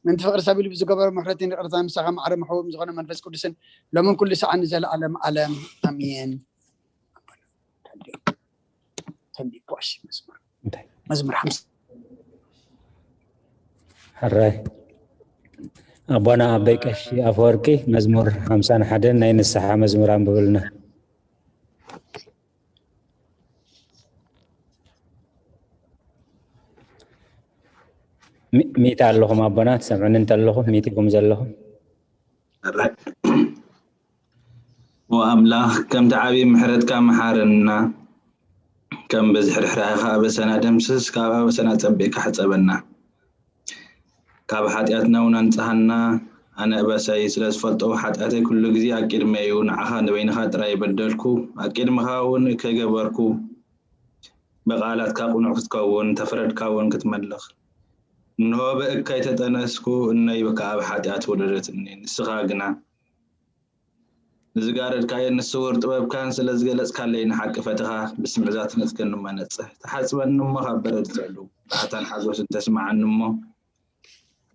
ምእንቲ ፍቕሪ ሰብ ኢሉ ብዝገበሮ ምሕረትን ይቕርታን ምሳኻ ማዕረ መሕውም ዝኾነ መንፈስ ቅዱስን ሎምን ኩሉ ሰዓን ንዘለኣለም ዓለም ኣሜን። ተንቢብ ዋሽ መዝሙር እንታይ መዝሙር ሓምሳ ሕራይ ኣቦና ኣበይ ቀሺ ኣፈወርቂ መዝሙር ሓምሳን ሓደን ናይ ንስሓ መዝሙር ኣንብብልና። ሚ- ሚእቲ ኣለኹም ኣቦና ትሰምዑኒ እንተለኹም ሚእቲ ኢኹም ዘለኹም። ሕራይ ኦ ኣምላኽ ከምቲ ዓብዪ ምሕረትካ መሓረና፣ ከም ብዝሒ ርሕራሄኻ ኣበሰና ደምስስ፣ ካብ ኣበሰና ጸቢቕካ ሕጸበና፣ ካብ ሓጢኣትና እውን ኣንጽሃና። ኣነ ኣበሳይ ስለ ዝፈልጦ ሓጢኣተይ ኩሉ ግዜ ኣብ ቅድመይ እዩ። ንዓኻ ንበይንኻ ጥራይ በደልኩ፣ ኣብ ቅድምኻ እውን ከይገበርኩ፣ ብቓላትካ ቅኑዕ ክትከውን ተፈረድካ እውን ክትመልኽ። እንሆ ብእከይ ተጠነስኩ፣ እነይ ከኣ ኣብ ሓጢኣት ወለደትኒ። ንስኻ ግና ንዝጋረድካዮን ንስውር ጥበብካን ስለ ዝገለጽካለይ ንሓቂ ፈተኻ፣ ብስምዒታት ነጽገኒ እሞ ነጽህ። ተሓጽበኒ እሞ ካብ በረድ ትሕሉ፣ ባህታን ሓጎስን ተስምዓኒ እሞ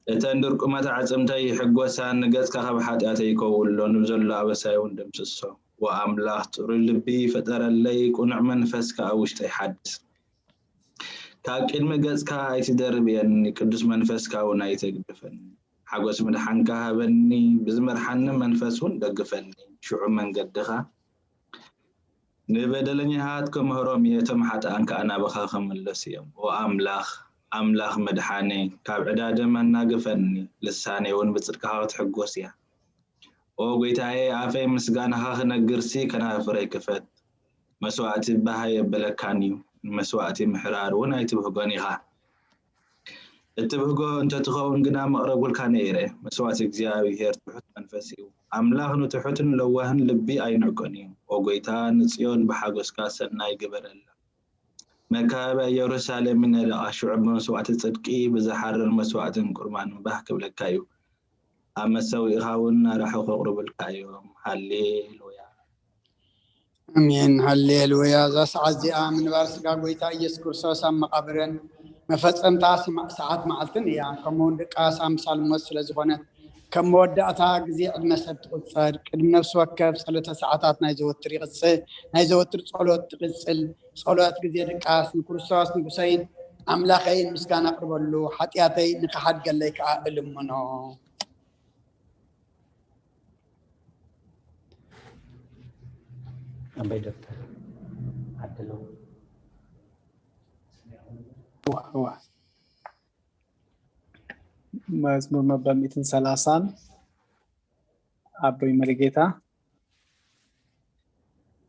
እተን ድርቁማት ኣዕጽምተይ ይሕጎሳ። ንገጽካ ካብ ሓጢኣተይ ይከውሎ፣ ንብዘሎ ኣበሳይ እውን ደምስሶ። ወኣምላኽ ጽሩይ ልቢ ፈጠረለይ፣ ቅኑዕ መንፈስ ከኣ ውሽጠይ ሓድስ። ካብ ቅድሚ ገጽካ ኣይትደርብየኒ፣ ቅዱስ መንፈስካ እውን ኣይተግድፈኒ። ሓጎስ ምድሓንካ ሃበኒ፣ ብዝመርሓኒ መንፈስ እውን ደግፈኒ። ሽዑ መንገድኻ ንበደለኛታት ክምህሮም እየ፣ እቶም ሓጥኣን ከኣ ናባኻ ክምለሱ እዮም። ኦ ኣምላኽ፣ ኣምላኽ መድሓነይ፣ ካብ ዕዳ ደም ኣናግፈኒ፣ ልሳነይ እውን ብጽድቅኻ ክትሕጎስ እያ። ኦ ጐይታየ፣ ኣፈይ ምስጋናኻ ክነግርሲ ከናፍረይ ክፈት። መስዋእቲ ባህ ኣየብለካን እዩ፣ ንመስዋእቲ ምሕራር እውን ኣይትብህጎን ኢኻ። እትብህጎ እንተትኸውን ግና መቕረብኩልካ ነይረ። መስዋእቲ እግዚኣብሄር ትሑት መንፈስ እዩ። ኣምላኽ ንትሑትን ለዋህን ልቢ ኣይንዕቆን እዩ። ኦ ጐይታ፣ ንጽዮን ብሓጎስካ ሰናይ ግበረላ። መካበብያ ኢየሩሳሌም ይነድቓ። ሽዑ ብመስዋእቲ ጽድቂ፣ ብዝሓርር መስዋእትን ቁርባንን ባህ ክብለካ እዩ። ኣብ መሰውኢኻ እውን ኣራሑ ከቕርቡልካ እዮም። ሃሌሉያ። ኣሜን ሃሌሉያ። እዛ ሰዓት እዚኣ ምንባር ስጋ ጎይታ ኢየሱስ ክርስቶስ ኣብ መቓብርን መፈጸምታ ስማ- ሰዓት መዓልትን እያ። ከምኡውን ድቃስ ኣምሳል ሞት ስለ ዝኾነት ከም መወዳእታ ግዜ ዕድመ ሰብ ትቑጸር። ቅድሚ ነፍሲ ወከፍ ጸሎተ ሰዓታት ናይ ዘወትር ይቕጽል ናይ ዘወትር ጸሎት ትቕጽል። ጸሎት ግዜ ድቃስ ንክርስቶስ ንጉሰይን ኣምላኸይን ምስጋና ኣቕርበሉ፣ ሓጢኣተይ ንኽሓድገለይ ከኣ እልምኖ። ኣበይ ዶክተር ዓድሎ እዋ፣ እዋ። መዝሙር መበል ሚእትን ሰላሳን ኣቦይ መሪጌታ፣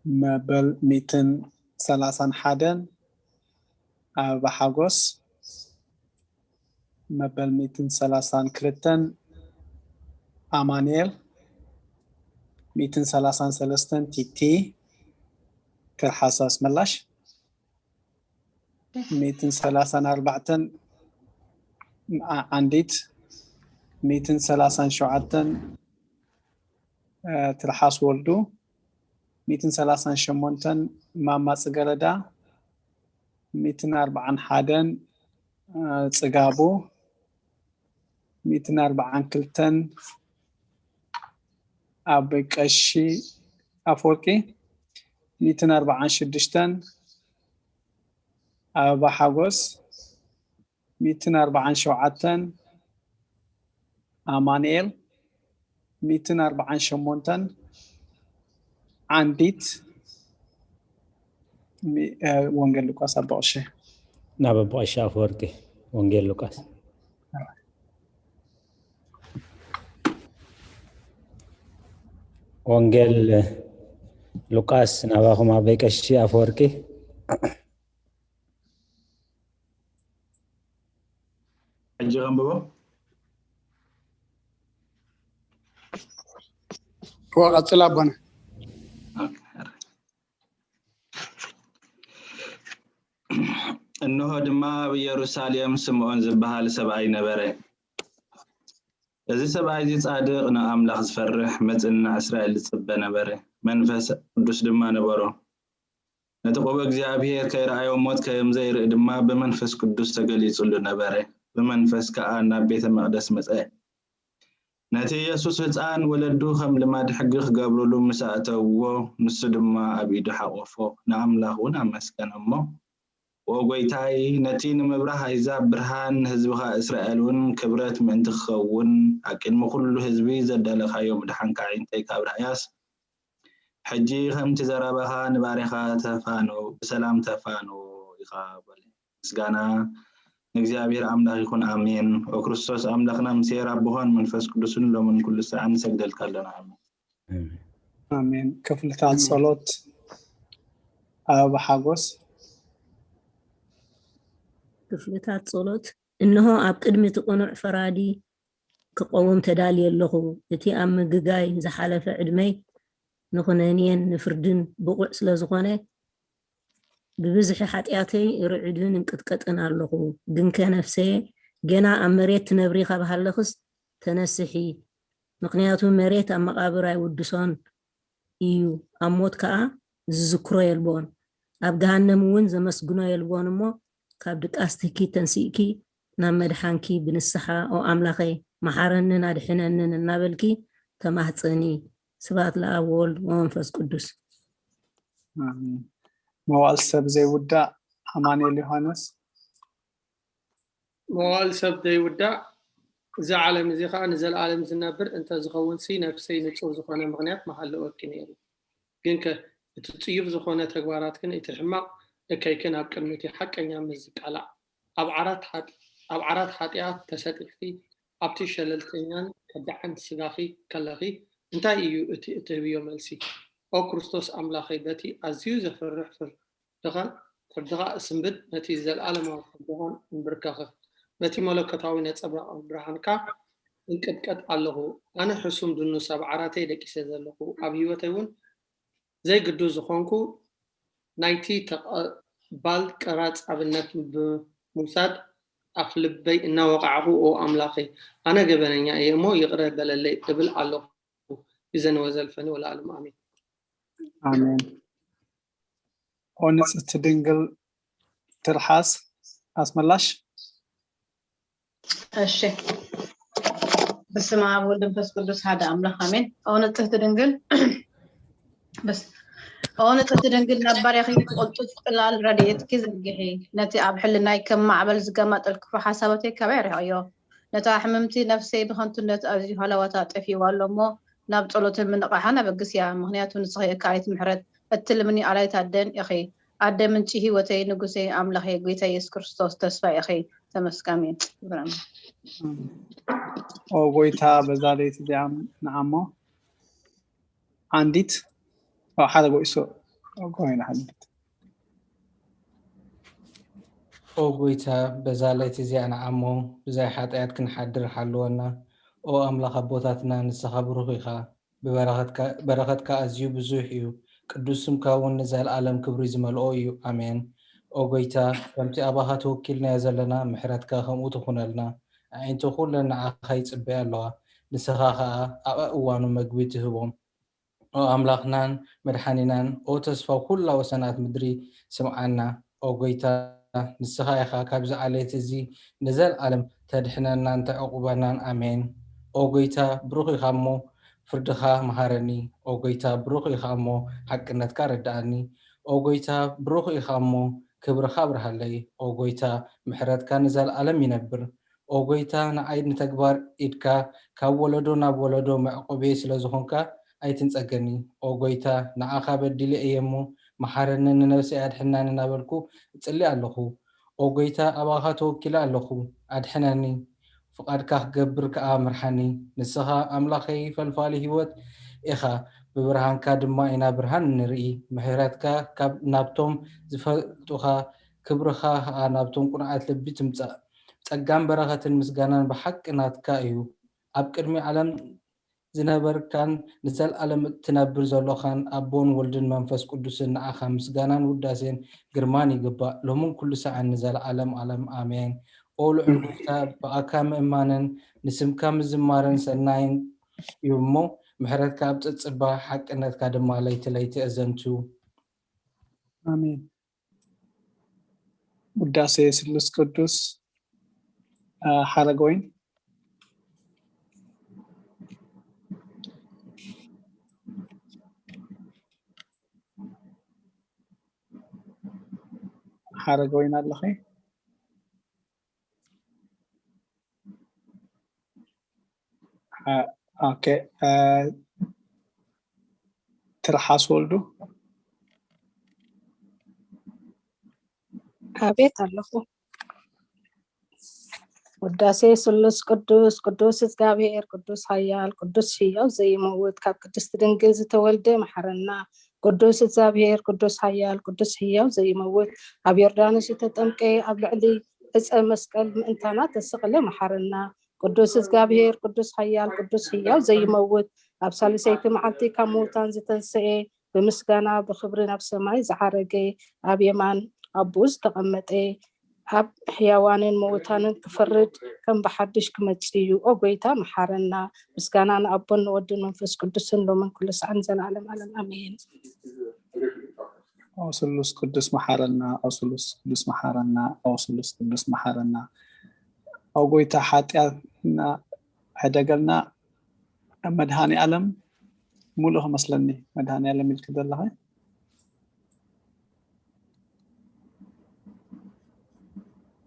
መበል ሚእትን ሰላሳን ሓደን ኣበባ ሓጎስ፣ መበል ሚእትን ሰላሳን ክልተን ኣማኑኤል፣ ሚእትን ሰላሳን ሰለስተን ቲቲ ትርሓስ ኣስመላሽ፣ ሚእትን ሰላሳን ኣርባዕተን ዓ- ዓንዲት፣ ሚእትን ሰላሳን ሸውዓተን እ፣ ትርሓስ ወልዱ፣ ሚእትን ሰላሳን ሸሞንተን ማማ ጽገረዳ፣ ሚእትን ኣርባዓን ሓደን እ፣ ጽጋቡ፣ ሚእትን ኣርባዓን ክልተን ኣቦይ ቀሺ ኣፈወርቂ፣ ሚእትን ኣርባዓን ሽዱሽተን ኣበባ ሓጎስ፣ ሚእትን ኣርባዓን ሸውዓተን ኣማኑኤል፣ ሚእትን ኣርባዓን ሸሞንተን ዓንዲት፣ ሚ- እ፣ ወንጌል ሉቃስ ኣቦ ቀሺ። ናብ ኣቦ ቀሺ ኣፈወርቂ ወንጌል ሉቃስ። ወንጌል ሉቃስ ናባኹም ኣቦይ ቀሺ ኣፈወርቂ። ሕጂ ከንብቦ። እወ፣ ቀጽል ኣቦና። እንሆ ድማ ኣብ ኢየሩሳሌም ስምዖን ዝበሃል ሰብኣይ ነበረ። እዚ ሰብኣይ እዚ ጻድቕ፣ ንኣምላኽ ዝፈርሕ፣ መጽንዕ እስራኤል ዝጽበ ነበረ። መንፈስ ቅዱስ ድማ ነበሮ። ነቲ ቅቡእ እግዚኣብሔር ከይረኣዮ ሞት ከም ዘይርኢ ድማ ብመንፈስ ቅዱስ ተገሊጹሉ ነበረ። ብመንፈስ ከኣ ናብ ቤተ መቕደስ መጸ። ነቲ የሱስ ህጻን ወለዱ ከም ልማድ ሕጊ ክገብሩሉ ምስ ኣእተውዎ፣ ንሱ ድማ ኣብ ኢዱ ሓቖፎ፣ ንኣምላኽ እውን ኣመስገነ እሞ፣ "ኦ ጐይታይ፣ ነቲ ንምብራህ ኣህዛብ ብርሃን፣ ንህዝብኻ እስራኤል እውን ክብረት ምእንቲ ክኸውን፣ ኣብ ቅድሚ ኩሉ ህዝቢ ዘዳለኻዮ ምድሓንካ ኣዒንተይ ካብ ረኣያስ፣ ሕጂ ከምቲ ዘረባኻ ንባርያኻ ተፋኖ፣ ብሰላም ተፋኖ ኢኻ" በለ። ምስጋና ንእግዚኣብሔር ኣምላኽ ይኹን፣ ኣሜን። ኦ ክርስቶስ ኣምላኽና፣ ምስ ሄር ኣቦኻን መንፈስ ቅዱስን ሎምን ኩሉ ሰዓት ንሰግደልካ ኣለና። ኣሜን። ኣሜን። ኣሜን። ክፍልታት ጸሎት ኣበባ ሓጎስ። ክፍልታት ጸሎት። እንሆ፣ ኣብ ቅድሚ እቲ ቅኑዕ ፈራዲ ክቐውም ተዳልየ ኣለኹ። እቲ ኣብ ምግጋይ ዝሓለፈ ዕድመይ ንኹነኔን ንፍርድን ብቑዕ ስለ ዝኾነ፣ ብብዝሒ ሓጢኣተይ ርዕድን እንቅጥቀጥን ኣለኹ። ግንከ ነፍሰየ፣ ገና ኣብ መሬት ትነብሪ ካብ ሃለኽስ ተነስሒ፣ ምኽንያቱ መሬት ኣብ መቓብር ኣይውድሶን እዩ፣ ኣብ ሞት ከኣ ዝዝክሮ የልቦን፣ ኣብ ገሃነም እውን ዘመስግኖ የልቦን። እሞ ካብ ድቃስትኪ ተንሲእኪ ናብ መድሓንኪ ብንስሓ፣ "ኦ ኣምላኸይ፣ መሓረንን ኣድሕነንን" እናበልኪ ተማህጸኒ። ስብሐት ለኣብ ወወልድ ወመንፈስ ቅዱስ። ኣሜን። መዋእል ሰብ ዘይውዳእ ኣማኑኤል ዮሃንስ። መዋእል ሰብ ዘይውዳእ፣ እዚ ዓለም እዚ ኸኣ ንዘለኣለም ዝነብር እንተ ዝኸውንሲ፣ ነፍሰይ ንጹር ዝኾነ ምኽንያት ምሃለወኪ ነይሩ። ግንከ እቲ ጽዩፍ ዝኾነ ተግባራትክን እቲ ሕማቕ እከይክን ኣብ ቅድሚ እቲ ሓቀኛ ምስ ዝቃላዕ፣ ኣብ ዓራት ሓጢ-፣ ኣብ ዓራት ሓጢኣት ተሰጢሕኪ፣ ኣብቲ ሸለልተኛን ከዳዕን ስጋኺ ከለኺ፣ እንታይ እዩ እቲ እትህብዮ መልሲ? ኦ ክርስቶስ ኣምላኸይ፣ በቲ ኣዝዩ ዘፍርሕ ፍርድኻን ፍርድኻ እስንብድ፣ ነቲ ዘለኣለማዊ ፍርድኻን እንብርከኽ። በቲ መለኮታዊ ነጸብራቕ ብርሃንካ እንቅጥቀጥ ኣለኹ። ኣነ ሕሱም ድኑስ ኣብ ዓራተይ ደቂሰ ዘለኹ፣ ኣብ ህይወተይ እውን ዘይግዱስ ዝኾንኩ፣ ናይቲ ተቐባል ቀራጽ ኣብነት ብምውሳድ ኣፍ ልበይ እናወቓዕኹ፣ "ኦ ኣምላኸይ፣ ኣነ ገበነኛ እየ እሞ ይቕረ በለለይ" እብል ኣለኹ። ይዘን ወዘልፈኒ ወለዓለሙ ኣሜን። ኣሜን። ኦ ንጽሕቲ ድንግል ትርሓስ ኣስመላሽ። እሺ። በስመ ኣብ ወወልድ ወመንፈስ ቅዱስ ሓደ ኣምላኽ ኣሜን። ኦ ንጽሕቲ ድንግል፣ በስ-፣ ኦ ንጽሕቲ ድንግል፣ ናብ ባርያኺ ቅልጡፍ ጽላል ረድኤትኪ ዘርግሒ። ነቲ ኣብ ሕልናይ ከም ማዕበል ዝገማጠል ክፉ ሓሳባተይ ካባይ ኣርሕቕዮ። ነታ ሕምምቲ ነፍሰይ ብኸንቱነት ኣዝዩ ሃለዋታ ጠፊእዋ ኣሎ እሞ፣ ናብ ጸሎትን ምንቕቓሕን ኣበግስያ። ምኽንያቱ ንስኺ እካ ኣየት ምሕረት፣ እትልምኒ ኣላይት ኣደን ኢኺ። ኣደ ምንጪ ህይወተይ፣ ንጉሰይ፣ ኣምላኸይ፣ ጐይታ ኢየሱስ ክርስቶስ ተስፋ ኢኺ። ተመስገን። ኣሜን። ክብሪ ኣምላኽ። ኦ ጐይታ፣ በዛ ለይቲ እዚኣ ንዓሞ ዓንዲት፣ ኦ፣ ሓደ ጎይሶ፣ ኦ፣ ኮይና ዓንዲት። ኦ ጐይታ፣ በዛ ለይቲ እዚኣ ንዓሞ ብዘይ ሓጢኣት ክንሓድር ሓልወና። ኦ ኣምላኽ ኣቦታትና፣ ንስኻ ብሩኽ ኢኻ። ብበረኸትካ፣ በረኸትካ ኣዝዩ ብዙሕ እዩ። ቅዱስ ስምካ እውን ንዘለኣለም ክብሪ ዝመልኦ እዩ። ኣሜን። ኦ ጐይታ፣ ከምቲ ኣባኻ ተወኪልናዮ ዘለና፣ ምሕረትካ ከምኡ ትኹነልና። ኣዒንቲ ኹለን ንዓኻ ይጽበያ ኣለዋ። ንስኻ ኸኣ ኣብ እዋኑ መግቢ ትህቦም። ኦ ኣምላኽናን መድሓኒናን፣ ኦ ተስፋ ኩላ ወሰናት ምድሪ፣ ስምዓና። ኦ ጐይታ፣ ንስኻ ኢኻ ካብዚ ዓሌት እዚ ንዘለኣለም ተድሕነናን ተዕቑበናን። ኣሜን። ኦ ጐይታ፣ ብሩኽ ኢኻ እሞ ፍርድኻ መሃረኒ። ኦ ጐይታ፣ ብሩኽ ኢኻ እሞ ሓቅነትካ ኣረድኣኒ። ኦ ጐይታ፣ ብሩኽ ኢኻ እሞ ክብርኻ ኣብርሃለይ። ኦ ጐይታ፣ ምሕረትካ ንዘለኣለም ይነብር። ኦ ጐይታ፣ ንዓይ ንተግባር ኢድካ ካብ ወለዶ ናብ ወለዶ መዕቆብየይ ስለ ዝኾንካ ኣይትንጸገኒ። ኦ ጐይታ፣ ንዓኻ በዲለ እየ እሞ መሓረኒ፣ ንነፍሰይ ኣድሕናኒ እናበልኩ እጽሊ ኣለኹ። ኦ ጐይታ፣ ኣባኻ ተወኪለ ኣለኹ፣ ኣድሕነኒ፣ ፍቓድካ ክገብር ከኣ ምርሓኒ። ንስኻ ኣምላኸይ ፈልፋሊ ህይወት ኢኻ፣ ብብርሃንካ ድማ ኢና ብርሃን እንርኢ። ምሕረትካ ካብ፣ ናብቶም ዝፈልጡኻ፣ ክብርኻ ከኣ ናብቶም ቅኑዓት ልቢ ትምጻእ። ጸጋን በረኸትን ምስጋናን ብሓቂ ናትካ እዩ። ኣብ ቅድሚ ዓለም ዝነበርካን ንዘለኣለም እትነብር ዘሎኻን ኣቦን ወልድን መንፈስ ቅዱስን ንዓኻ ምስጋናን ውዳሴን ግርማን ይግባእ፣ ሎምን ኩሉ ሳዕን ንዘለኣለም ዓለም ኣሜን። ኦ ልዑል ጐይታ፣ ብኣካ ምእማንን ንስምካ ምዝማርን ሰናይን እዩ እሞ፣ ምሕረትካ ኣብ ጽጽባ፣ ሓቅነትካ ድማ ለይቲ ለይቲ ኣዘንቱ። ኣሜን። ውዳሴ ስሉስ ቅዱስ። ሓረገወይን፣ ሓረገወይን ኣለኸ? ኦኬ። ትርሓስ ወልዱ። ኣቤት ኣለኹ። ውዳሴ ስሉስ ቅዱስ ቅዱስ እግዚኣብሔር ቅዱስ ኃያል ቅዱስ ሕያው ዘይመውት ካብ ቅድስት ድንግል ዝተወልደ መሐረና። ቅዱስ እግዚኣብሔር ቅዱስ ኃያል ቅዱስ ሕያው ዘይመውት ኣብ ዮርዳኖስ ዝተጠምቀ ኣብ ልዕሊ ዕፀ መስቀል ምእንታና ተሰቕለ መሐረና። ቅዱስ እግዚኣብሔር ቅዱስ ኃያል ቅዱስ ሕያው ዘይመውት ኣብ ሳልሰይቲ መዓልቲ ካብ ምውታን ዝተንስኤ ብምስጋና ብኽብሪ ናብ ሰማይ ዝዓረገ ኣብ የማን ኣቦኡ ዝተቐመጠ ኣብ ሕያዋንን ምውታንን ክፈርድ ከም ብሓድሽ ክመጽእ እዩ። ኦ ጎይታ መሓረና። ምስጋና ንኣቦን ንወድን መንፈስ ቅዱስን ሎምን ኩሉ ሰዓን ዘላለም ኣለም ኣሜን። ኦ ስሉስ ቅዱስ መሓረና፣ ኦ ስሉስ ቅዱስ መሓረና፣ ኦ ስሉስ ቅዱስ መሓረና። ኦ ጎይታ ሓጢኣትና ሕደገልና። መድሃኒ ኣለም ሙሉእ ክመስለኒ። መድሃኒ ኣለም ኢልክ ዘለኸ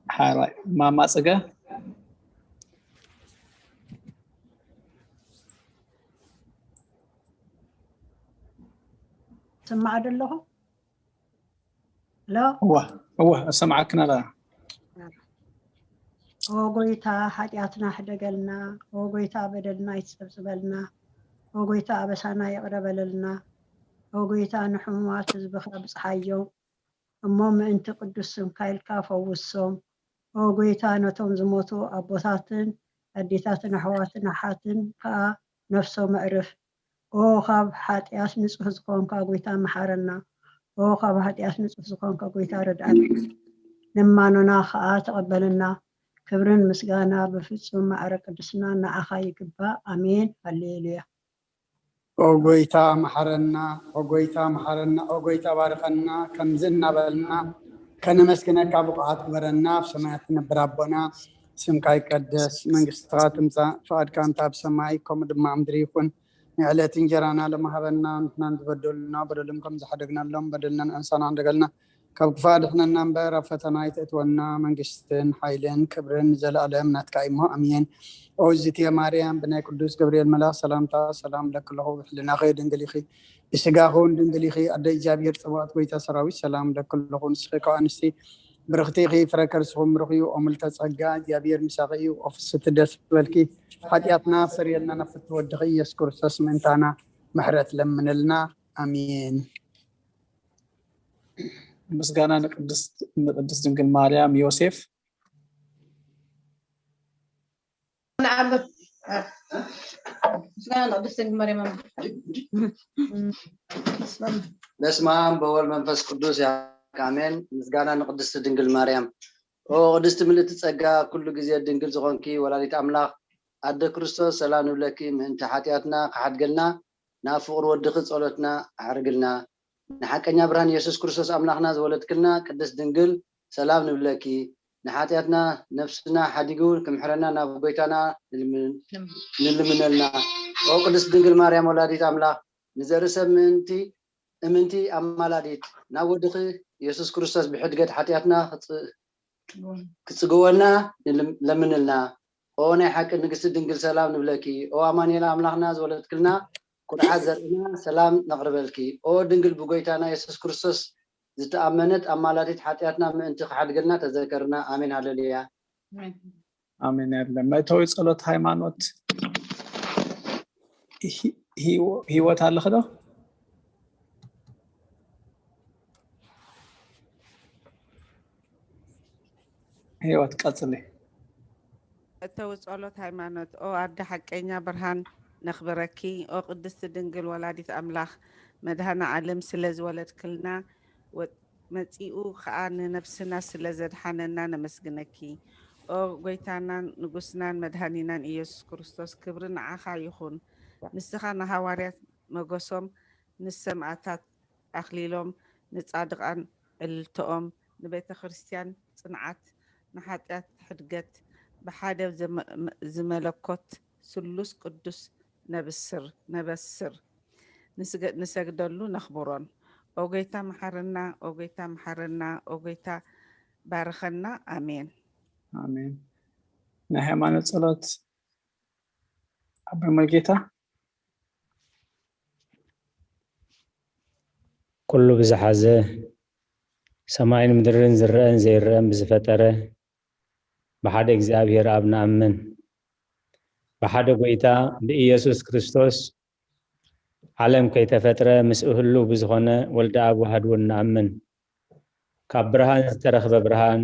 ሓራይ ማማ ጽገ። ስማዕ ደለኹ። ሎ እወ እወ፣ እሰምዓክን ኣላ። ኦ ጎይታ ሓጢኣትና ሕደገልና። ኦ ጎይታ በደልና ይጸብጽበልና። ኦ ጎይታ ኣበሳና ይቕረ በለልና። ኦ ጎይታ ንሕሙማት ህዝብኻ ብጽሓዮም እሞ ምእንቲ ቅዱስ ስምካ ኢልካ ፈውሶም። ኦ ጎይታ ነቶም ዝሞቱ ኣቦታትን ኣዴታትን ኣሕዋትን ኣሓትን ከኣ ነፍሶም ኣዕርፍ። ኦ ካብ ሓጢኣት ንጹህ ዝኾንካ ጎይታ መሓረና። ኦ ካብ ሓጢኣት ንጹህ ዝኾንካ ጎይታ ረድኣና። ልማኖና ከኣ ተቐበለና። ክብርን ምስጋና ብፍጹም ማዕረ ቅድስና ንዓኻ ይግባእ። ኣሜን። ሃሌሉያ። ኦ ጎይታ መሓረና፣ ኦ ጎይታ መሓረና፣ ኦ ጎይታ ባርኸና። ከምዚ እናበልና ከነመስግነካ ብቑዓት ግበረና። ኣብ ሰማያት ትነብር ኣቦና ስምካ ይቀደስ፣ መንግስትኻ ትምጻእ፣ ፍቓድካ እንተ ኣብ ሰማይ ከምኡ ድማ ኣብ ምድሪ ይኹን። ንዕለት እንጀራና ለመሃበና፣ ንሕናን ዝበደሉና በደሎም ከም ዝሓደግናሎም በደልና ንእንሳና እንደገልና ካብ ክፋ ድሕነና እምበር ኣብ ፈተና ኣይተእትወና። መንግስትን ሓይልን ክብርን ንዘለኣለም ናትካ እሞ ኣሜን። ኦ ዝትየ ማርያም ብናይ ቅዱስ ገብርኤል መልኣኽ ሰላምታ ሰላም ለክለኹ ብሕልናኺ ድንግል ኢኺ ብስጋኹን ድንግል ኢኺ ኣደ እግዚኣብሔር ጽባኦት ጎይታ ሰራዊት ሰላም ለክለኹ ንስኺ ካብ ኣንስቲ ብርኽቲ ኢኺ ፍረ ከርስኹም ብሩኽ እዩ። ኦ ምልተ ጸጋ እግዚኣብሔር ምሳኺ እዩ። ኦ ፍስቲ ደስ በልኪ ሓጢኣትና ኣሰርየልና ናብ ፍትወድኺ ኢየሱስ ክርስቶስ ምእንታና ምሕረት ለምንልና ኣሜን። ምስጋና ንቅድስት ንቅድስት ድንግል ማርያም ዮሴፍ። ንዓመት ምስጋና ንቅድስት ድንግል ማርያም። በስመ አብ በወልድ መንፈስ ቅዱስ ያካሜን። ምስጋና ንቅድስት ድንግል ማርያም። ኦ ቅድስት ምልእቲ ጸጋ ኩሉ ግዜ ድንግል ዝኾንኪ ወላዲት ኣምላኽ ኣደ ክርስቶስ ሰላም ንብለኪ ምእንቲ ሓጢኣትና ክሓድገልና ናብ ፍቕሪ ወድኺ ጸሎትና ኣዕርግልና። ንሓቀኛ ብርሃን የሱስ ክርስቶስ ኣምላኽና ዝወለድክልና ቅድስት ድንግል ሰላም ንብለኪ። ንሓጢኣትና ነፍስና ሓዲጉ ክምሕረና ናብ ጎይታና ንልምነልና። ኦ ቅድስት ድንግል ማርያም ወላዲት ኣምላኽ ንዘርኢ ሰብ ምእንቲ እምንቲ ኣማላዲት ናብ ወድኺ የሱስ ክርስቶስ ብሕድገት ሓጢኣትና ክጽግወና ለምንልና። ኦ ናይ ሓቂ ንግስቲ ድንግል ሰላም ንብለኪ። ኦ ኣማኑኤል ኣምላኽና ዝወለድክልና ኩርዓት ዘርእና ሰላም ነቕርበልኪ። ኦ ድንግል ብጎይታና የሱስ ክርስቶስ ዝተኣመነት ኣማላዲት ሓጢኣትና ምእንቲ ክሓድገልና ተዘከርና። ኣሜን ሃሌሉያ። ኣሜን። ያለ መእተዊ ጸሎት ሃይማኖት ህይወት ኣለኸ ዶ? ህይወት ቀጽሊ። መእተዊ ጸሎት ሃይማኖት። ኦ ኣደ ሓቀኛ ብርሃን ነኽብረኪ። ኦ ቅድስቲ ድንግል ወላዲት ኣምላኽ መድሃነ ዓለም ስለ ዝወለድክልና መጺኡ ኸኣ ንነፍስና ስለ ዘድሓነና ነመስግነኪ። ኦ ጎይታናን ንጉስናን መድሃኒናን ኢየሱስ ክርስቶስ ክብሪ ንዓኻ ይኹን። ንስኻ ንሃዋርያት መጎሶም ንሰማእታት ኣኽሊሎም ንጻድቓን ዕልልተኦም ንቤተ ክርስቲያን ጽንዓት ንሓጢኣት ሕድገት ብሓደ ዝመ- ዝመለኮት ስሉስ ቅዱስ ነብስር ነበስር ንስገ- ንሰግደሉ ነኽብሮን። ኦ ጎይታ መሓረና፣ ኦ ጎይታ መሓረና፣ ኦ ጎይታ ባርኸና። ኣሜን። ኣሜን። ናይ ሃይማኖት ጸሎት ኣቦይ ሙሉጌታ። ኩሉ ብዝሓዘ ሰማይን ምድርን ዝረአን ዘይረአን ብዝፈጠረ ብሓደ እግዚኣብሔር ኣብ ንኣምን። ብሓደ ጎይታ ብኢየሱስ ክርስቶስ ዓለም ከይተፈጥረ ምስኡ ህልው ብዝኾነ ወልደ ኣብ ዋህድ እውን ንኣምን። ካብ ብርሃን ዝተረኽበ ብርሃን፣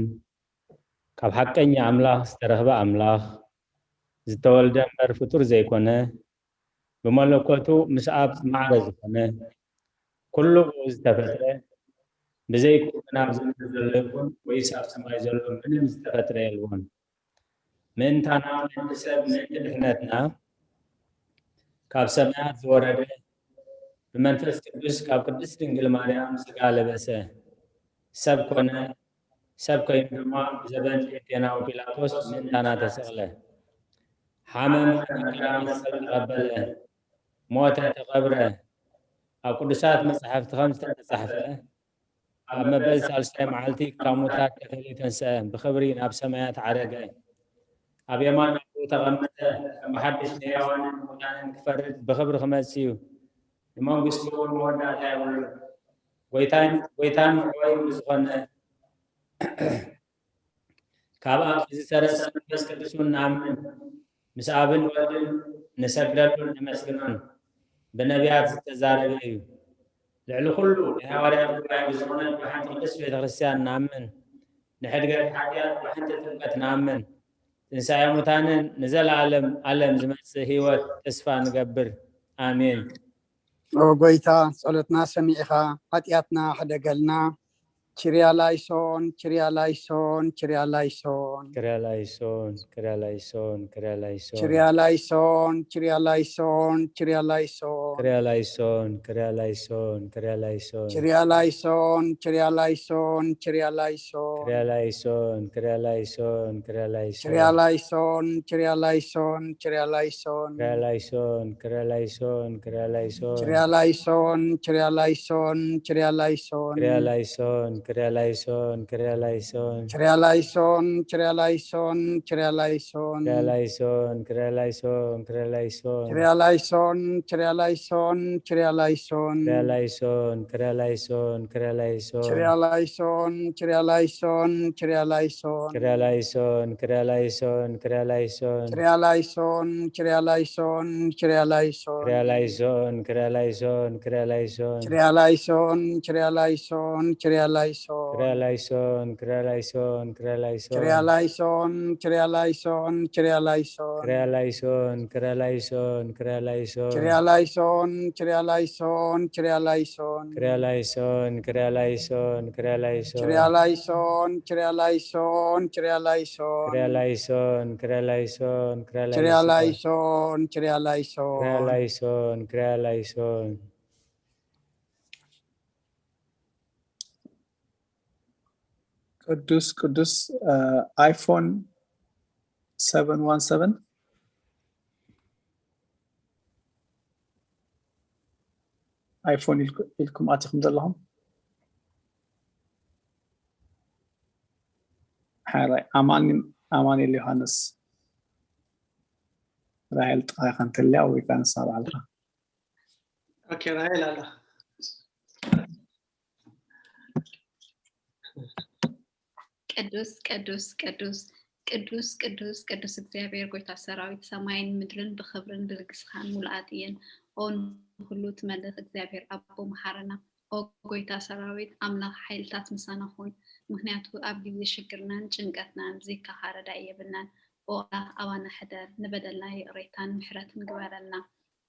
ካብ ሓቀኛ ኣምላኽ ዝተረኽበ ኣምላኽ፣ ዝተወልደ እምበር ፍጡር ዘይኮነ፣ ብመለኮቱ ምስ ኣብ ማዕረ ዝኾነ፣ ኩሉ ብኡ ዝተፈጥረ፣ ብዘይ ኩሉ ናብ ዝምድር ዘሎ ይኹን ወይስ ኣብ ሰማይ ዘሎ ምንም ዝተፈጥረ የልቦን። ምእንታና ምእንቲ ሰብ ምእንቲ ድሕነትና ካብ ሰማያት ዝወረደ ብመንፈስ ቅዱስ ካብ ቅድስት ድንግል ማርያም ስጋ ለበሰ፣ ሰብ ኮነ። ሰብ ኮይኑ ድማ ብዘበን ጴንጤናዊ ጲላጦስ ምእንታና ተሰቕለ። ሓመመ፣ መከራ መስቀል ተቐበለ፣ ሞተ፣ ተቐብረ። ኣብ ቅዱሳት መጻሕፍቲ ከም ዝተጻሕፈ ኣብ መበል ሳልሳይ መዓልቲ ካብ ሙታት ተፈልዩ ተንስአ፣ ብኽብሪ ናብ ሰማያት ዓረገ። ኣብ የማን ኣቦኡ ተቐመጠ፣ ከም ብሓድሽ ንሕያዋንን ንሙታንን ክፈርድ ብኽብሪ ክመጽእ እዩ። ንመንግስቱ እውን መወዳእታ የብሉን። ጎይታን ጎይታን መዕወይን ብዝኾነ ካብ ኣብ ዝሰረጸ መንፈስ ቅዱስ እውን ንኣምን፣ ምስ ኣብን ወልድን ንሰግደሉን ነመስግኖን፣ ብነቢያት ዝተዛረበ እዩ። ልዕሊ ኩሉ ናይ ሃዋርያት ጉባኤ ብዝኾነት ብሓንቲ ቅድስት ቤተ ክርስቲያን ንኣምን፣ ንሕድገት ሓጢኣት ብሓንቲ ጥምቀት ንኣምን፣ ትንሳኤ ሙታንን ንዘለኣለም ኣለም ዝመጽእ ህይወት ተስፋ ንገብር። ኣሜን። ኦ ጎይታ፣ ጸሎትና ሰሚዕኻ ሓጢኣትና ሕደገልና። ችርያ ላይሶን፣ ችርያ ላይሶን፣ ችርያ ላይሶን። ክርያ ላይሶን፣ ክርያ ላይሶን፣ ክርያ ላይሶን። ችርያ ላይሶን፣ ችርያ ላይሶን፣ ችርያ ላይሶን። ክርያ ላይሶን፣ ክርያ ላይሶን፣ ክርያ ላይሶን። ችርያ ላይሶን፣ ችርያ ላይሶን፣ ችርያ ላይሶን። ክርያ ላይሶን፣ ክርያ ላይሶን፣ ክርያ ላይሶን። ችርያ ላይሶን፣ ችርያ ላይሶን፣ ችርያ ላይሶን። ክርያ ላይሶን፣ ክርያ ላይሶን፣ ክርያ ላይሶን። ችርያ ላይሶን፣ ችርያ ላይሶን፣ ችርያ ላይሶን። ክርያ ላይሶን፣ ክርያ ላይሶን፣ ክርያ ላይሶን። ችርያ ላይሶን፣ ችርያ ላይሶን፣ ችርያ ላይሶን። ክርያ ላይሶን፣ ክርያ ላይሶን፣ ክርያ ላይሶን። ችርያ ላይሶን፣ ችርያ ላይሶን፣ ችርያ ላይሶን። ክርያ ላይሶን፣ ክርያ ላይሶን፣ ክርያ ላይሶን። ችርያ ላይሶን፣ ችርያ ላይሶን፣ ችርያ ላይሶን። ክርያ ላይሶን፣ ክርያ ላይሶን፣ ክርያ ላይሶን። ችርያ ላይሶን፣ ችርያ ላይሶን፣ ችርያ ላይሶን። ክርያ ላይሶን፣ ክርያ ላይሶን፣ ክርያ ላይሶን። ችርያ ላይሶን፣ ችርያ ላይሶን፣ ችርያ ላይሶን። ክርያ ላይሶን፣ ክርያ ላይሶን፣ ክርያ ላይሶን። ችርያ ላይሶን፣ ችርያ ላይሶን፣ ችርያ ላይሶን። ክርያ ላይሶን፣ ክርያ ላይሶን፣ ክርያ ላይሶን። ችርያ ላይሶን፣ ችርያ ላይሶን፣ ችርያ ላይሶን። ክርያ ላይሶን፣ ክርያ ላይሶን፣ ክርያ ላይሶን። ችርያ ላይሶን፣ ችርያ ላይሶን፣ ችርያ ላይሶን። ክርያ ላይሶን፣ ክርያ ላይሶን፣ ክርያ ችርያ ላይሶን። ላይሶን፣ ችርያ ላይሶን። ክርያ ላይሶን፣ ክርያ ላይሶን። ቅዱስ ቅዱስ። ኣይፎን ሰቨን ዋን ሰቨን። ኣይፎን ኢልኩ- ኢልኩም ኣቲኹም ዘለኹም። ሓራይ ኣማን ኣማኑኤል ዮሃንስ። ራሄል ጥቓኻ እንተልያ ወይ ከዓ ንሳ ባዕልኻ። ኦኬ፣ ራሄል ኣላ። ቅዱስ ቅዱስ ቅዱስ ቅዱስ ቅዱስ ቅዱስ እግዚኣብሔር ጎይታ ሰራዊት፣ ሰማይን ምድርን ብኽብርን ብልግስኻን ሙሉኣት እየን። ኦ ንኹሉ ትመልኽ እግዚኣብሔር ኣቦ መሓረና። ኦ ጎይታ ሰራዊት ኣምላኽ ሓይልታት ምሳና ኹን፣ ምኽንያቱ ኣብ ግዜ ሽግርናን ጭንቀትናን ብዘይካኻ ረዳኢ የብልናን። ኦ ኣምላኽ ኣባና ሕደር፣ ንበደልና ይቕሬታን ምሕረትን ግበረልና።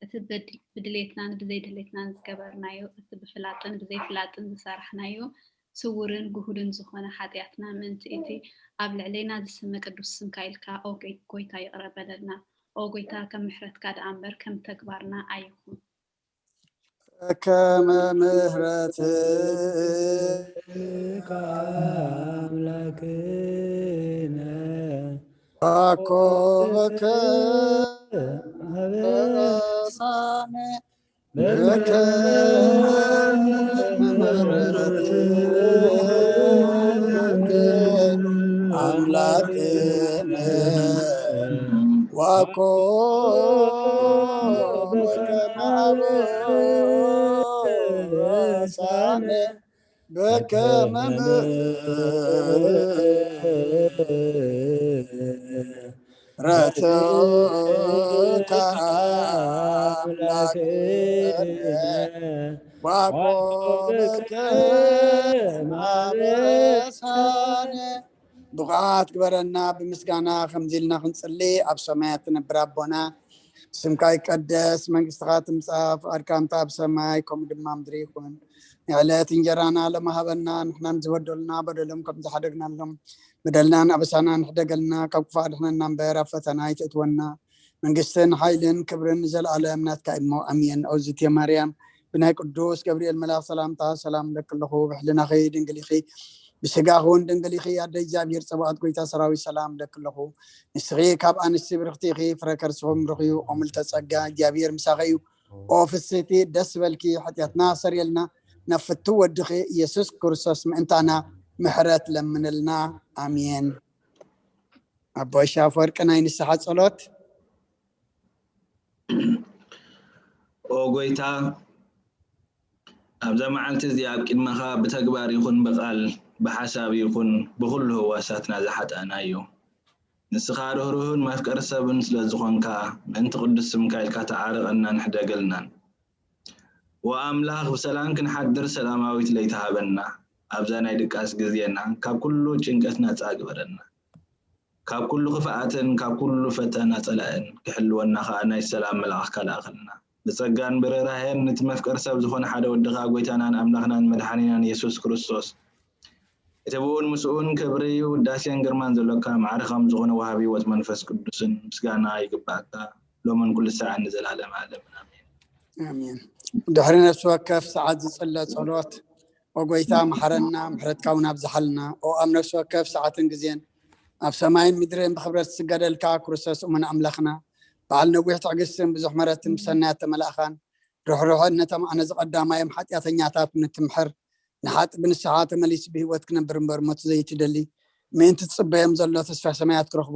እቲ ብድ- ብድሌትናን ብዘይድሌትናን ዝገበርናዮ፣ እቲ ብፍላጥን ብዘይፍላጥን ዝሰራሕናዮ፣ ስውርን ግሁድን ዝኾነ ሓጢኣትና ምእንቲ እቲ ኣብ ልዕሌና ዝስመ ቅዱስ ስምካ ኢልካ፣ ኦ ጎይ- ጎይታ ይቕረ በለልና። ኦ ጎይታ፣ ከም ምሕረትካ ደኣ እምበር ከም ተግባርና ኣይኹን። ከመ ምሕረትከ ኣምላክነ አኮበከ በሳነ በከመ ምሕረትከ አምላክነ ዋኮ በከመ አበሳነ በከመ ምሕረትከ አምላክነ ዋኮ በከመ አበሳነ። ብቑዓት ግበረና። ብምስጋና ከምዚ ኢልና ክንጽሊ፣ ኣብ ሰማያት ትነብር ኣቦና፣ ስምካ ይቀደስ፣ መንግስትኻ ትምጻእ፣ ፍቓድካ እንተ ኣብ ሰማይ ከምኡ ድማ ምድሪ ይኹን። ንዕለት እንጀራና ሎሚ ሃበና፣ ንሕናን ዝበደሉና በደሎም ከም ዝሓደግናሎም በደልናን ኣበሳናን ሕደገልና፣ ካብ ክፉእ ኣድሕነና እምበር ኣብ ፈተና ኣይተእትወና። መንግስትን ሓይልን ክብርን ንዘለኣለም ናትካ እሞ ኣሜን። ኦዝቴ ማርያም ብናይ ቅዱስ ገብርኤል መልኣኽ ሰላምታ ሰላም እብለኪ ኣለኹ፣ ብሕልናኺ ድንግል ኢኺ፣ ብስጋኺ እውን ድንግል ኢኺ። ኣደ እግዚኣብሔር ጸባኦት ጎይታ ሰራዊት ሰላም እብለኪ ኣለኹ። ንስኺ ካብ ኣንስቲ ብርኽቲ ኢኺ፣ ፍረ ከርስኺ እውን ብሩኽ እዩ። ኦም ልዕልተ ጸጋ እግዚኣብሔር ምሳኺ እዩ። ኦ ፍስህቲ ደስ በልኪ፣ ሓጢኣትና ሰሪየልና፣ ናብ ፍትው ወድኺ ኢየሱስ ክርስቶስ ምእንታና ምሕረት ለምንልና። ኣሜን። ኣቦይ ሻፍ ወርቂ ናይ ንስሓ ጸሎት። ኦ ጎይታ፣ ኣብዛ መዓልቲ እዚኣ ኣብ ቅድመኻ ብተግባር ይኹን ብቓል፣ ብሓሳብ ይኹን ብኹሉ ህዋሳትና ዝሓጣእና እዩ። ንስኻ ርህሩህን መፍቀሪ ሰብን ስለ ዝኾንካ፣ ምእንቲ ቅዱስ ስምካ ኢልካ ተዓረቐናን ሕደገልናን። ወኣምላኽ ብሰላም ክንሓድር ሰላማዊት ለይቲ ሃበና። ኣብዛ ናይ ድቃስ ግዜና ካብ ኩሉ ጭንቀት ነጻ ግበረና። ካብ ኩሉ ክፍኣትን ካብ ኩሉ ፈተና ጸላእን ክሕልወና ከኣ ናይ ሰላም መልኣኽካ ልኣኸልና። ብጸጋን ብርህራሄን ነቲ መፍቀሪ ሰብ ዝኾነ ሓደ ወድኻ ጎይታናን ኣምላኽናን መድሓኒናን የሱስ ክርስቶስ እቲ ብኡን ምስኡን ክብሪ ውዳሴን ግርማን ዘሎካ ማዕረ ከም ዝኾነ ወሃቢ ህይወት መንፈስ ቅዱስን ምስጋና ይግባእካ ሎምን ኩሉ ሰዓን ንዘለዓለም ዓለምን ኣሜን። ኣሜን። ድሕሪ ነፍሲ ወከፍ ሰዓት ዝጽለ ጸሎት፣ ኦ ጎይታ መሓረና፣ ምሕረትካ እውን ኣብዝሓልና። ኦ ኣብ ነፍሲ ወከፍ ሰዓትን ግዜን ኣብ ሰማይን ምድርን ብኽብረት ዝስገደልካ ክርስቶስ እሙን ኣምላኽና፣ በዓል ነዊሕ ትዕግስትን ብዙሕ ምሕረትን ብሰናያት ተመላእኻን ርሕሩሕን ነቶም ኣነ ዝቐዳማዮም ሓጢኣተኛታት ንትምሕር ንሓጥ ብንስሓ ተመሊሱ ብህይወት ክነብር እምበር ሞት ዘይትደሊ ምእንቲ ትጽበዮም ዘሎ ተስፋ ሰማያት ክረኽቡ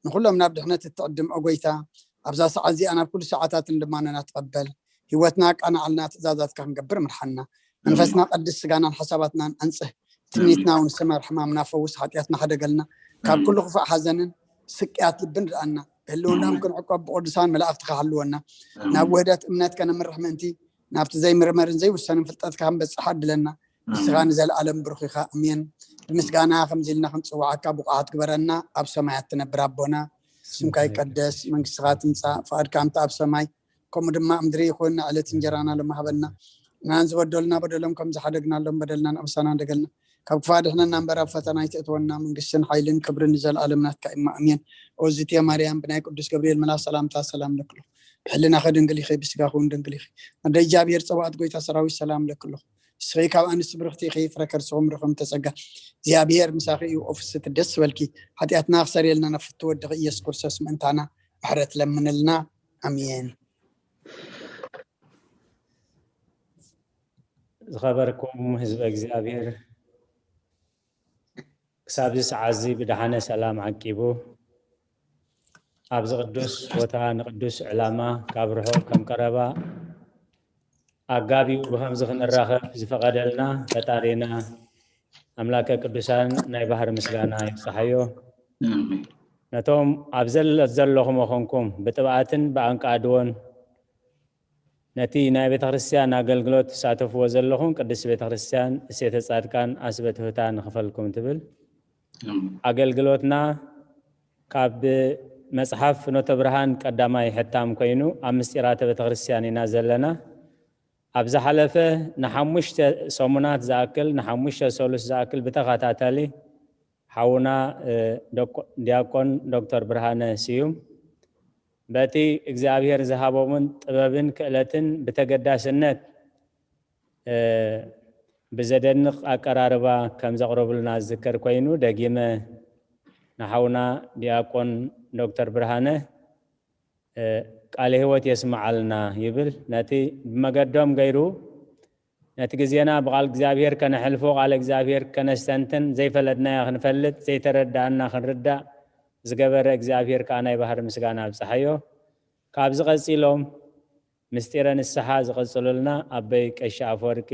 ንኹሎም ናብ ድሕነት እትዕድም ኦ ጎይታ ኣብዛ ሰዓት እዚኣ ናብ ኩሉ ሰዓታትን ልማኖና ትቐበል። ህይወትና ኣቃናዓልና ትእዛዛትካ ክንገብር ምርሓና። መንፈስና ቀድስ፣ ስጋናን ሓሳባትናን ኣንጽህ። ትምኒትና እውን ስመር፣ ሕማምና ፈውስ፣ ሓጢኣትና ሕደገልና። ካብ ኩሉ ክፉእ ሓዘንን ስቅያት ልብን ርኣና። ብህልውናም ክንዕቆብ ብቅዱሳን መላእኽትኻ ሃልወና። ናብ ውህደት እምነት ከነምርሕ ምእንቲ ናብቲ ዘይምርመርን ዘይውሰንን ፍልጠትካ ክንበጽሕ ኣድለና። ንስኻ ንዘለኣለም ብሩኽ ኢኻ። ኣሜን። ብምስጋና ከምዚ ኢልና ክንጽውዓካ ብቑዓት ግበረና። ኣብ ሰማያት ትነብር ኣቦና፣ ስምካ ይቀደስ፣ መንግስትኻ ትምጻእ፣ ፍቓድካ እንተ ኣብ ሰማይ ከምኡ ድማ ኣብ ምድሪ ይኹን። ንዕለት እንጀራና ሎሚ ሃበና። ንሕናን ዝበደሉና በደሎም ከም ዝሓደግናሎም በደልናን ኣበሳናን ደገልና። ካብ ክፋ ድሕነና እምበር ኣብ ፈተና ኣይተእትወና። መንግስትን ሓይልን ክብርን ንዘለኣለም ናትካ እማ ኣሜን። ኦዝቴ ማርያም ብናይ ቅዱስ ገብርኤል መልኣኽ ሰላምታ ሰላም ለክሎ ብሕልናኸ ድንግል ኢኺ፣ ብስጋኹ እውን ድንግል ኢኺ። ኣደ እግዚኣብሔር ጸባኦት ጎይታ ሰራዊት ሰላም ለክሎ። ንስኺ ካብ ኣንስቲ ብርኽቲ ኢኺ፣ ፍረ ከርስኹም ርኹም ተጸጋ እግዚኣብሔር ምሳኺ እዩ። ኦፍስቲ ደስ በልኪ። ሓጢኣትና ክሰርየልና ናብ ፍቱ ወድኺ ኢየሱስ ክርስቶስ ምእንታና ምሕረት ለምንልና። ኣሜን። ዝኸበርኩም ህዝበ እግዚኣብሔር፣ ክሳብዚ ሰዓት እዚ ብደሓነ ሰላም ዓቂቡ ኣብዚ ቅዱስ ቦታ ንቅዱስ ዕላማ ካብ ርሑቕ ከም ቀረባ ኣጋቢኡ ብኸምዚ ክንራኸብ ዝፈቐደልና ፈጣሪና ኣምላከ ቅዱሳን ናይ ባህር ምስጋና ይብጽሓዮ። ነቶም ኣብ ዘለኹም ኾንኩም ብጥብኣትን ብኣንቃድዎን ነቲ ናይ ቤተ ክርስቲያን ኣገልግሎት ትሳተፍዎ ዘለኹም ቅድስት ቤተ ክርስቲያን እሴተ ጻድቃን ኣስበትህታ ንኽፈልኩም ትብል። ኣገልግሎትና ካብ መጽሓፍ ፍኖተ ብርሃን ቀዳማይ ሕታም ኮይኑ ኣብ ምስጢራተ ቤተ ክርስቲያን ኢና ዘለና። ኣብ ዝሓለፈ ንሓሙሽተ ሰሙናት ዝኣክል፣ ንሓሙሽተ ሰሉስ ዝኣክል ብተኸታታሊ ሓውና ዲያቆን ዶክተር ብርሃነ ስዩም በቲ እግዚኣብሔር ዝሃቦምን ጥበብን ክእለትን ብተገዳስነት ብዘደንቕ ኣቀራርባ ከም ዘቕረቡልና ዝዝከር ኮይኑ ደጊመ ንሓውና ዲያቆን ዶክተር ብርሃነ ቃለ ህይወት የስምዓልና ይብል። ነቲ ብመገዶም ገይሩ ነቲ ግዜና ብቓል እግዚኣብሔር ከነሕልፎ፣ ቃለ እግዚኣብሔር ከነስተንትን፣ ዘይፈለጥናዮ ክንፈልጥ፣ ዘይተረዳእና ክንርዳእ ዝገበረ እግዚኣብሔር ከዓ ናይ ባህሪ ምስጋና ኣብፀሓዮ። ካብዚ ቀፂሎም ምስጢረ ንስሓ ዝቐፅሉልና ኣበይ ቀሺ ኣፈወርቂ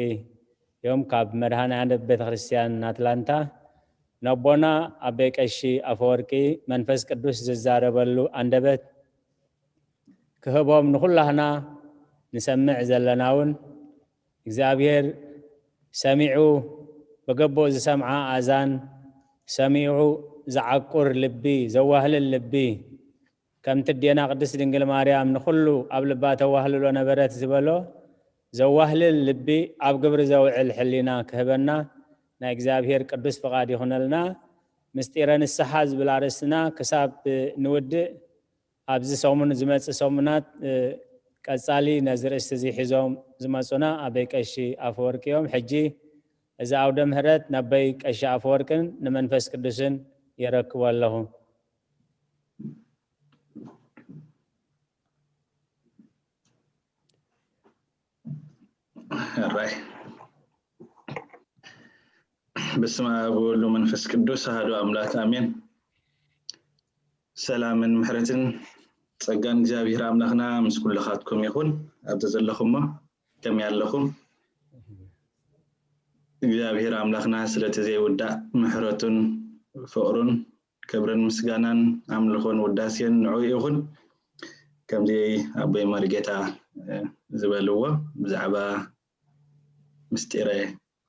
እዮም፣ ካብ መድሃነ ዓለም ቤተክርስትያን ኣትላንታ። ነቦና ኣበይ ቀሺ ኣፈወርቂ መንፈስ ቅዱስ ዝዛረበሉ ኣንደበት ክህቦም፣ ንኹላህና ንሰምዕ ዘለና እውን እግዚኣብሔር ሰሚዑ፣ ብግቡእ ዝሰምዓ ኣእዛን፣ ሰሚዑ ዝዓቁር ልቢ፣ ዘዋህልል ልቢ፣ ከምቲ ኣዴና ቅድስት ድንግል ማርያም ንኹሉ ኣብ ልባ ተዋህልሎ ነበረት ዝበሎ፣ ዘዋህልል ልቢ፣ ኣብ ግብሪ ዘውዕል ሕሊና ክህበና ናይ እግዚኣብሔር ቅዱስ ፍቓድ ይኹነልና። ምስጢረ ንስሓ ዝብል ኣርእስትና ክሳብ ንውድእ፣ ኣብዚ ሰሙን፣ ዝመጽእ ሰሙናት ቀጻሊ ነዚ ርእስቲ እዚ ሒዞም ዝመጹና ኣበይ ቀሺ ኣፈወርቂ እዮም። ሕጂ እዚ ኣውደ ምህረት ናበይ ቀሺ ኣፈወርቅን ንመንፈስ ቅዱስን የረክቦ ኣለኹ። ሕራይ። በስመ ኣብ ወወልድ ወመንፈስ ቅዱስ ኣሐዱ ኣምላክ ኣሜን። ሰላምን ምሕረትን ጸጋን እግዚኣብሔር ኣምላኽና ምስ ኩልኻትኩም ይኹን። ኣብዚ ዘለኹሞ ከመይ ኣለኹም? እግዚኣብሔር ኣምላኽና ስለቲ ዘይውዳእ ምሕረቱን ፍቕሩን ክብርን ምስጋናን ኣምልኾን ውዳሴን ንዑ ይኹን። ከምዚ ኣቦይ መሪጌታ ዝበልዎ ብዛዕባ ምስጢረ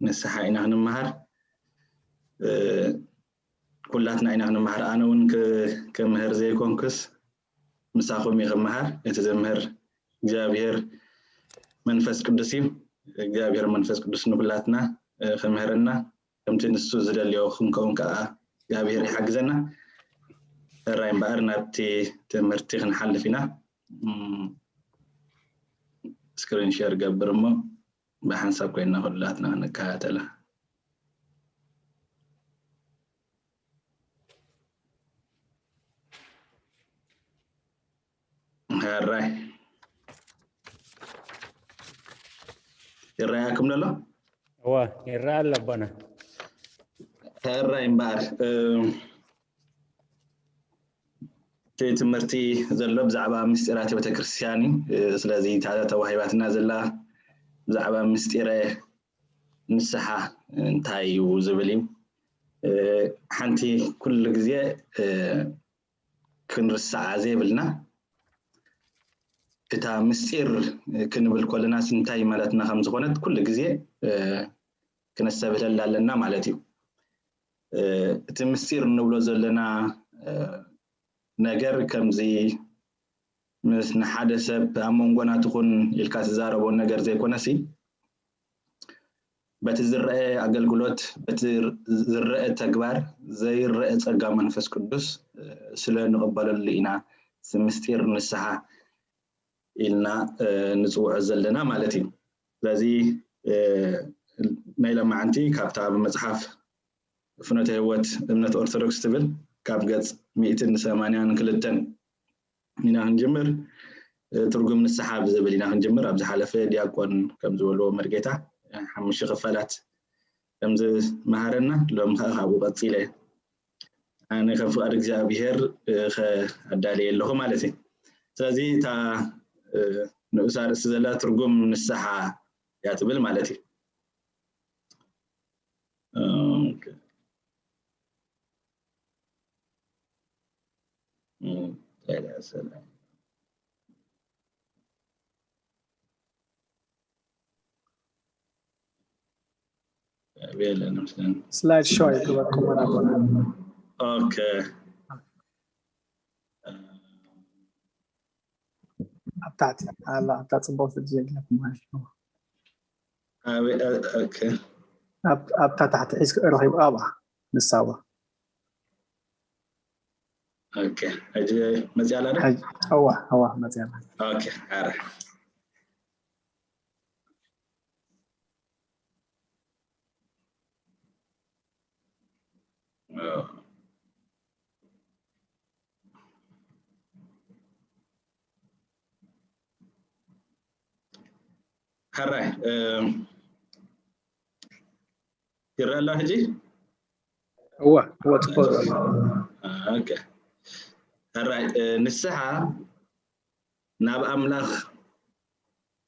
ንስሓ ኢና ክንመሃር። ኩላትና ኢና ክንመሃር። ኣነ እውን ክምህር ዘይኮንኩስ ምሳኹም እየ ክመሃር። እቲ ዘምህር እግዚኣብሔር መንፈስ ቅዱስ እዩ። እግዚኣብሔር መንፈስ ቅዱስ ንኩላትና ክምህረና፣ ከምቲ ንሱ ዝደልዮ ክንከውን ከዓ እግዚኣብሔር ይሓግዘና። ሕራይ እምበኣር ናብቲ ትምህርቲ ክንሓልፍ ኢና። ስክሪን ሸር ገብር እሞ ብሓንሳብ ኮይና ኩላትና ክንከታተላ። ሕራይ ይረኣየኩም ዘሎ? እወ፣ ይረኣ ኣሎ ኣቦና። ሕራይ እምበኣር እቲ ትምህርቲ ዘሎ ብዛዕባ ምስጢራት ቤተክርስትያን እዩ። ስለዚ እታ ተዋሂባትና ዘላ ብዛዕባ ምስጢረ ንስሓ እንታይ እዩ ዝብል እዩ። ሓንቲ ኩሉ ግዜ ክንርስዓ ዘይብልና፣ እታ ምስጢር ክንብል ከለናስ እንታይ ማለትና ከም ዝኾነት ኩሉ ግዜ ክነስተብህለላ ኣለና ማለት እዩ። እቲ ምስጢር እንብሎ ዘለና ነገር ከምዚ ምስ ንሓደ ሰብ ኣብ መንጎና ትኹን ኢልካ ትዛረቦ ነገር ዘይኮነሲ፣ በቲ ዝረአ ኣገልግሎት፣ በቲ ዝረአ ተግባር ዘይረአ ጸጋ መንፈስ ቅዱስ ስለ ንቕበለሉ ኢና ምስጢር ንስሓ ኢልና ንጽውዖ ዘለና ማለት እዩ። ስለዚ ናይ ለማዓንቲ ካብታ ኣብ መጽሓፍ ፍኖተ ህይወት እምነት ኦርቶዶክስ ትብል ካብ ገጽ ሚእትን ሰማንያን ክልተን ኢና ክንጅምር። ትርጉም ንስሓ ብዝብል ኢና ክንጅምር። ኣብ ዝሓለፈ ዲያቆን ከም ዝበልዎ መርጌታ ሓሙሽተ ክፋላት ከም ዝመሃረና ሎም ከዓ ካብኡ ቀፂለ ኣነ ከም ፍቃድ እግዚኣብሔር ኣዳልየ ኣለኹ ማለት እዩ። ስለዚ እታ ንኡሳ ርእሲ ዘላ ትርጉም ንስሓ እያ ትብል ማለት እዩ። ስላይድ ሾው ኣይገበርኩሞ ናቦና። ኣብ ታሕቲ ኣሎ ኣብታ ፅቡቅ ስእሊ ዘለኩም ማለት ነው። ኣብታ ታሕቲ ሒዝክ ረኺቡ ኣብኣ ንሳዋ ኦኬ ሕጂ መፅያ ኣላ ዶ? ሕጂ- እዋ እዋ መፅያ ኣላ። ኦኬ ኣረ ሕራይ ይረአ ኣሎ ሕጂ? እዋ እዋ ጽቡቅ። ኦኬ። ሕራይ ንስሓ ናብ ኣምላኽ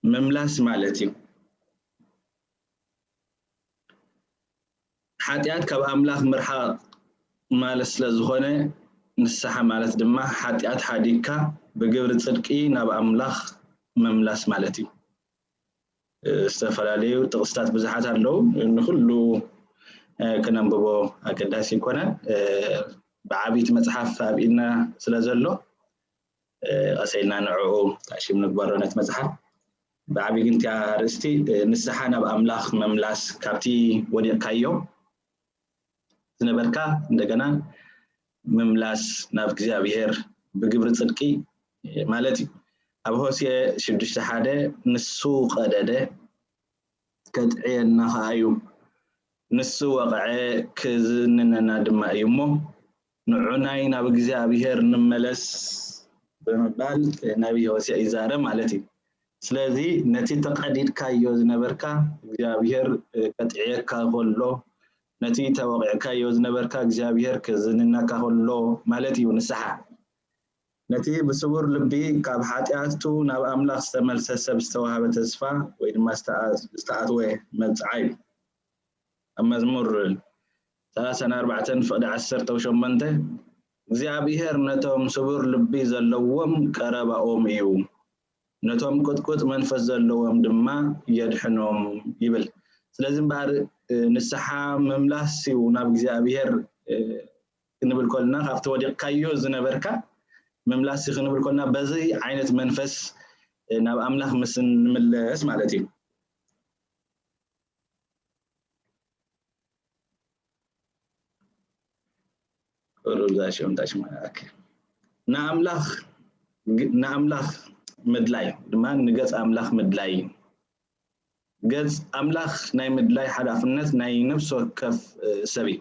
ምምላስ ማለት እዩ። ሓጢኣት ካብ ኣምላኽ ምርሓቕ ማለት ስለ ዝኾነ፣ ንስሓ ማለት ድማ ሓጢኣት ሓዲግካ ብግብሪ ጽድቂ ናብ ኣምላኽ ምምላስ ማለት እዩ። ዝተፈላለዩ ጥቕስታት ብዙሓት ኣለዉ። ንኹሉ ክነንብቦ ኣገዳሲ ይኮነን። ብዓብይቲ መጽሓፍ ኣብ ኢድና ስለ ዘሎ ቀሰ ኢልና ንዕኡ ታእሽም ንግበሮ ነቲ መጽሓፍ። ብዓብዪ ግን እቲኣ ኣርእስቲ ንስሓ ናብ ኣምላኽ ምምላስ፣ ካብቲ ወዲቕካዮ ዝነበርካ እንደገና ምምላስ ናብ እግዚኣብሔር ብግብሪ ጽድቂ ማለት እዩ። ኣብ ሆሴ ሽዱሽተ ሓደ ንሱ ቀደደ ከጥዕየና ኸዓ እዩ፣ ንሱ ወቕዐ ክዝንነና ድማ እዩ እሞ ንዑናይ ናብ እግዚኣብሔር ንመለስ ብምባል ነቢይ ሆሴ ይዛረብ ማለት እዩ። ስለዚ ነቲ ተቐዲድካዮ ዝነበርካ እግዚኣብሔር ከጥዕየካ ከሎ፣ ነቲ ተወቒዕካዮ ዝነበርካ እግዚኣብሔር ክዝንነካ ከሎ ማለት እዩ ንስሓ። ነቲ ብስቡር ልቢ ካብ ሓጢኣቱ ናብ ኣምላኽ ዝተመልሰ ሰብ ዝተዋህበ ተስፋ ወይ ድማ ዝተኣትወ መብጽዓ እዩ። ኣብ መዝሙር ሰላሳን ኣርባዕተን ፍቕዲ ዓሰርተ ሸሞንተ እግዚኣብሔር ነቶም ስቡር ልቢ ዘለዎም ቀረባኦም እዩ፣ ነቶም ቅጥቁጥ መንፈስ ዘለዎም ድማ የድሕኖም ይብል። ስለዚ እምበኣር ንስሓ ምምላስ እዩ ናብ እግዚኣብሔር ክንብል ከልና ካብቲ ወዲቕካዮ ዝነበርካ ምምላስ እዩ ክንብል ከልና በዚ ዓይነት መንፈስ ናብ ኣምላኽ ምስ ንምለስ ማለት እዩ። ቁሩብ ዛሽም ታሽማ ንኣምላኽ ንኣምላኽ ምድላይ ድማ ንገጽ ኣምላኽ ምድላይ እዩ። ገጽ ኣምላኽ ናይ ምድላይ ሓላፍነት ናይ ነፍሲ ወከፍ ሰብ እዩ።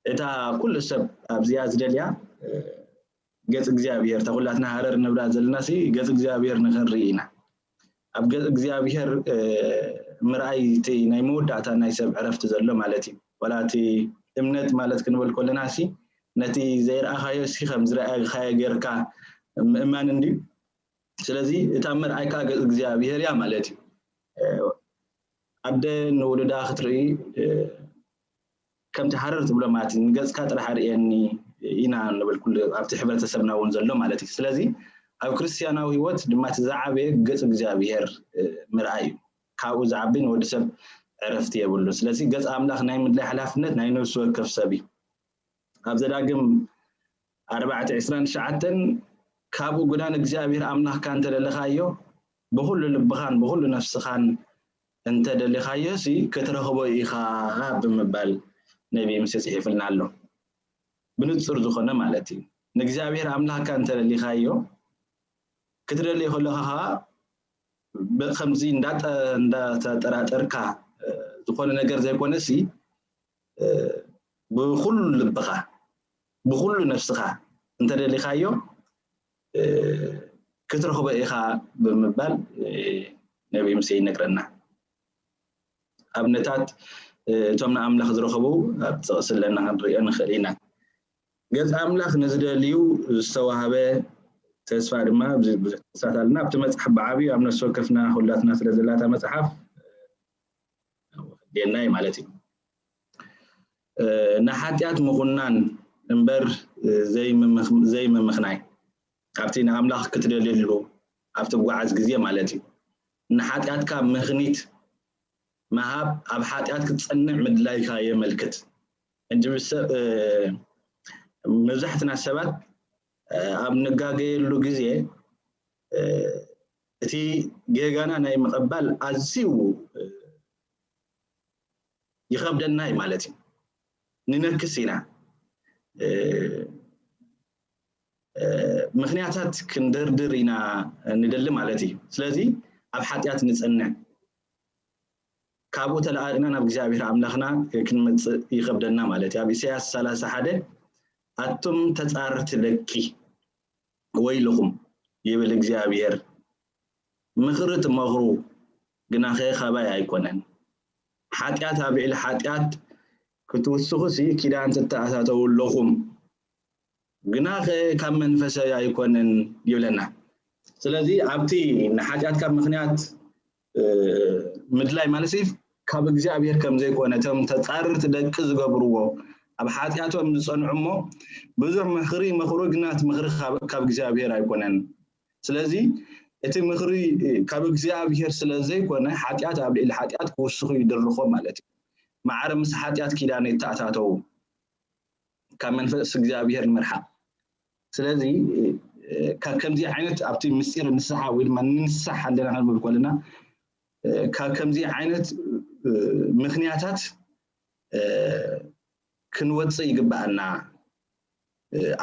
እታ ኩሉ ሰብ ኣብዚኣ ዝደልያ ገጽ እግዚኣብሔር፣ እታ ኩላትና ሃረር ንብላ ዘለና ሲ ገጽ እግዚኣብሔር ንክንርኢ ኢና። ኣብ ገጽ እግዚኣብሔር ምርኣይ እቲ ናይ መወዳእታ ናይ ሰብ ዕረፍቲ ዘሎ ማለት እዩ። ዋላ እቲ እምነት ማለት ክንብል ከለና ሲ ነቲ ዘይረኣኻዮ ሲ ከም ዝረኣኻዮ ጌርካ ምእማን እንድዩ። ስለዚ እታ ምርኣይ ከዓ ገጽ እግዚኣብሔር እያ ማለት እዩ። ኣደ ንውሉዳ ክትርኢ ከምቲ ሃረር ትብሎ ማለት እዩ፣ ንገጽካ ጥራሕ ኣርእየኒ ኢና ንብል ኩሉ ኣብቲ ሕብረተሰብና እውን ዘሎ ማለት እዩ። ስለዚ ኣብ ክርስትያናዊ ህይወት ድማ እቲ ዝዓበየ ገጽ እግዚኣብሔር ምርኣይ እዩ። ካብኡ ዝዓቢ ንወዲ ሰብ ዕረፍቲ የብሉ። ስለዚ ገጽ ኣምላኽ ናይ ምድላይ ሓላፍነት ናይ ነፍሲ ወከፍ ሰብ እዩ። ኣብ ዘዳግም ኣርባዕተ ዕስራን ትሽዓተን ካብኡ ግዳ ንእግዚኣብሔር ኣምላኽካ እንተደለኻዮ ብኹሉ ልብኻን ብኹሉ ነፍስኻን እንተደሊኻዮ ሲ ክትረኽቦ ኢኻ ብምባል ነቢ ሙሴ ጽሒፍልና ኣሎ። ብንጹር ዝኾነ ማለት እዩ። ንእግዚኣብሔር ኣምላኽካ እንተደሊኻዮ ክትደልዮ ከለኻ ኸዓ ከምዚ እንዳተጠራጠርካ ዝኾነ ነገር ዘይኮነ ሲ ብኩሉ ልብኻ ብኩሉ ነፍስኻ እንተደሊኻዮ ክትረኽቦ ኢኻ ብምባል ነቢ ሙሴ ይነግረና። ኣብነታት እቶም ንኣምላኽ ዝረኸቡ ኣብ ጥቕሲ ኣለና ክንሪኦ ንኽእል ኢና። ገጽ ኣምላኽ ንዝደልዩ ዝተዋህበ ተስፋ ድማ ብዙሕ ተስፋታት ኣለና። ኣብቲ መጽሓፍ ብዓብዩ ኣብ ነፍሲ ወከፍና ኩላትና ስለ ዘላታ መጽሓፍ የድልየና እዩ ማለት እዩ። ንሓጢኣት ምኹናን እምበር ዘይምምኽናይ፣ ኣብቲ ንኣምላኽ ክትደልየሉ ኣብ ትጓዓዝ ግዜ ማለት እዩ። ንሓጢኣትካ ምኽኒት ምሃብ ኣብ ሓጢኣት ክትጸንዕ ምድላይካ የመልክት። ሕጂ መብዛሕትና ሰባት ኣብ ንጋገየሉ ግዜ እቲ ጌጋና ናይ ምቕባል ኣዝዩ ይኸብደና እዩ ማለት እዩ። ንነክስ ኢና፣ ምኽንያታት ክንድርድር ኢና ንደሊ ማለት እዩ። ስለዚ ኣብ ሓጢኣት ንጸንዕ፣ ካብኡ ተለኣእና ናብ እግዚኣብሔር ኣምላኽና ክንመጽእ ይኸብደና ማለት እዩ። ኣብ ኢሳያስ ሰላሳ ሓደ ኣቱም ተጻረርቲ ደቂ ወይልኹም ይብል እግዚኣብሔር፣ ምኽሪ ትመኽሩ ግናኸ ካባይ ኣይኮነን። ሓጢኣት ኣብ ልዕሊ ሓጢኣት ክትውስኹሲ ኪዳን ትተኣታተዉ ኣለኹም፣ ግናኸ ካብ መንፈሰይ ኣይኮነን ይብለና። ስለዚ ኣብቲ ንሓጢኣትካ ምኽንያት ምድላይ ማለት ካብ እግዚኣብሔር ከም ዘይኮነ፣ እቶም ተጻረርቲ ደቂ ዝገብርዎ ኣብ ሓጢኣቶም ዝጸንዑ እሞ ብዙሕ ምኽሪ ይመኽሩ፣ ግና እቲ ምኽሪ ካብ እግዚኣብሔር ኣይኮነን። ስለዚ እቲ ምኽሪ ካብ እግዚኣብሔር ስለ ዘይኮነ ሓጢኣት ኣብ ልዕሊ ሓጢኣት ክውስኹ ይድርኾ ማለት እዩ። ማዕረ ምስ ሓጢኣት ኪዳን ይተኣታተዉ፣ ካብ መንፈስ እግዚኣብሔር ንምርሓቕ። ስለዚ ካብ ከምዚ ዓይነት ኣብቲ ምስጢር ንስሓ ወይ ድማ ንንስሓ ኣለና ክንብል ከለና ካብ ከምዚ ዓይነት ምኽንያታት ክንወፅእ ይግብኣና።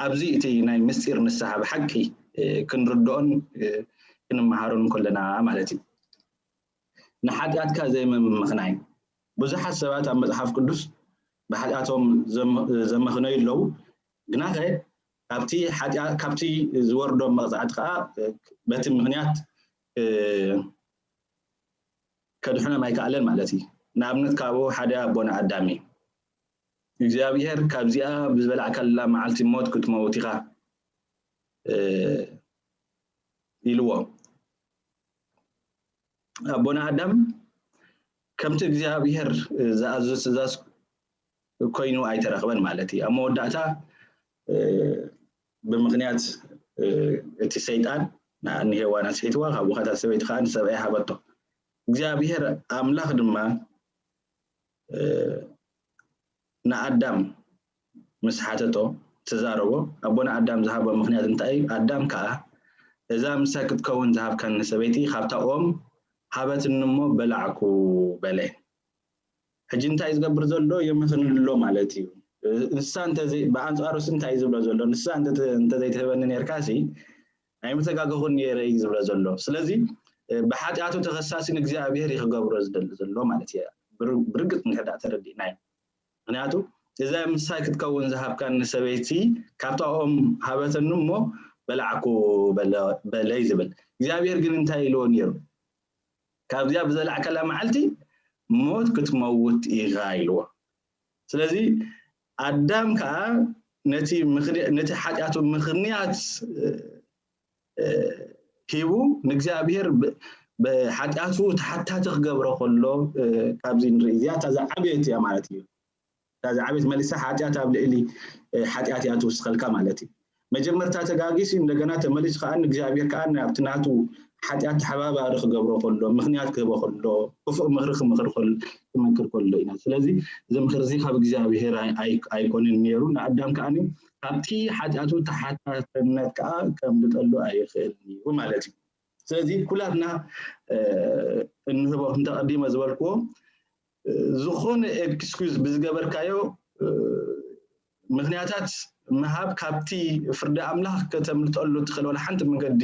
ኣብዚ እቲ ናይ ምስጢር ንስሓ ብሓቂ ክንርድኦን ክንመሃሮን ከለና ማለት እዩ። ንሓጢኣትካ ዘይምምኽናይ። ብዙሓት ሰባት ኣብ መጽሓፍ ቅዱስ ብሓጢኣቶም ዘመኽነዩ ኣለዉ። ግናኸ ካብቲ ዝወርዶም መቕጻዕቲ ከዓ በቲ ምኽንያት ከድሕኖም ኣይከኣለን ማለት እዩ። ንኣብነት ካብኡ ሓደ ኣቦና ኣዳም እዩ። እግዚኣብሔር ካብዚኣ ብዝበላዕካላ መዓልቲ ሞት ክትመውት ኢኻ ኢልዎ። ኣቦና ኣዳም ከምቲ እግዚኣብሔር ዝኣዘዞ ትእዛዝ ኮይኑ ኣይተረኽበን ማለት እዩ። ኣብ መወዳእታ ብምኽንያት እቲ ሰይጣን ንሄዋን ኣስሒትዋ፣ ካብኡ ከኣ ሰበይቲ ከኣ ንሰብኣይ ሃበቶ። እግዚኣብሔር ኣምላኽ ድማ ንኣዳም ምስ ሓተቶ፣ ተዛረቦ፣ ኣቦና ኣዳም ዝሃቦ ምኽንያት እንታይ እዩ? ኣዳም ከኣ እዛ ምሳይ ክትከውን ዝሃብካኒ ሰበይቲ ካብታ ኦም ሃበትኒ እሞ በላዕኩ በለ። ሕጂ እንታይ ዝገብር ዘሎ? የመኽንሎ ማለት እዩ። ንሳ እንተዘይ ብኣንጻሩስ እንታይ እዩ ዝብሎ ዘሎ? ንሳ እንተዘይትህበኒ ነርካሲ ኣይምተጋገኹን ነይረ እዩ ዝብሎ ዘሎ። ስለዚ ብሓጢኣቱ ተኸሳሲ ንእግዚኣብሔር እዩ ክገብሮ ዝደሊ ዘሎ ማለት እዩ። ብርግጽ እንድሕር ተረዲእናዮ። ምክንያቱ እዛ ምሳይ ክትከውን ዝሃብካኒ ሰበይቲ ካብታ ኦም ሃበተኒ እሞ በላዕኩ በለ- በለ እዩ ዝብል። እግዚኣብሔር ግን እንታይ ኢልዎ ነይሩ? ካብዚኣ ብዘላዕካላ መዓልቲ ሞት ክትመውት ኢኻ ኢልዎ። ስለዚ ኣዳም ከዓ ነቲ ምኽንያ- ነቲ ሓጢኣቱ ምኽንያት እ፣ እ፣ ሂቡ ንእግዚኣብሔር ብ- ብሓጢኣቱ ተሓታቲ ክገብሮ ከሎ እ፣ ካብዚ ንርኢ። እዚኣ እታ ዝዓበየት እያ ማለት እዩ። እታ ዝዓበየት መሊሳ ሓጢኣት ኣብ ልዕሊ እ፣ ሓጢኣት እያ ትውስኸልካ ማለት እዩ። መጀመርታ ተጋጊሱ እንደገና ተመሊሱ ከዓ ንእግዚኣብሔር ከዓ ናብቲ ናቱ ሓጢኣት ተሓባባሪ ክገብሮ ከሎ፣ ምኽንያት ክህቦ ከሎ፣ ክፉእ ምኽሪ ክምኽር ከሎ ክመክር ከሎ ኢና። ስለዚ እዚ ምኽሪ እዚ ካብ እግዚኣብሔር ኣይ- ኣይ- ኣይኮነን ነይሩ። ንኣዳም ከዓ ካብቲ ሓጢኣቱ ተሓታትነት ከዓ ከምልጠሉ ኣይኽእልን እዩ ማለት እዩ። ስለዚ ኩላትና እ፣ እንህቦ፣ ከምቲ ኣቐዲመ ዝበልክዎ፣ እ፣ ዝኾነ ኤክስኪዩዝ ብዝገበርካዮ እ፣ ምኽንያታት ምሃብ ካብቲ ፍርዲ ኣምላኽ ከተምልጠሉ ትኽእል ወላ ሓንቲ መንገዲ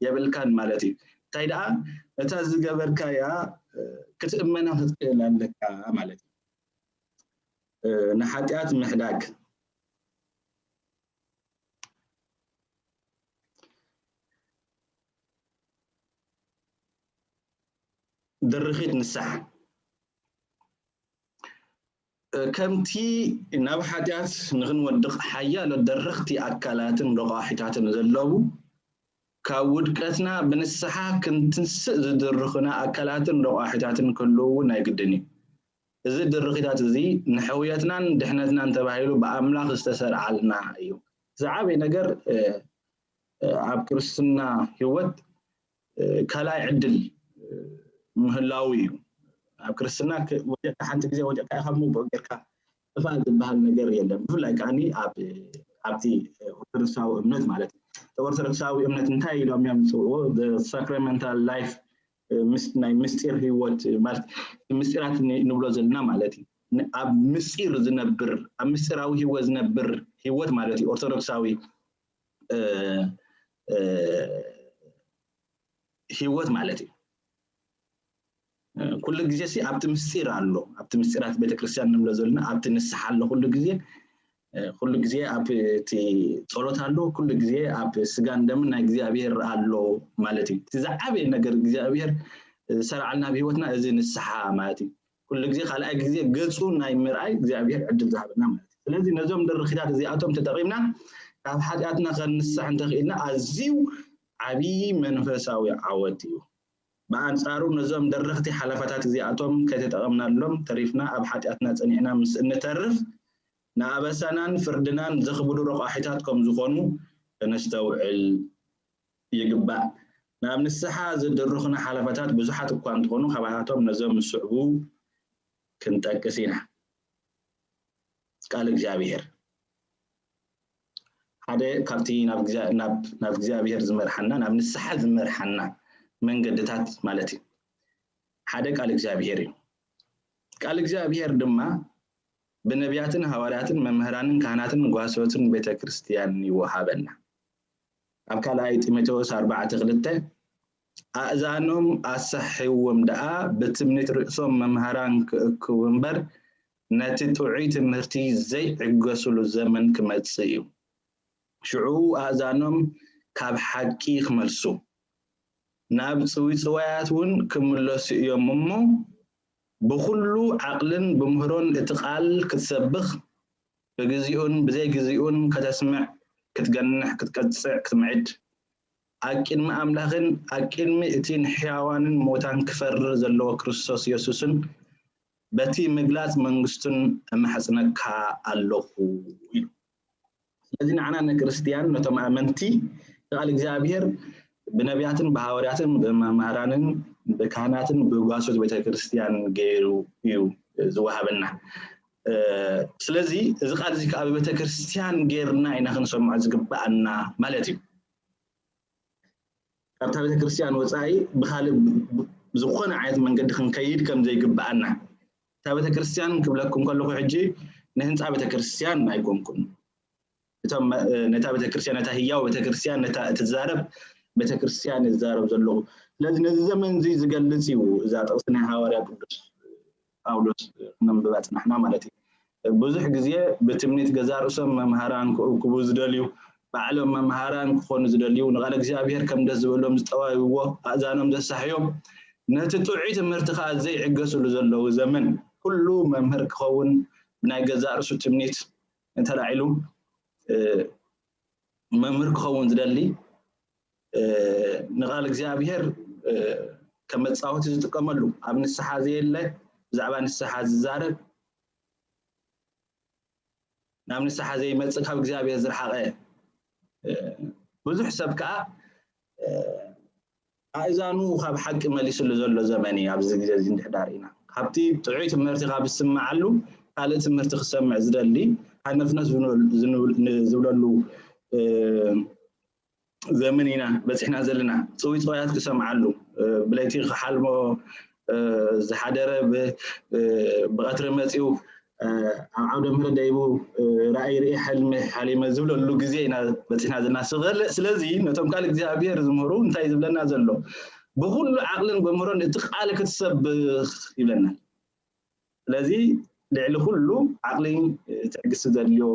የብልካን ማለት እዩ። እንታይ ደኣ ነታ ዝገበርካያ እ፣ ክትእመና ክትክእል ኣለካ ማለት እዩ። እ፣ ንሓጢኣት ምሕዳግ ድርኺት ንስሓ። ከምቲ ናብ ሓጢኣት ንኽንወድቕ ሓያሎ ደረኽቲ ኣካላትን ረቋሒታትን ዘለዉ፣ ካብ ውድቀትና ብንስሓ ክንትንስእ ዝድርኹና ኣካላትን ረቋሒታትን ክህልዉ እውን ናይ ግድን እዩ። እዚ ድርኺታት እዚ ንሕውየትናን ድሕነትናን ተባሂሉ ብኣምላኽ ዝተሰርዓልና እዩ። ዝዓበየ ነገር እ፣ እ፣ ኣብ ክርስትና ህይወት እ፣ ካልኣይ ዕድል እ፣ ምህላው እዩ። ኣብ ክርስትና ክ- ወዲቕካ ሓንቲ ግዜ ወዲቕካ ኢኻ፣ እሞ ብኡ ጌርካ ጥፋእ ዝበሃል ነገር የለን። ብፍላይ ከዓኒ ኣብ ኣብቲ ኦርቶዶክሳዊ እምነት ማለት እዩ። እቲ ኦርቶዶክሳዊ እምነት እንታይ ኢሎም እዮም ዝፅውዕዎ? The sacramental life፣ እ፣ ምስ- ናይ ምስጢር ህይወት ማለት ምስጢራት ን- ንብሎ ዘለና ማለት እዩ። ን- ኣብ ምስጢር ዝነብር፣ ኣብ ምስጢራዊ ህይወት ዝነብር ህይወት ማለት እዩ ኦርቶዶክሳዊ እ፣ እ፣ ህይወት ማለት እዩ። እ፣ ኩሉ ግዜ ሲ ኣብቲ ምስጢር ኣሎ፣ ኣብቲ ምስጢራት ቤተክርስትያን ንብሎ ዘለና ኣብቲ ንስሓ ኣሎ። ኩሉ ግዜ እ፣ ኩሉ ግዜ ኣብ እቲ ጸሎት ኣሎ፣ ኩሉ ግዜ ኣብ ስጋን ደምን ናይ እግዚኣብሔር ኣሎ ማለት እዩ። እቲ ዝዓበየ ነገር እግዚኣብሔር ዝሰርዓልና ኣብ ህይወትና እዚ ንስሓ ማለት እዩ። ኩሉ ግዜ ካልኣይ ግዜ ገጹ ናይ ምርኣይ እግዚኣብሔር ዕድል ዝሃበና ማለት እዩ። ስለዚ ነዞም ድርኺታት እዚኣቶም ተጠቒምና ካብ ሓጢኣትና ከንስሕ እንተኽኢልና ኣዝዩ ዓብዪ መንፈሳዊ ዓወት እዩ። ብኣንጻሩ ነዞም ደረኽቲ ሓለፋታት እዚኣቶም ከይተጠቐምናሎም ተሪፍና ኣብ ሓጢኣትና ጸኒዕና ምስ እንተርፍ ንኣበሳናን ፍርድናን ዘኽብዱ ረቋሒታት ከም ዝኾኑ ከነስተውዕል ይግባእ። ናብ ንስሓ ዝድርኹና ሓለፋታት ብዙሓት እኳ እንተኾኑ ካባታቶም ነዞም ዝስዕቡ ክንጠቅስ ኢና። ቃል እግዚኣብሔር ሓደ ካብቲ ናብ እግዚኣብሔር ዝመርሓና ናብ ንስሓ ዝመርሓና መንገድታት ማለት እዩ። ሓደ ቃል እግዚኣብሔር እዩ። ቃል እግዚኣብሔር ድማ ብነቢያትን ሃዋርያትን መምህራንን ካህናትን ጓሶትን ቤተ ክርስቲያን ይወሃበና። ኣብ ካልኣይ ጢሞቴዎስ ኣርባዕተ ክልተ ኣእዛኖም ኣሳሕዎም ደኣ ብትምኒት ርእሶም መምሃራን ክእክቡ እምበር ነቲ ጥዑይ ትምህርቲ ዘይዕገሱሉ ዘመን ክመጽእ እዩ። ሽዑ ኣእዛኖም ካብ ሓቂ ክመልሱ ናብ ጽዊጽዋያት እውን ክምለሱ እዮም እሞ ብኹሉ ዓቕልን ብምህሮን እቲ ቃል ክትሰብኽ ብግዚኡን ብዘይ ግዚኡን ከተስምዕ ክትገንሕ ክትቀጽዕ ክትምዕድ ኣብ ቅድሚ ኣምላኽን ኣብ ቅድሚ እቲ ንሕያዋንን ሞታን ክፈርር ዘለዎ ክርስቶስ የሱስን በቲ ምግላጽ መንግስቱን እማሕጽነካ ኣለኹ ኢሉ። ስለዚ ንዓና ንክርስትያን ነቶም ኣመንቲ ቃል እግዚኣብሔር ብነቢያትን ብሃዋርያትን ብመምህራንን ብካህናትን ብጓሶት ቤተክርስትያን ገይሩ እዩ ዝወሃበና። ስለዚ እዚ ቃል እዚ ከዓ ብቤተክርስትያን ገይርና ኢና ክንሰምዖ ዝግባኣና ማለት እዩ። ካብታ ቤተክርስትያን ወፃኢ ብካልእ ብዝኾነ ዓይነት መንገዲ ክንከይድ ከም ዘይግባኣና እታ ቤተክርስትያን ክብለኩም ከለኹ ሕጂ ንህንፃ ቤተክርስትያን ኣይኮንኩን። እቶም ነታ ቤተክርስትያን ነታ ህያው ቤተክርስትያን ነታ እትዛረብ ቤተክርስትያን እዛረብ ዘለኹ። ስለዚ ነዚ ዘመን እዚ ዝገልጽ እዩ እዛ ጥቕሲ ናይ ሃዋርያ ቅዱስ ጳውሎስ ክነንብባ ጽናሕና ማለት እዩ። ብዙሕ ግዜ ብትምኒት ገዛ ርእሶም መምሃራን ክእክቡ ዝደልዩ ባዕሎም መምሃራን ክኾኑ ዝደልዩ ንቓል እግዚኣብሔር ከም ደስ ዝበሎም ዝጠዋይዎ ኣእዛኖም ዘሳሕዮም ነቲ ጥዑይ ትምህርቲ ከዓ ዘይዕገስሉ ዘለዉ ዘመን ኩሉ መምህር ክኸውን ብናይ ገዛ ርእሱ ትምኒት እንተላዒሉ መምህር ክኸውን ዝደሊ ንቓል እግዚኣብሔር ከም መፃወቲ ዝጥቀመሉ ኣብ ንስሓ ዘየለ ብዛዕባ ንስሓ ዝዛረብ ናብ ንስሓ ዘይመፅእ ካብ እግዚኣብሔር ዝረሓቐ ብዙሕ ሰብ ከዓ ኣእዛኑ ካብ ሓቂ መሊስሉ ዘሎ ዘመን እዩ። ኣብዚ ግዜ እዚ እንድሕዳር ኢና ካብቲ ጥዑይ ትምህርቲ ካብ ዝስምዓሉ ካልእ ትምህርቲ ክሰምዕ ዝደሊ ሃነፍነፍ ዝብለሉ ዘመን ኢና በፂሕና ዘለና። ፅውፅዋያት ክሰምዓሉ ብለይቲ ክሓልሞ ዝሓደረ ብቐትሪ መፂኡ ኣብ ዓውደ ምህረት ደይቡ ራእይ ርኢ ሕልሚ ሓሊመ ዝብለሉ ግዜ ኢና በፂሕና ዘለና። ስለዚ ነቶም ቃል እግዚኣብሔር ዝምህሩ እንታይ ዝብለና ዘሎ ብኩሉ ዓቕልን ብምህሮን እቲ ቃል ክትሰብኽ ይብለና። ስለዚ ልዕሊ ኩሉ ዓቕሊ ትዕግስቲ ዘድልዮ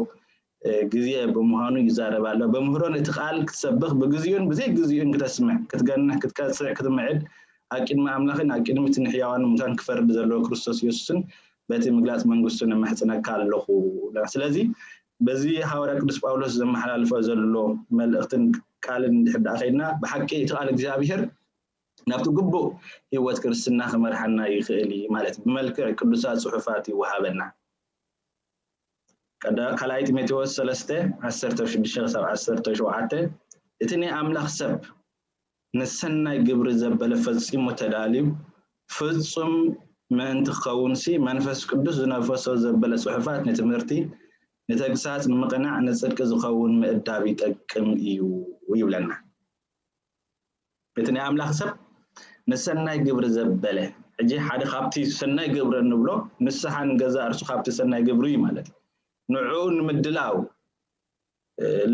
ግዜ ብምዃኑ ይዛረብ ኣሎ። ብምህሮን እቲ ቃል ክትሰብኽ ብግዚኡን ብዘይ ግዚኡን ክተስምዕ ክትገንሕ ክትቀፅዕ ክትምዕድ ኣብ ቅድሚ ኣምላኽን ኣብ ቅድሚ እቲ ንሕያዋን ሙታን ክፈርድ ዘለዎ ክርስቶስ ኢየሱስን በቲ ምግላጽ መንግስቱ ነማሕጽነካ ኣለኹ። ስለዚ በዚ ሃዋርያ ቅዱስ ጳውሎስ ዘመሓላልፎ ዘሎ መልእኽትን ቃልን እንድሕር ደኣ ከይድና ብሓቂ እቲ ቃል እግዚኣብሔር ናብቲ ግቡእ ህይወት ክርስትና ክመርሓና ይኽእል እዩ ማለት ብመልክዕ ቅዱሳት ጽሑፋት ይወሃበና። ካልኣይ ጢሞቴዎስ ሰለስተ ዓሰርተ ሽዱሽተ ክሳብ ዓሰርተ ሸውዓተ እቲ ናይ ኣምላኽ ሰብ ንሰናይ ግብሪ ዘበለ ፈጺሙ ተዳልዩ ፍጹም ምእንቲ ክኸውን ሲ መንፈስ ቅዱስ ዝነፈሶ ዘበለ ጽሑፋት ንትምህርቲ፣ ንተግሳጽ፣ ንምቕናዕ፣ ንጽድቂ ዝኸውን ምእዳብ ይጠቅም እዩ ይብለና። እቲ ናይ ኣምላኽ ሰብ ንሰናይ ግብሪ ዘበለ ሕጂ ሓደ ካብቲ ሰናይ ግብሪ እንብሎ ንስሓ ንገዛእ ርእሱ ካብቲ ሰናይ ግብሪ እዩ ማለት እዩ። ንዕኡ ንምድላው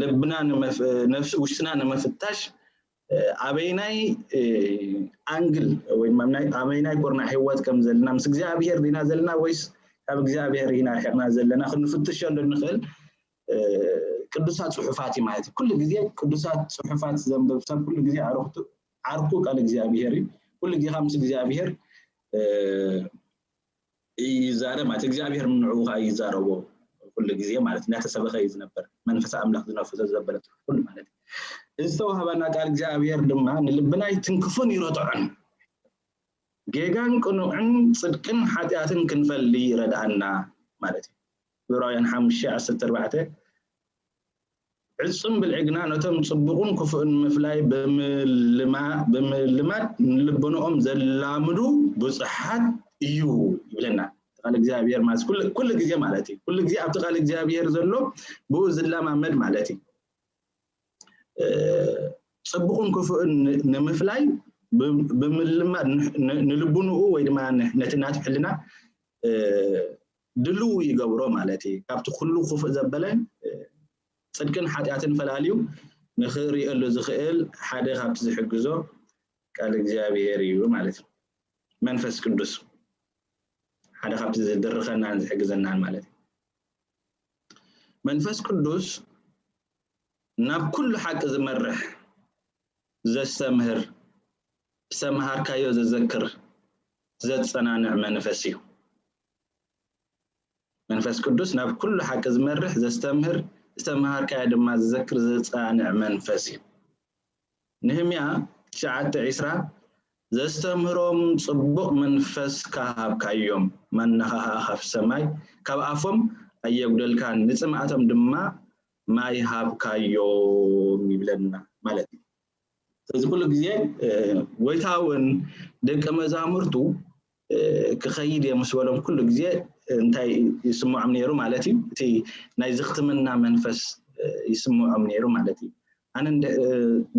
ልብና ውሽጥና ንምፍታሽ ኣበይናይ ኣንግል ወይ ኣበይናይ ኩርናዕ ህይወት ከም ዘለና ምስ እግዚኣብሔር ዲና ዘለና ወይስ ካብ እግዚኣብሔር ኢና ርሒቕና ዘለና ክንፍትሸሉ ንኽእል ቅዱሳት ፅሑፋት እዩ ማለት እዩ። ኩሉ ግዜ ቅዱሳት ፅሑፋት ዘንብብ ሰብ ኩሉ ግዜ ኣረክቱ ዓርኩ ቃል እግዚኣብሔር እዩ። ኩሉ ግዜ ምስ እግዚኣብሔር ይዛረብ ማለት እግዚኣብሔር ንዕኡ ከዓ ይዛረቦ ኩሉ ግዜ ማለት እናተሰበኸ እዩ ዝነበር። መንፈስ ኣምላኽ ዝነፍሶ ዘበለ ኩሉ ማለት እዩ። እዚ ዝተዋህባና ቃል እግዚኣብሔር ድማ ንልብና ይትንክፉን ይረትዖን፣ ጌጋን ቅኑዕን ጽድቅን ሓጢኣትን ክንፈሊ ይረድኣና ማለት እዩ። ዕብራውያን ሓሙሽተ ዓሰርተ ኣርባዕተ ዕጹም ብልዒ ግና ነቶም ጽቡቕን ክፉእን ምፍላይ ብምልማድ ንልቦንኦም ዘላምዱ ብጹሓት እዩ ይብለና። ቃል እግዚኣብሔር ማለት ኩሉ ግዜ ማለት እዩ። ኩሉ ግዜ ኣብቲ ቃል እግዚኣብሔር ዘሎ ብኡ ዝለማመድ ማለት እዩ። ጽቡቕን ክፉእን ንምፍላይ ብምልማድ ንልቡንኡ ወይ ድማ ነቲ ናቱ ሕልና ድልው ይገብሮ ማለት እዩ። ካብቲ ኩሉ ክፉእ ዘበለ ጽድቅን ሓጢኣትን ፈላልዩ ንኽርእየሉ ዝኽእል ሓደ ካብቲ ዝሕግዞ ቃል እግዚኣብሔር እዩ ማለት እዩ። መንፈስ ቅዱስ ሓደ ካብቲ ዝድርኸናን ዝሕግዘናን ማለት እዩ። መንፈስ ቅዱስ ናብ ኩሉ ሓቂ ዝመርሕ፣ ዘስተምህር፣ ዝተምሃርካዮ ዘዘክር፣ ዘጸናንዕ መንፈስ እዩ። መንፈስ ቅዱስ ናብ ኩሉ ሓቂ ዝመርሕ፣ ዘስተምህር፣ ዝተምሃርካዮ ድማ ዘዘክር፣ ዘጸናንዕ መንፈስ እዩ። ንህምያ ትሽዓተ ዕስራ ዘስተምህሮም ጽቡቕ መንፈስ ካሃብካዮም፣ ማናኻ ካብ ሰማይ ካብ ኣፎም ኣየጉደልካን፣ ንጽምኣቶም ድማ ማይ ሃብካዮም ይብለና ማለት እዩ። ስለዚ ኩሉ ግዜ ጎይታ እውን ደቂ መዛሙርቱ ክኸይድ እየ ምስ በሎም ኩሉ ግዜ እንታይ ይስምዖም ነይሩ ማለት እዩ? እቲ ናይ ዝኽትምና መንፈስ ይስምዖም ነይሩ ማለት እዩ። ኣነ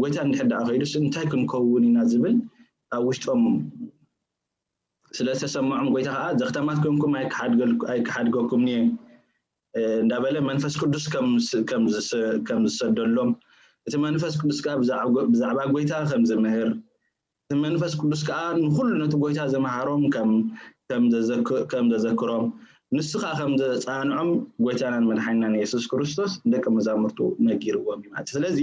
ጎይታ እንድሕር ደኣ ከይዱስ እንታይ ክንከውን ኢና ዝብል ኣብ ውሽጦም ስለ ዝተሰምዖም ጎይታ ከዓ ዘኽተማት ኮንኩም ኣይክሓድገኩም እየ እንዳበለ መንፈስ ቅዱስ ከም ዝሰደሎም፣ እቲ መንፈስ ቅዱስ ከዓ ብዛዕባ ጎይታ ከም ዝምህር፣ እቲ መንፈስ ቅዱስ ከዓ ንኩሉ ነቲ ጎይታ ዝመሃሮም ከም ዘዘክሮም፣ ንሱ ከዓ ከም ዘፃንዖም ጎይታናን መድሓኒናን የሱስ ክርስቶስ ንደቂ መዛሙርቱ ነጊርዎም እዩ ማለት። ስለዚ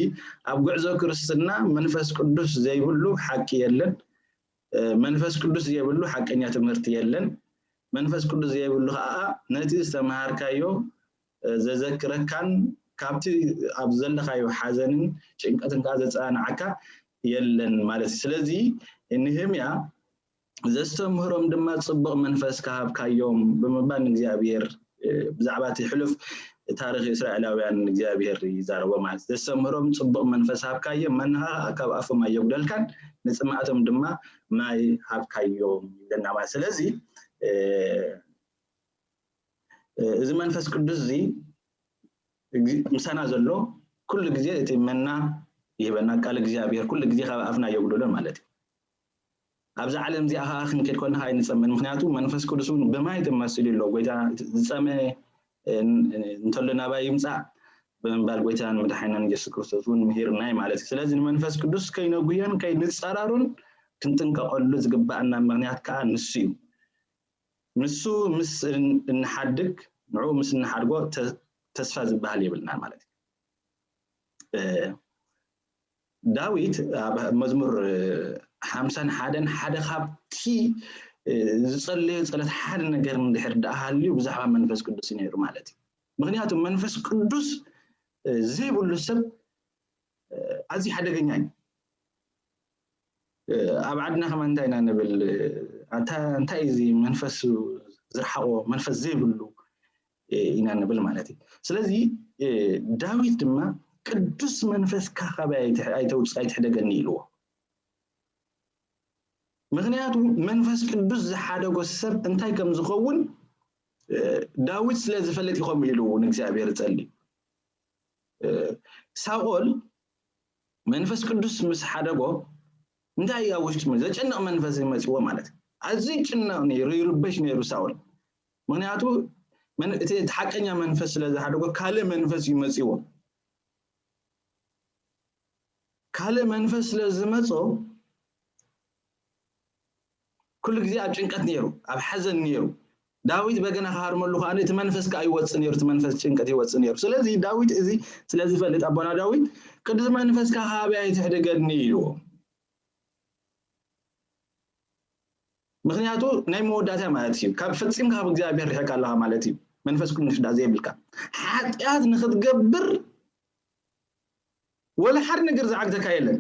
ኣብ ጉዕዞ ክርስትና መንፈስ ቅዱስ ዘይብሉ ሓቂ የለን። መንፈስ ቅዱስ ዘይብሉ ሓቀኛ ትምህርቲ የለን። መንፈስ ቅዱስ ዘይብሉ ከዓ ነቲ ዝተምሃርካዮ ዘዘክረካን ካብቲ ኣብ ዘለካዮ ሓዘንን ጭንቀትን ከዓ ዘፀናንዓካ የለን ማለት እዩ። ስለዚ ንህምያ ዘስተምህሮም ድማ ጽቡቕ መንፈስ ካሃብካዮም ብምባል ንእግዚኣብሔር ብዛዕባ እቲ ሕሉፍ ታሪኽ እስራኤላውያን ንእግዚኣብሔር ይዛረቦ ማለት ዘስተምህሮም ጽቡቕ መንፈስ ሃብካዮም፣ መናኻ ካብ ኣፎም ኣየጉደልካን፣ ንጽማእቶም ድማ ማይ ሃብካዮም ይብለና ማለት። ስለዚ እዚ መንፈስ ቅዱስ እዚ ምሳና ዘሎ ኩሉ ግዜ እቲ መና ይህበና፣ ቃል እግዚኣብሔር ኩሉ ግዜ ካብ ኣፍና የጉደሎ ማለት እዩ። ኣብዛ ዓለም እዚኣ ከዓ ክንከድ ከለና ኣይንጸመን፣ ምክንያቱ መንፈስ ቅዱስ እውን ብማይ ተማሲሉ ኣሎ። ጎይታ ዝጸመ እንተሎ ናባይ ይምጻእ ብምባል ጎይታን መድሓኒናን ኢየሱስ ክርስቶስ እውን ምሂርናይ ማለት እዩ። ስለዚ ንመንፈስ ቅዱስ ከይነጉዮን ከይንጸራሩን ክንጥንቀቐሉ ዝግባኣና ምክንያት ከዓ ንሱ እዩ። ንሱ ምስ እንሓድግ፣ ንዕኡ ምስ እንሓድጎ ተስፋ ዝበሃል የብልና ማለት እዩ። ዳዊት ኣብ መዝሙር ሓምሳን ሓደን ሓደ ካብቲ ዝጸለዮ ጸሎት ሓደ ነገር እንድሕር ደኣ ሃልዩ ብዛዕባ መንፈስ ቅዱስ እዩ ነይሩ ማለት እዩ። ምክንያቱ መንፈስ ቅዱስ ዘይብሉ ሰብ ኣዝዩ ሓደገኛ እዩ። ኣብ ዓድና ከማን እንታይ ኢና ንብል? ኣታ እንታይ እዚ መንፈስ ዝረሓቆ መንፈስ ዘይብሉ ኢና ንብል ማለት እዩ። ስለዚ ዳዊት ድማ ቅዱስ መንፈስካ ካባይ ኣይተውፅእ ኣይትሕደገኒ ኢልዎ። ምክንያቱ መንፈስ ቅዱስ ዝሓደጎ ሰብ እንታይ ከም ዝኸውን ዳዊት ስለ ዝፈልጥ ይኸም ኢሉ ንእግዚኣብሔር ይጸሊ። ሳኦል መንፈስ ቅዱስ ምስ ሓደጎ እንታይ ኣብ ውሽጡ ዘጨንቕ መንፈስ ይመፅዎ ማለት እዩ። ኣዝዩ ይጭነቕ ነይሩ፣ ይርበሽ ነይሩ ሳኦል። ምክንያቱ እቲ ሓቀኛ መንፈስ ስለ ዝሓደጎ ካልእ መንፈስ ይመፅዎ። ካልእ መንፈስ ስለ ዝመፆ ኩሉ ግዜ ኣብ ጭንቀት ነይሩ፣ ኣብ ሓዘን ነይሩ። ዳዊት በገና ክሃርመሉ ከዓ እቲ መንፈስ ከዓ ይወፅእ ነይሩ፣ እቲ መንፈስ ጭንቀት ይወፅእ ነይሩ። ስለዚ ዳዊት እዚ ስለ ዝፈልጥ ኣቦና ዳዊት ቅዱስ መንፈስካ ካበይ ኣይትሕደገኒ ኢልዎ። ምክንያቱ ናይ መወዳእታ ማለት እዩ። ካብ ፈጺምካ ካብ እግዚኣብሔር ርሒቕካ ኣለኻ ማለት እዩ። መንፈስ ቅዱስ እንድሕር ደኣ ዘይብልካ፣ ሓጢኣት ንክትገብር ወላ ሓደ ነገር ዝዓግተካ የለን።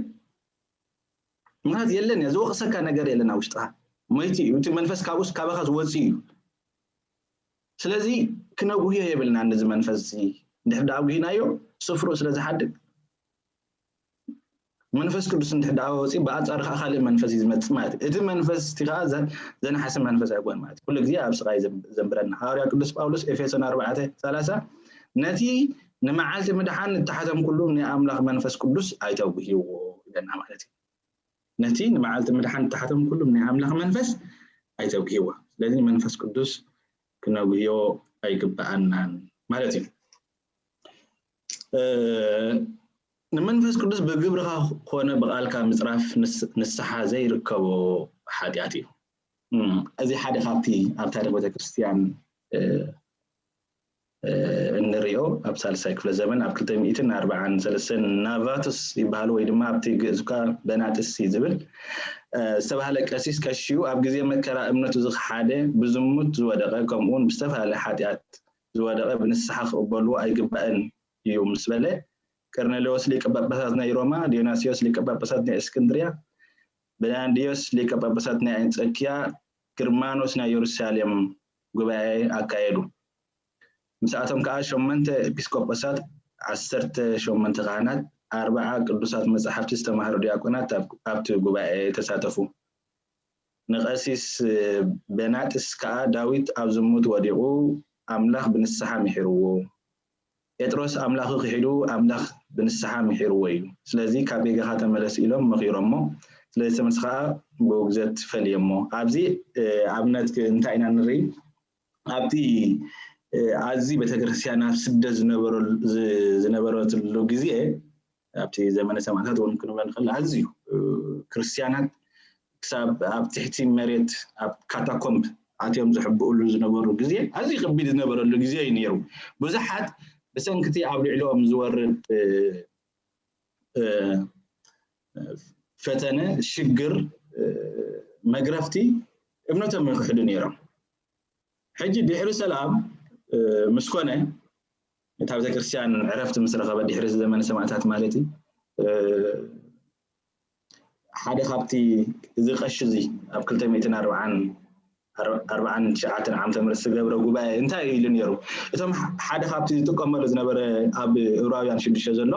ምክንያቱ የለን እያ፣ ዝወቕሰካ ነገር የለን ኣብ ውሽጥኻ። ሞይቲ እዩ እቲ መንፈስ፣ ካብኡስ ካባኻ ዝወፅእ እዩ። ስለዚ ክነጉህዮ የብልናን ነዚ መንፈስ እዚ። እንድሕር ደኣ ኣጉሂናዮ፣ ስፍርኡ ስለ ዝሓድግ፣ መንፈስ ቅዱስ እንድሕር ደኣ ወፂኡ፣ ብኣንፃሩ ከዓ ካልእ መንፈስ እዩ ዝመፅእ ማለት እዩ። እቲ መንፈስ እቲ ከዓ ዘ-፣ ዘናሕሲ መንፈስ ኣይኮን ማለት እዩ። ኩሉ ግዜ ኣብ ስቓይ ዘም-፣ ዘንብረና። ሃዋርያ ቅዱስ ጳውሎስ ኤፌሶን ኣርባዕተ ሰላሳ፣ ነቲ ንመዓልቲ ምድሓን እተሓተምኩሉ ናይ ኣምላኽ መንፈስ ቅዱስ ኣይተጉህይዎ ይብለና ማለት እዩ። ነቲ ንመዓልቲ ምድሓን እተሓተምኩሉ ናይ ኣምላኽ መንፈስ ኣይተጉህይዎ። ስለዚ መንፈስ ቅዱስ ክነጉህዮ ኣይግብኣናን ማለት እዩ። እ፣ ንመንፈስ ቅዱስ ብግብርኻ ኮነ ብቓልካ ምጽራፍ ንስ-፣ ንስሓ ዘይርከቦ ሓጢኣት እዩ። እም፣ እዚ ሓደ ካብቲ ኣብ ታሪኽ ቤተክርስትያን፣ እ፣ እ፣ እንሪኦ ኣብ ሳልሳይ ክፍለ ዘመን ኣብ ክልተ ሚእትን ኣርባዓን ሰለስተን ናቫቱስ ይበሃሉ ወይ ድማ ኣብቲ ግእዝ እኳ በናጥስ እዩ ዝብል፣ እ፣ ዝተባህለ ቀሲስ ቀሺ እዩ። ኣብ ግዜ መከራ እምነቱ ዝኸሓደ፣ ብዝሙት ዝወደቐ፣ ከምኡውን ብዝተፈላለየ ሓጢኣት ዝወደቐ ብንስሓ ክቕበልዎ ኣይግባእን እዩ ምስ በለ፣ ቀርኔሌዎስ ሊቀ ጳጳሳት ናይ ሮማ፣ ዲዮናስዮስ ሊቀ ጳጳሳት ናይ እስክንድርያ፣ በናድዮስ ሊቀ ጳጳሳት ናይ ኣንጾኪያ፣ ግርማኖስ ናይ የሩሳሌም ጉባኤ ኣካየዱ። ምስኣቶም ከኣ ሸሞንተ ኤጲስቆጶሳት፣ ዓሰርተ ሸሞንተ ካህናት፣ ኣርብዓ ቅዱሳት መጻሕፍቲ ዝተማህሩ ዲያቆናት ኣብ-፣ ኣብቲ ጉባኤ ተሳተፉ። ንቐሲስ በናጥስ ከኣ ዳዊት ኣብ ዝሙት ወዲቑ ኣምላኽ ብንስሓ ምሒርዎ። ጴጥሮስ ኣምላኹ ክሒዱ ኣምላኽ ብንስሓ ምሒርዎ እዩ። ስለዚ ካብ ጌጋኻ ተመለስ ኢሎም መኺሮሞ። ስለዚ ተመልሲ ከኣ ብውግዘት ፈልየሞ። ኣብዚ፣ እ፣ ኣብነት ክ-፣ እንታይ ኢና ንርኢ? ኣብቲ፣ እ፣ ኣዚ ቤተክርስትያን ኣብ ስደት ዝነበረሉ፣ ዝ-፣ ዝነበረትሉ ግዜ፣ ኣብቲ ዘመነ ሰማዕታት እውን ክንብል ንኽእል፣ ኣዝዩ፣ እ፣ ክርስትያናት ክሳብ ኣብ ትሕቲ መሬት ኣብ ካታኮምብ ኣትዮም ዝሕብእሉ ዝነበሩ ግዜ፣ ኣዝዩ ከቢድ ዝነበረሉ ግዜ እዩ ነይሩ። ብዙሓት ብሰንክቲ ኣብ ልዕሊኦም ዝወርድ፣ እ፣ እ፣ ፈተነ፣ ሽግር፣ እ፣ መግረፍቲ እምነቶም ይኽሕዱ ነይሮም። ሕጂ ድሕሪ ሰላም፣ እ፣ ምስ ኮነ፣ እታ ቤተክርስትያን ዕረፍቲ ምስ ረኸበት፣ ድሕሪ ዘመነ ሰማዕታት ማለት እዩ፣ እ፣ ሓደ ካብቲ እዚ ቀሺ እዚ ኣብ ክልተ ሚእትን ኣርባዓን፣ ኣርባዓን ትሽዓተን ዓመተ ምህረት ዝገብረ ጉባኤ እንታይ እዩ ኢሉ ነይሩ? እቶም ሕ-፣ ሓደ ካብቲ ዝጥቀመሉ ዝነበረ ኣብ ዕብራውያን ሽዱሽተ ዘሎ፣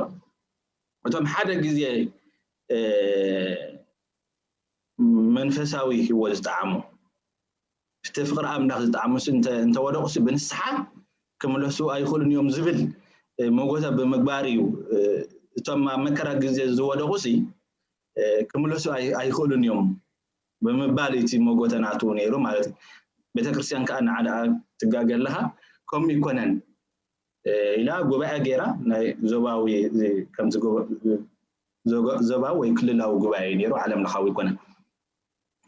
እቶም ሓደ ግዜ፣ እ፣ መንፈሳዊ ህይወት ዝጠዓሙ፣ እቲ ፍቕሪ ኣምላኽ ዝጠዓሙሲ እንተ-፣ እንተወደቑሲ ብንስሓ ክምለሱ ኣይኽእሉን እዮም ዝብል፣ እ፣ መጎተ ብምግባር እዩ። እ፣ እቶም ኣብ መከራ ግዜ ዝወደቑሲ፣ እ፣ ክምለሱ ኣይ-፣ ኣይኽእሉን እዮም ብምባል እቲ መጎተ ናቱ ነይሩ ማለት እዩ። ቤተክርስትያን ከኣ ንዓ ደኣ ትጋገ ኣለኻ፣ ከምኡ ይኮነን፣ እ፣ ኢላ ጉባኤ ገይራ፣ ናይ ዞባዊ፣ እዚ ከምዚ ጎ-፣ ዞ-፣ ዞባዊ ወይ ክልላዊ ጉባኤ እዩ ነይሩ፣ ዓለም ለኻዊ ኣይኮነን።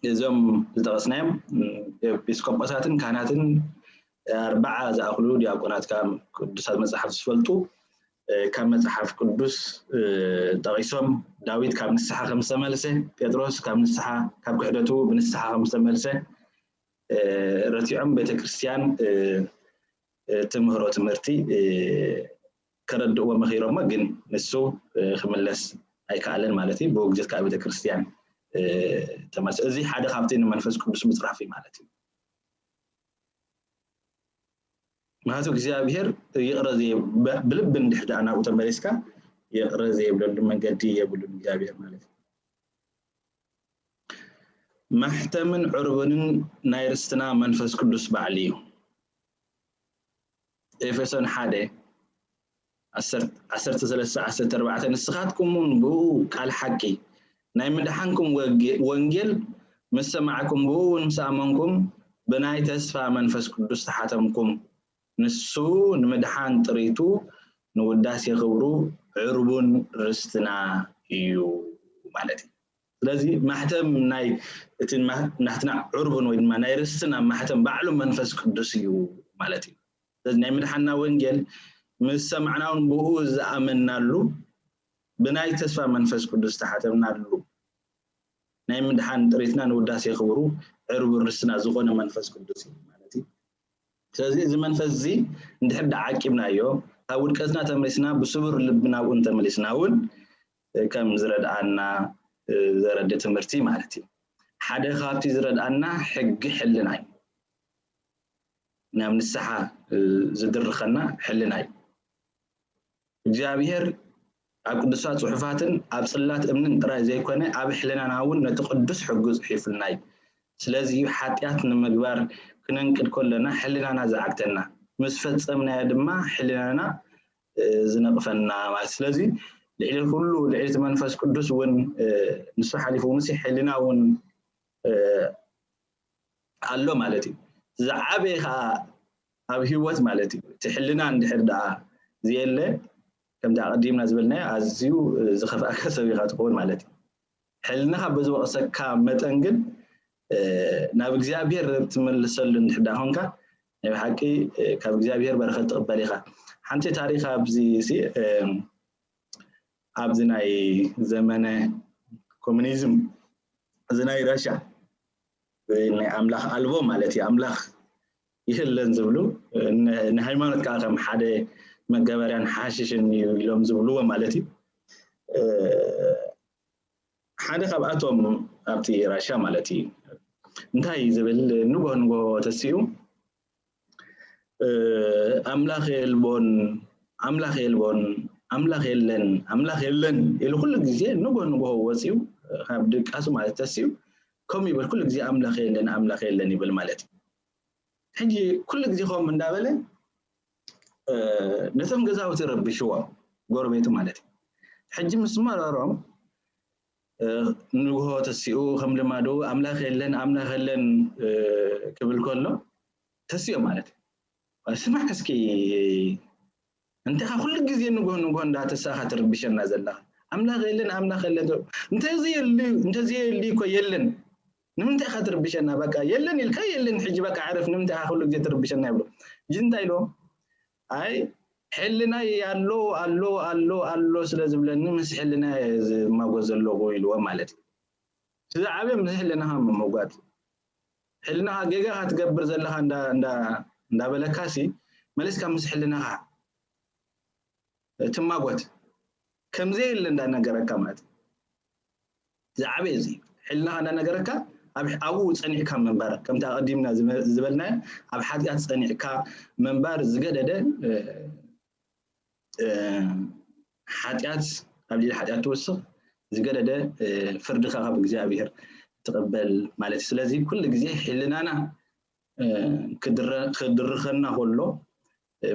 እዞም ዝጠቐስናዮም፣ ም፣ ኤጲስቆጶሳትን ካህናትን፣ ኣርባዓ ዝኣኽሉ ዲያቆናት፣ ካብ ቅዱሳት መጽሓፍ ዝፈልጡ፣ እ፣ ካብ መጽሓፍ ቅዱስ፣ እ፣ ጠቒሶም፣ ዳዊት ካብ ንስሓ ከም ዝተመልሰ፣ ጴጥሮስ ካብ ንስሓ፣ ካብ ክሕደቱ ብንስሓ ከም ዝተመልሰ፣ እ፣ ረቲዖም ቤተክርስትያን፣ እ፣ እ፣ ትምህሮ ትምህርቲ፣ እ፣ ከረድእዎ መኺሮሞ፣ ግን ንሱ፣ እ፣ ክምለስ ኣይከኣለን ማለት እዩ። ብውግዘት ከኣ ቤተክርስትያን፣ እ፣ ተመልሰ። እዚ ሓደ ካብቲ ንመንፈስ ቅዱስ ምጽራፍ እዩ ማለት እዩ። ምክንያቱ እግዚኣብሔር ይቕረ ዘየ-፣ ብ-፣ ብልቢ እንድሕር ደኣ ናብኡ ተመሊስካ፣ ይቕረ ዘየብለሉ መንገዲ የብሉን እግዚኣብሔር ማለት እዩ። ማሕተምን ዕርቡንን ናይ ርስትና መንፈስ ቅዱስ ባዕሉ እዩ። ኤፌሶን ሓደ፣ ዓሰርተ፣ ዓሰርተ ሰለስተ፣ ዓሰርተ ኣርባዕተ፣ ንስኻትኩም እውን ብኡ ቃል ሓቂ ናይ ምድሓንኩም ወንጌ-፣ ወንጌል ምስ ሰማዕኩም፣ ብኡ እውን ምስ ኣመንኩም፣ ብናይ ተስፋ መንፈስ ቅዱስ ተሓተምኩም። ንሱ ንምድሓን ጥሪቱ ንውዳሴ ክብሩ ዕርቡን ርስትና እዩ ማለት እዩ። ስለዚ ማሕተም ናይ እቲ ማ-፣ ናትና ዕርቡን ወይ ድማ ናይ ርስትና ማሕተም ባዕሉ መንፈስ ቅዱስ እዩ ማለት እዩ። ስለዚ ናይ ምድሓንና ወንጌል ምስ ሰማዕናውን ብኡ ዝኣመንናሉ ብናይ ተስፋ መንፈስ ቅዱስ ዝተሓተምናሉ ናይ ምድሓን ጥሪትና ንውዳሴ ክብሩ ዕርቡር ርስና ዝኾነ መንፈስ ቅዱስ እዩ ማለት እዩ። ስለዚ እዚ መንፈስ እዚ እንድሕር ደዓቂብናዮ፣ ካብ ውድቀትና ተመሊስና ብስቡር ልቢ ናብኡ እንተመሊስና እውን ከም ዝረድኣና ዘረድእ ትምህርቲ ማለት እዩ። ሓደ ካብቲ ዝረድኣና ሕጊ ሕልና እዩ። ናብ ንስሓ ዝድርኸና ሕልና እዩ። እግዚኣብሔር ኣብ ቅዱሳት ጽሑፋትን ኣብ ጽላት እምንን ጥራይ ዘይኮነ ኣብ ሕልናና እውን ነቲ ቅዱስ ሕጉ ጽሒፉልና እዩ። ስለዚ ሓጢኣት ንምግባር ክነንቅድ ከለና ሕልናና ዝዓግተና፣ ምስ ፈጸምናዮ ድማ ሕልናና ዝነቕፈና ማለት። ስለዚ ልዕሊ ኩሉ ልዕሊ እቲ መንፈስ ቅዱስ እውን ንሱ ሓሊፉ ምስ ሕልና እውን ኣሎ ማለት እዩ። ዝዓበየ ከዓ ኣብ ህይወት ማለት እዩ። እቲ ሕልና እንድሕር ደኣ ዘየለ ከምቲ ኣቐዲምና ዝበልናዮ ኣዝዩ ዝኸፍኣካ ሰብ ኢኻ ትኸውን ማለት እዩ። ሕልናኻ በዝወቕሰካ መጠን ግን ናብ እግዚኣብሔር ትመልሰሉ እንድሕር ደኣ ኾንካ ናይ ብሓቂ ካብ እግዚኣብሔር በረኸት ትቕበል ኢኻ። ሓንቲ ታሪኽ ኣብዚ ኣብዚ ናይ ዘመነ ኮሚኒዝም እዚ ናይ ራሻ ናይ ኣምላኽ ኣልቦ ማለት እዩ። ኣምላኽ ይህለን ዝብሉ ንሃይማኖት ከዓ ከም ሓደ መገበርያን ሓሽሽን እዩ ኢሎም ዝብልዎ ማለት እዩ። ሓደ ካብኣቶም ኣብቲ ራሻ ማለት እዩ እንታይ ዝብል ንጎ ንጎ ተሲኡ ኣምላኽ የልቦን ኣምላኽ የልቦን ኣምላኽ የለን ኣምላኽ የለን ኢሉ ኩሉ ግዜ ንጎ ንጎ ወፂኡ ካብ ድቃሱ ማለት ተሲኡ ከምኡ ይብል ኩሉ ግዜ ኣምላኽ የለን ኣምላኽ የለን ይብል ማለት እዩ። ሕጂ ኩሉ ግዜ ከምኡ እንዳበለ ነቶም ገዛውቲ ረብሽዎም ጎረቤቱ ማለት እዩ። ሕጂ ምስ መረሮም ንግሆ ተሲኡ ከም ልማዱ ኣምላኽ የለን ኣምላኽ የለን ክብል ከሎ ተሲኦ ማለት እዩ። ስማዕ እስኪ እንታይ ኩሉ ግዜ ንግሆ ንግሆ እንዳተሳኻ ትርብሸና ዘለኻ ኣምላኽ የለን ኣምላኽ የለን እንተዘየሊ እንተዘየሊ እኮ የለን ንምንታይ ኢኻ ትርብሸና በቃ የለን ኢልካ የለን ሕጂ በቃ ዕረፍ ንምንታይ ኢኻ ኩሉ ግዜ ትርብሸና ይብሎ። ሕጂ እንታይ ኢልዎ ኣይ ሕልናይ ኣሎ ኣሎ ኣሎ ኣሎ ስለ ዝብለኒ ምስ ሕልናይ ዝማጎ ዘለኹ ኢልዎ ማለት እዩ። ዝዓበ ምስ ሕልናኻ ምምጓት ሕልናኻ ጌጋ ክትገብር ዘለኻ እንዳበለካሲ መሊስካ ምስ ሕልናኻ ትማጎት ከምዘየለ እንዳነገረካ ማለት እዩ። ዝዓበየ እዚ ሕልናኻ እንዳነገረካ ኣብኡ ፀኒዕካ ምንባር ከምቲ ኣቐዲምና ዝበልናዮ ኣብ ሓጢኣት ፀኒዕካ ምንባር ዝገደደ ሓጢኣት ኣብ ልዕሊ ሓጢኣት ትወስኽ ዝገደደ ፍርድኻ ካብ እግዚኣብሔር ትቕበል ማለት እዩ። ስለዚ ኩሉ ግዜ ሕልናና ክድርኸና ከሎ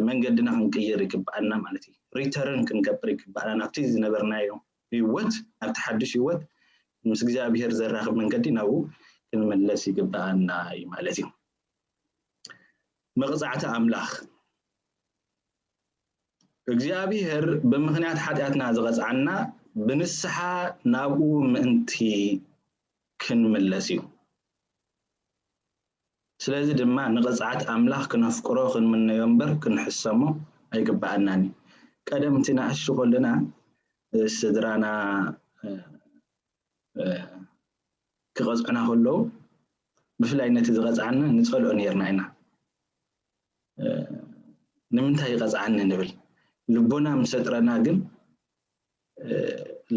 መንገድና ክንቅይር ይግብኣና ማለት እዩ። ሪተርን ክንገብር ይግብኣና ናብቲ ዝነበርናዮ ህይወት ናብቲ ሓድሽ ህይወት ምስ እግዚኣብሔር ዘራኽብ መንገዲ ናብኡ ክንምለስ ይግብኣና እዩ ማለት እዩ። መቕጻዕቲ ኣምላኽ እግዚኣብሔር ብምኽንያት ሓጢኣትና ዝቐጽዓና ብንስሓ ናብኡ ምእንቲ ክንምለስ እዩ። ስለዚ ድማ ንቕጽዓት ኣምላኽ ክነፍቅሮ ክንምነዮ እምበር ክንሕሰሞ ኣይግብኣናን እዩ። ቀደም እቲ ንኣሽቱ ከለና ስድራና ክቐጽዑና ከለዉ ብፍላይ ነቲ ዝቐጽዓና ንጸልኦ ነርና ኢና። ንምንታይ ይቐጽዓኒ ንብል ልቦና ምስ ኣጥረና ግን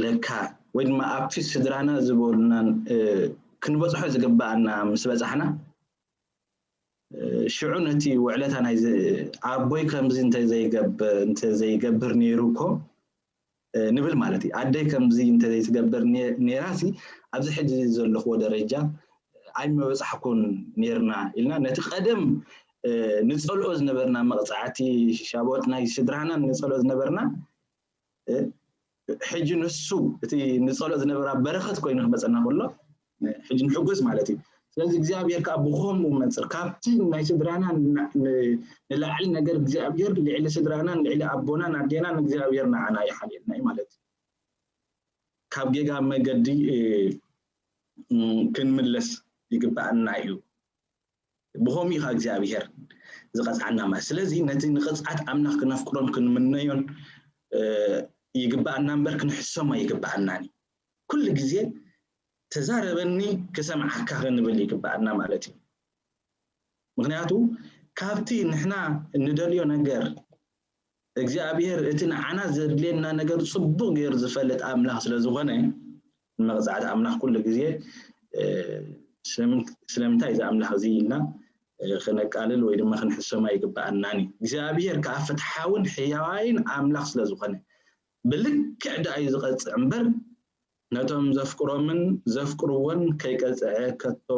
ለካ ወይ ድማ ኣብቲ ስድራና ዝበሉናን ክንበጽሖ ዝግብኣና ምስ በጻሕና ሽዑ ነቲ ውዕለታ ናይ ኣቦይ ከምዚ እንተዘይገብር ነይሩ እኮ ንብል ማለት እዩ። ኣደይ ከምዚ እንተዘይትገብር ነይራሲ ኣብዚ ሕጂ ዘለኽዎ ደረጃ ኣይመበጻሕኩን ነርና ኢልና ነቲ ቀደም ንጸልኦ ዝነበርና መቕጻዕቲ ሻቦት ናይ ስድራና ንጸልኦ ዝነበርና ሕጂ ንሱ እቲ ንጸልኦ ዝነበራ በረኸት ኮይኑ ክመጸና ከሎ ሕጂ ንሕጎስ ማለት እዩ። ስለዚ እግዚኣብሔር ከዓ ብኸምኡ መንፅር ካብቲ ናይ ስድራና ንላዕሊ ነገር እግዚኣብሔር ልዕሊ ስድራናን ልዕሊ ኣቦናን ኣዴናን እግዚኣብሔር ንዓና ይሓልየልና እዩ ማለት እዩ። ካብ ጌጋ መገዲ ክንምለስ ይግባኣና እዩ። ብኸምኡ እዩ ከዓ እግዚኣብሔር ዝቐፅዓና ማለት። ስለዚ ነቲ ንቐፅዓት ኣምላኽ ክነፍቅሮን ክንምነዮን ይግባኣና እምበር ክንሕሰሞ ኣይግባኣናን እዩ። ኩሉ ግዜ እቲ ተዛረበኒ ክሰምዓካ ክንብል ይግባኣና ማለት እዩ። ምክንያቱ ካብቲ ንሕና እንደልዮ ነገር እግዚኣብሔር እቲ ንዓና ዘድልየና ነገር ጽቡቅ ገይሩ ዝፈልጥ ኣምላኽ ስለ ዝኾነ ንመቕጻዕቲ ኣምላኽ ኩሉ ግዜ ስለምንታይ እዚ ኣምላኽ እዚ ኢልና ክነቃልል ወይ ድማ ክንሕሰማ ይግባኣናን እዩ። እግዚኣብሔር ከዓ ፍትሓውን ሕያዋይን ኣምላኽ ስለ ዝኾነ ብልክዕ ደኣ እዩ ዝቐጽዕ እምበር ነቶም ዘፍቅሮምን ዘፍቅርዎን ከይቀጽዐ ከቶ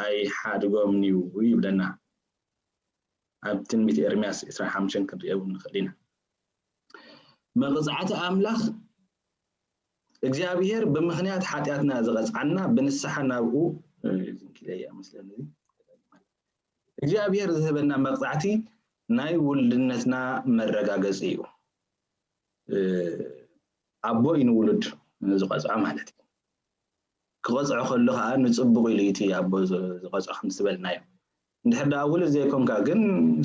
ኣይሓድጎምን እዩ ይብለና። ኣብ ትንቢት ኤርምያስ ዕስራን ሓሙሽተን ክንሪኦ እውን ንኽእል ኢና። መቕጻዕቲ ኣምላኽ እግዚኣብሔር ብምኽንያት ሓጢኣትና ዝቐጽዓና ብንስሓ ናብኡ ዝንኪለያ መስለኒ እግዚኣብሔር ዝህበና መቕጻዕቲ ናይ ውልድነትና መረጋገጺ እዩ። ኣቦ እዩ ንውሉድ ዝቐፅዖ ማለት እዩ። ክቐፅዖ ከሎ ከዓ ንፅቡቕ ኢሉ እቲ ኣቦ ዝቐፅዖ ከም ዝበልናዮ። እንድሕር ደኣ ውሉድ ዘይኮንካ ግን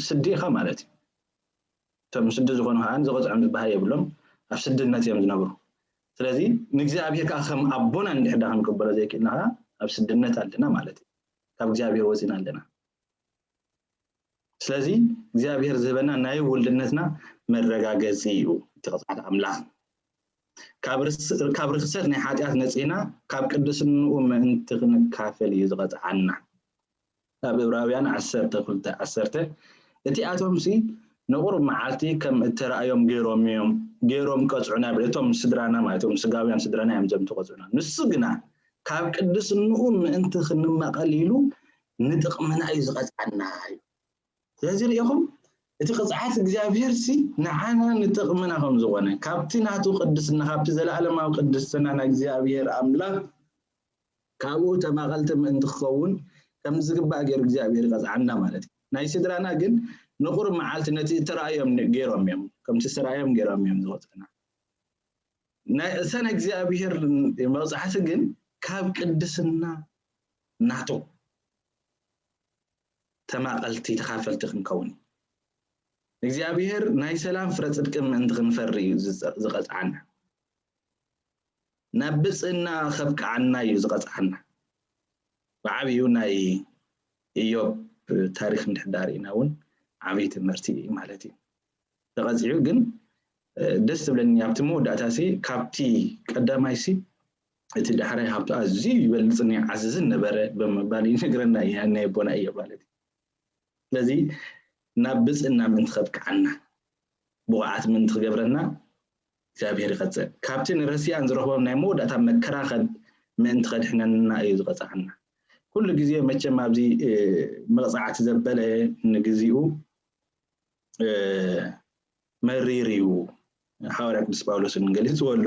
ስዲ ኢኻ ማለት እዩ። እቶም ስዲ ዝኾኑ ከዓ ዝቐፅዖም ዝበሃል የብሎም፣ ኣብ ስድነት እዮም ዝነብሩ። ስለዚ ንእግዚኣብሔር ከዓ ከም ኣቦና እንድሕር ደኣ ክንቅበሎ ዘይክእልና ከዓ ኣብ ስድነት ኣለና ማለት እዩ። ካብ እግዚኣብሔር ወፂና ኣለና። ስለዚ እግዚኣብሔር ዝህበና ናይ ውልድነትና መረጋገፂ እዩ እቲ ቅፅዓት ኣምላኽ። ካብ ርክሰት ናይ ሓጢኣት ነፂና ካብ ቅድስንኡ ምእንቲ ክንካፈል እዩ ዝቐፅዓና። ኣብ እብራውያን ዓሰርተ ክልተ ዓሰርተ እቲኣቶም ሲ ንቑሩብ መዓልቲ ከም እተራእዮም ገይሮም እዮም ገይሮም ቀፅዑና ይብል። እቶም ስድራና ማለት እዮም ስጋውያን ስድራና እዮም ዘም ተቐፅዑና። ንሱ ግና ካብ ቅድስንኡ ምእንቲ ክንመቐል ኢሉ ንጥቕምና እዩ ዝቐፅዓና እዩ። ስለዚ ርኢኹም እቲ ቅፅዓት እግዚኣብሔር ሲ ንዓና ንጥቕምና ከም ዝኾነ ካብቲ ናቱ ቅድስና ካብቲ ዘለኣለማዊ ቅድስና ናይ እግዚኣብሔር ኣምላኽ ካብኡ ተማቐልቲ ምእንቲ ክኸውን ከም ዝግባእ ገይሩ እግዚኣብሔር ይቐፅዓና ማለት እዩ። ናይ ስድራና ግን ንቑሩብ መዓልቲ ነቲ እተራእዮም ገይሮም እዮም ከምቲ ዝተራእዮም ገይሮም እዮም ዝቐፅዑና። ናይ እሰን እግዚኣብሔር መቕፃዕቲ ግን ካብ ቅድስና ናቶ ተማቐልቲ ተኻፈልቲ ክንከውን እዩ። እግዚኣብሔር ናይ ሰላም ፍረ ፅድቂ ምእንቲ ክንፈሪ እዩ ዝቐፅዓና። ናብ ብፅእና ከብቅዓና እዩ ዝቐፅዓና። ብዓብዩ ናይ ኢዮብ ታሪክ እንድሕዳር ኢና እውን ዓብይ ትምህርቲ ማለት እዩ። ተቐፂዑ ግን ደስ ዝብለኒ ኣብቲ መወዳእታ ሲ ካብቲ ቀዳማይ ሲ እቲ ዳሕራይ ሃብቱ ኣዝዩ ይበልፅን ይዓዝዝን ነበረ ብምባል ይነግረና እዩ ናይ ኣቦና ኢዮብ ማለት እዩ። ስለዚ ናብ ብፅእና ምእንቲ ከብቅዓና ብቑዓት ምእንቲ ክገብረና እግዚኣብሔር ይቐፅዕ። ካብቲ ንረሲኣን ዝረኽቦም ናይ መወዳእታ መከራኸን ምእንቲ ከድሕነና እዩ ዝቐፅዓና። ኩሉ ግዜ መቸም ኣብዚ መቕፃዕቲ ዘበለ ንግዚኡ መሪር እዩ። ሓዋርያ ቅዱስ ጳውሎስ እውን ገሊጽዎ ኣሎ።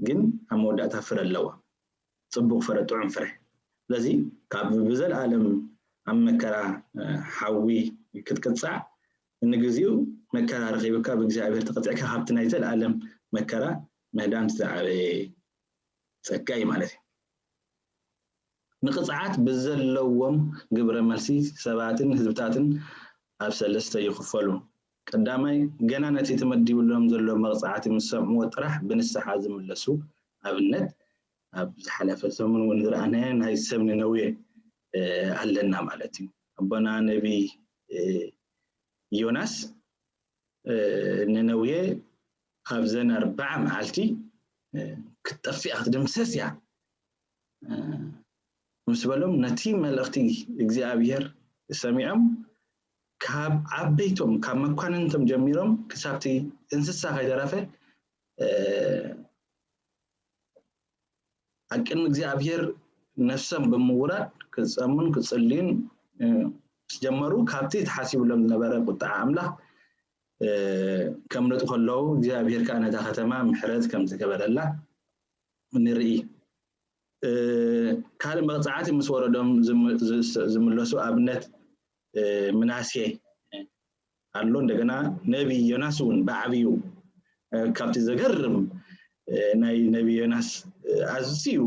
ግን ኣብ መወዳእታ ፍረ ኣለዋ፣ ጽቡቕ ፍረ፣ ጥዑም ፍረ። ስለዚ ካብ ብዘለኣለም ኣብ መከራ ሓዊ ክትቅጻዕ ንግዚኡ መከራ ረኺብካ ብእግዚኣብሔር ተቐጺዕካ ካብቲ ናይ ዘለኣለም መከራ ምህዳን ዝዓበየ ጸጋ እዩ ማለት እዩ። ንቕጽዓት ብዘለዎም ግብረ መልሲ ሰባትን ህዝብታትን ኣብ ሰለስተ ይኽፈሉ። ቀዳማይ፣ ገና ነቲ ተመዲብሎም ዘሎ መቕጻዕቲ ምስ ሰምዕዎ ጥራሕ ብንስሓ ዝምለሱ፣ ኣብነት ኣብ ዝሓለፈ ሰሙን እውን ዝረኣናዮ ናይ ሰብ ነነዌ ኣለና ማለት እዩ። ኣቦና ነቢይ ዮናስ ነነዌ ኣብዘን ኣርባዓ መዓልቲ ክትጠፍእ ክትድምሰስ እያ ምስ በሎም ነቲ መልእኽቲ እግዚኣብሔር ሰሚዖም ካብ ዓበይቶም ካብ መኳንንቶም ጀሚሮም ክሳብቲ እንስሳ ከይተረፈ ኣብ ቅድሚ እግዚኣብሔር ነፍሶም ብምውራድ ክፀሙን ክፅልዩን ምስ ጀመሩ ካብቲ ተሓሲብሎም ዝነበረ ቁጥዓ ኣምላኽ ከምለጡ ከለዉ እግዚኣብሔር ከዓ ነታ ከተማ ምሕረት ከም ዝገበረላ ንርኢ። ካልእ መቕፃዕቲ ምስ ወረዶም ዝምለሱ ኣብነት ምናሴ ኣሎ። እንደገና ነቢ ዮናስ እውን ብዓብዩ ካብቲ ዘገርም ናይ ነቢ ዮናስ ኣዝዩ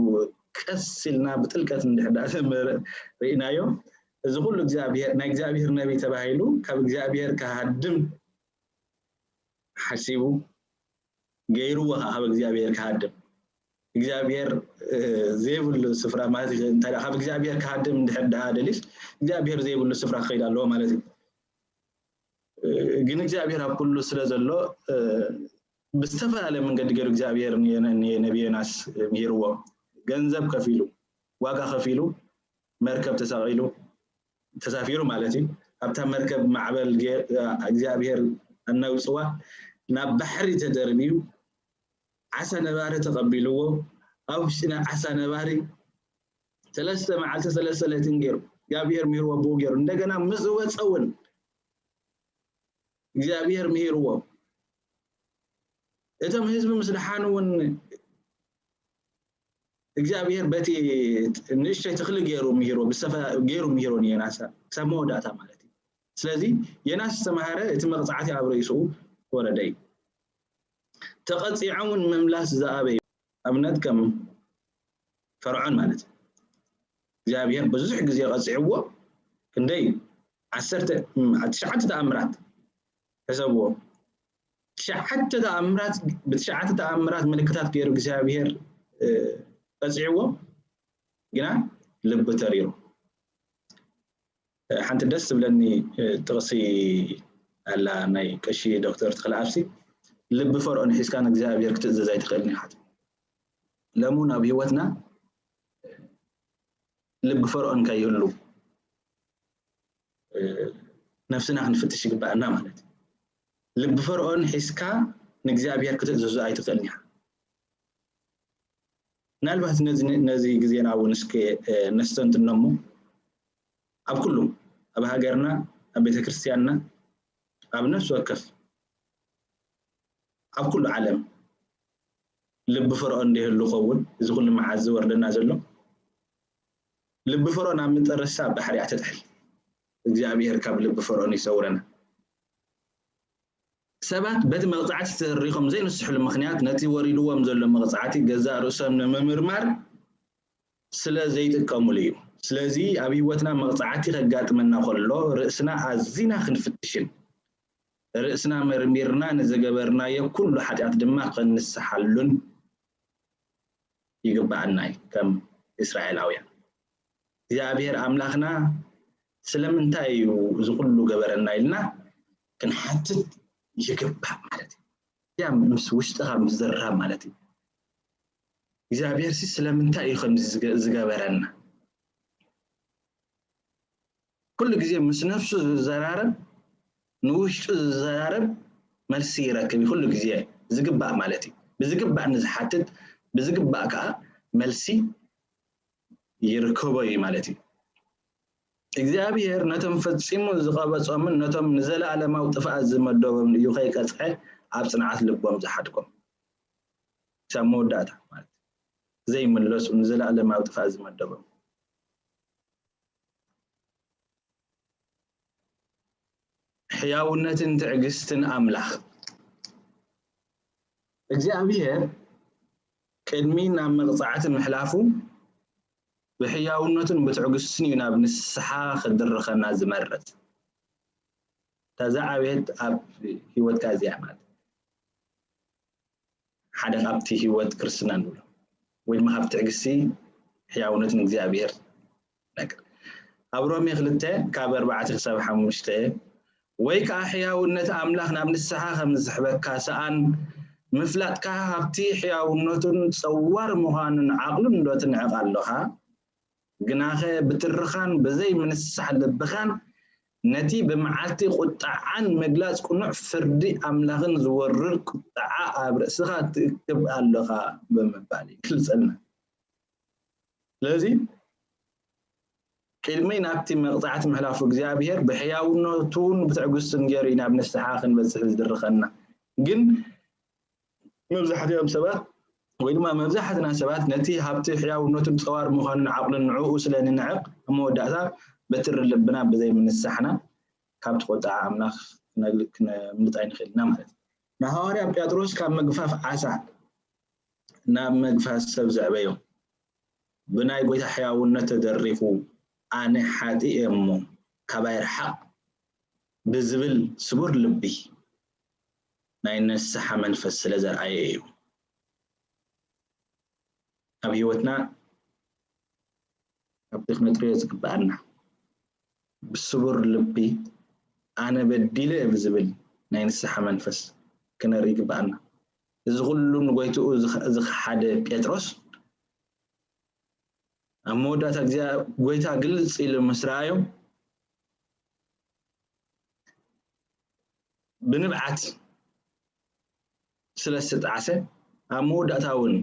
ቀስ ኢልና ብጥልቀት እንድሕዳ ርኢናዮ እዚ ኩሉ እግዚኣብሔር ናይ እግዚኣብሔር ነቢ ተባሂሉ ካብ እግዚኣብሔር ክሃድም ሓሲቡ ገይርዎ ካብ እግዚኣብሔር ክሃድም እግዚኣብሔር ዘይብሉ ስፍራ ማለት እዩ። እንታይ ካብ እግዚኣብሔር ክሃድም እንድሕር ደኣ ደሊስ እግዚኣብሔር ዘይብሉ ስፍራ ክኸይድ ኣለዎ ማለት እዩ። ግን እግዚኣብሔር ኣብ ኩሉ ስለ ዘሎ ብዝተፈላለየ መንገዲ ገይሩ እግዚኣብሔር ንነቢ ዮናስ ምሂርዎ። ገንዘብ ከፊሉ፣ ዋጋ ከፊሉ፣ መርከብ ተሳቒሉ፣ ተሳፊሩ ማለት እዩ። ኣብታ መርከብ ማዕበል እግዚኣብሔር ኣናውፅዋ፣ ናብ ባሕሪ ተደርብዩ፣ ዓሳ ነባሪ ተቐቢልዎ፣ ኣብ ውሽጢ ዓሳ ነባሪ ሰለስተ መዓልቲ ሰለስተ ለይትን ገይሩ እግዚኣብሔር ምሂርዎ ብኡ ገይሩ እንደገና ምስ ዝወፀ እውን እግዚኣብሔር ምሂርዎ። እቶም ህዝቢ ምስ ደሓኑ እውን እግዚኣብሔር በቲ ንእሽተይ ተኽሊ ገይሩ ምሂርዎ፣ ብሰፈ ገይሩ ምሂርዎ ንዮናስ ክሳብ መወዳእታ ማለት እዩ። ስለዚ ዮናስ ዝተምሃረ እቲ መቕጻዕቲ ኣብ ርእስኡ ወረደ እዩ። ተቐጺዖም እውን ምምላስ ዝኣበዩ፣ ኣብነት ከም ፈርዖን ማለት እዩ። እግዚኣብሔር ብዙሕ ግዜ ቀጺዕዎ፣ ክንደይ ዓሰርተ ትሽዓተ ተኣምራት ሕሰብዎ። ትሽዓተ ተኣምራት ብትሽዓተ ተኣምራት ምልክታት ገይሩ እግዚኣብሔር ቀፂዕዎ ግና ልቢ ተሪሩ። ሓንቲ ደስ ዝብለኒ ጥቕሲ ኣላ ናይ ቀሺ ዶክተር ተኽለኣብ፣ ልቢ ፈርዖን ሒዝካ ንእግዚኣብሔር ክትእዘዝ ኣይትኽእልን ኢኻ። ለሙን ኣብ ህይወትና ልቢ ፈርዖን ከይህሉ ነፍስና ክንፍትሽ ይግባኣና ማለት እዩ። ልቢ ፈርዖን ሒዝካ ንእግዚኣብሔር ክትእዘዞ ኣይትኽእልን ኢኻ። ምናልባት ነዚ ግዜና እውን እስከ ነስተንትኖ እሞ ኣብ ኩሉ ኣብ ሃገርና ኣብ ቤተክርስትያንና ኣብ ነፍሲ ወከፍ ኣብ ኩሉ ዓለም ልቢ ፈርዖን እንዲህሉ ከውን እዚ ኩሉ መዓት ዝወርደና ዘሎ ልቢ ፈርዖን ኣብ መጠረስታ ኣብ ባሕሪ እያ ትጥሕል። እግዚኣብሔር ካብ ልቢ ፈርዖን ይሰውረና። ሰባት በቲ መቕጻዕቲ ተሪኾም ዘይንስሕሉ ምኽንያት ነቲ ወሪድዎም ዘሎ መቕጻዕቲ ገዛእ ርእሶም ንምምርማር ስለ ዘይጥቀሙሉ እዩ። ስለዚ ኣብ ህይወትና መቕጻዕቲ ከጋጥመና ከሎ ርእስና ኣዚና ክንፍትሽን ርእስና መርሚርና ንዝገበርናዮ ኩሉ ሓጢኣት ድማ ክንስሓሉን ይግባኣና እዩ። ከም እስራኤላውያን እግዚኣብሔር ኣምላኽና ስለምንታይ እዩ እዚ ኩሉ ገበረና ኢልና ክንሓትት ይግባእ ማለት እዩ። እዚኣ ምስ ውሽጥኻ ምዝራብ ማለት እዩ። እግዚኣብሔር ሲ ስለምንታይ እዩ ከምዚ ዝገበረና? ኩሉ ግዜ ምስ ነፍሱ ዝዘራረብ ንውሽጡ ዝዘራረብ መልሲ ይረክብ። ኩሉ ግዜ ዝግባእ ማለት እዩ። ብዝግባእ ንዝሓትት ብዝግባእ ከዓ መልሲ ይርከቦ እዩ ማለት እዩ። እግዚኣብሔር ነቶም ፈጺሙ ዝቐበጾምን ነቶም ንዘለኣለማዊ ጥፍኣት ዝመደቦምን እዩ ከይቀጽዐ ኣብ ጽንዓት ልቦም ዝሓድጎም ክሳብ መወዳእታ ማለት ዘይምለሱ ንዘለኣለማዊ ጥፍኣት ዝመደቦም ሕያውነትን ትዕግስትን ኣምላኽ እግዚኣብሔር ቅድሚ ናብ መቕጻዕቲ ምሕላፉ ብሕያውነቱን ብትዕግስቱን እዩ ናብ ንስሓ ክድርኸና ዝመርጽ። እታ ዝዓበየት ኣብ ህይወትካ እዚኣ ማለት ሓደ ካብቲ ህይወት ክርስትና ንብሎ ወይ ድማ ካብ ትዕግስቲ ሕያውነትን እግዚኣብሔር ነገር ኣብ ሮሜ ክልተ ካብ ኣርባዕተ ክሳብ ሓሙሽተ ወይ ከዓ ሕያውነት ኣምላኽ ናብ ንስሓ ከም ዝስሕበካ ሰኣን ምፍላጥካ ካብቲ ሕያውነቱን ጸዋር ምዃኑን ዓቕሉን ዶ ትንዕቕ ኣለኻ? ግናኸ ብትርኻን ብዘይ ምንሳሕ ልብኻን ነቲ ብመዓልቲ ቁጥዓን ምግላጽ ቅኑዕ ፍርዲ ኣምላኽን ዝወርድ ቁጥዓ ኣብ ርእስኻ ትእክብ ኣለኻ ብምባል ይገልጸልና። ስለዚ ቅድሚ ናብቲ መቕጻዕቲ ምሕላፉ እግዚኣብሔር ብሕያውነቱን ብትዕግስቱን ገይሩ እዩ ናብ ንስሓ ክንበጽሕ ዝድርኸና። ግን መብዛሕትኦም ሰባት ወይ ድማ መብዛሕትና ሰባት ነቲ ሃብቲ ሕያውነቱን ጸዋር ምዃኑን ዓቕሉን ንዕኡ ስለ ንንዕቕ ኣብ መወዳእታ በትሪ ልብና ብዘይ ምንሳሕና ካብቲ ቁጥዓ ኣምላኽ ክነምልጥ ኣይንኽእልና ማለት እዩ። ንሃዋርያ ጴጥሮስ ካብ ምግፋፍ ዓሳ ናብ ምግፋፍ ሰብ ዘዕበዮ ብናይ ጎይታ ሕያውነት ተደሪፉ ኣነ ሓጢእ እየ እሞ ካባይ ርሓቕ ብዝብል ስቡር ልቢ ናይ ንስሓ መንፈስ ስለ ዘርኣየ እዩ። ኣብ ህይወትና ኣብቲ ክንጥርዮ ዝግብኣና ብስቡር ልቢ ኣነ በዲለ ብዝብል ናይ ንስሓ መንፈስ ክነርኢ ይግብኣና። እዚ ኩሉ ንጎይትኡ ዝኸሓደ ጴጥሮስ ኣብ መወዳእታ እግዚኣብ ጎይታ ግልጽ ኢሉ ምስ ረኣዮ ብንብዓት ስለ ዝተጣዕሰ ኣብ መወዳእታ እውን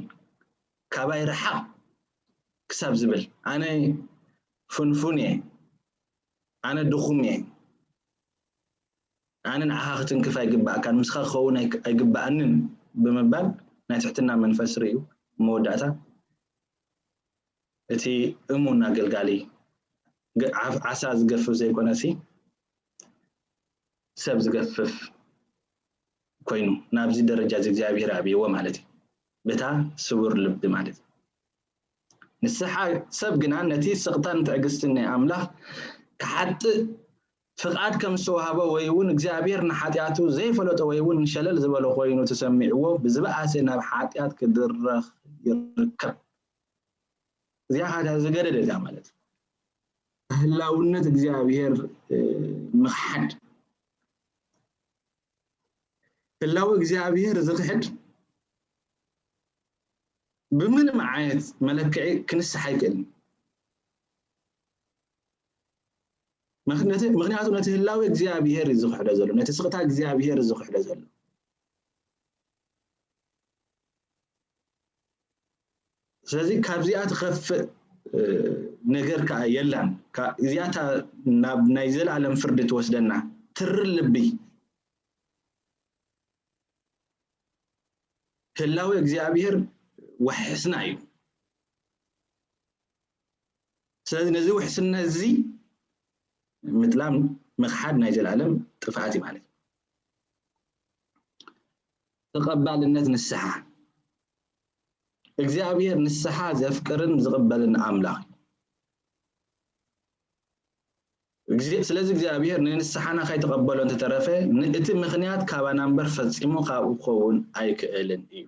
ካባይ ርሓቕ ክሳብ ዝብል ኣነ ፍንፉን እየ፣ ኣነ ድኹም እየ፣ ኣነ ንዓኻ ክትንክፍ ኣይግባእካን፣ ምስኻ ክኸውን ኣይግባኣንን ብምባል ናይ ትሕትና መንፈስ ርእዩ መወዳእታ እቲ እሙን ኣገልጋሊ ዓሳ ዝገፍፍ ዘይኮነሲ ሰብ ዝገፍፍ ኮይኑ ናብዚ ደረጃ እዚ እግዚኣብሔር ኣብይዎ ማለት እዩ። በታ ስቡር ልቢ ማለት እዩ። ንስሓ ሰብ ግና ነቲ ስቕታን ትዕግስትን ናይ ኣምላኽ ክሓጥእ ፍቓድ ከም ዝተዋህቦ ወይ እውን እግዚኣብሔር ንሓጢኣቱ ዘይፈለጦ ወይ እውን ሸለል ዝበሎ ኮይኑ ተሰሚዕዎ ብዝበኣሰ ናብ ሓጢኣት ክድረኽ ይርከብ። እዚኣ ሓጢኣት ዝገደደ እዚኣ ማለት እዩ። ህላውነት እግዚኣብሔር ምኽሓድ። ህላው እግዚኣብሔር ዝኽሕድ ብምንም ዓይነት መለክዒ ክንስሕ ኣይክእልን። ምኽንያቱ ነቲ ህላዊ እግዚኣብሔር እዩ ዝኽሕዶ ዘሎ፣ ነቲ ስቕታ እግዚኣብሔር እዩ ዝኽሕዶ ዘሎ። ስለዚ ካብዚኣ ትኸፍእ ነገር ከዓ የላን። እዚኣታ ናብ ናይ ዘለኣለም ፍርዲ ትወስደና ትርር ልቢ ህላዊ እግዚኣብሔር ውሕስና እዩ። ስለዚ ነዚ ውሕስና እዚ ምጥላም ምኽሓድ ናይ ዘለኣለም ጥፍኣት እዩ ማለት እዩ። ተቐባልነት ንስሓ እግዚኣብሔር ንስሓ ዘፍቅርን ዝቕበልን ኣምላኽ እዩ። ስለዚ እግዚኣብሔር ንንስሓና ከይተቐበሎ እንተተረፈ ንእቲ ምኽንያት ካባና እምበር ፈጺሙ ካብኡ ክኸውን ኣይክእልን እዩ።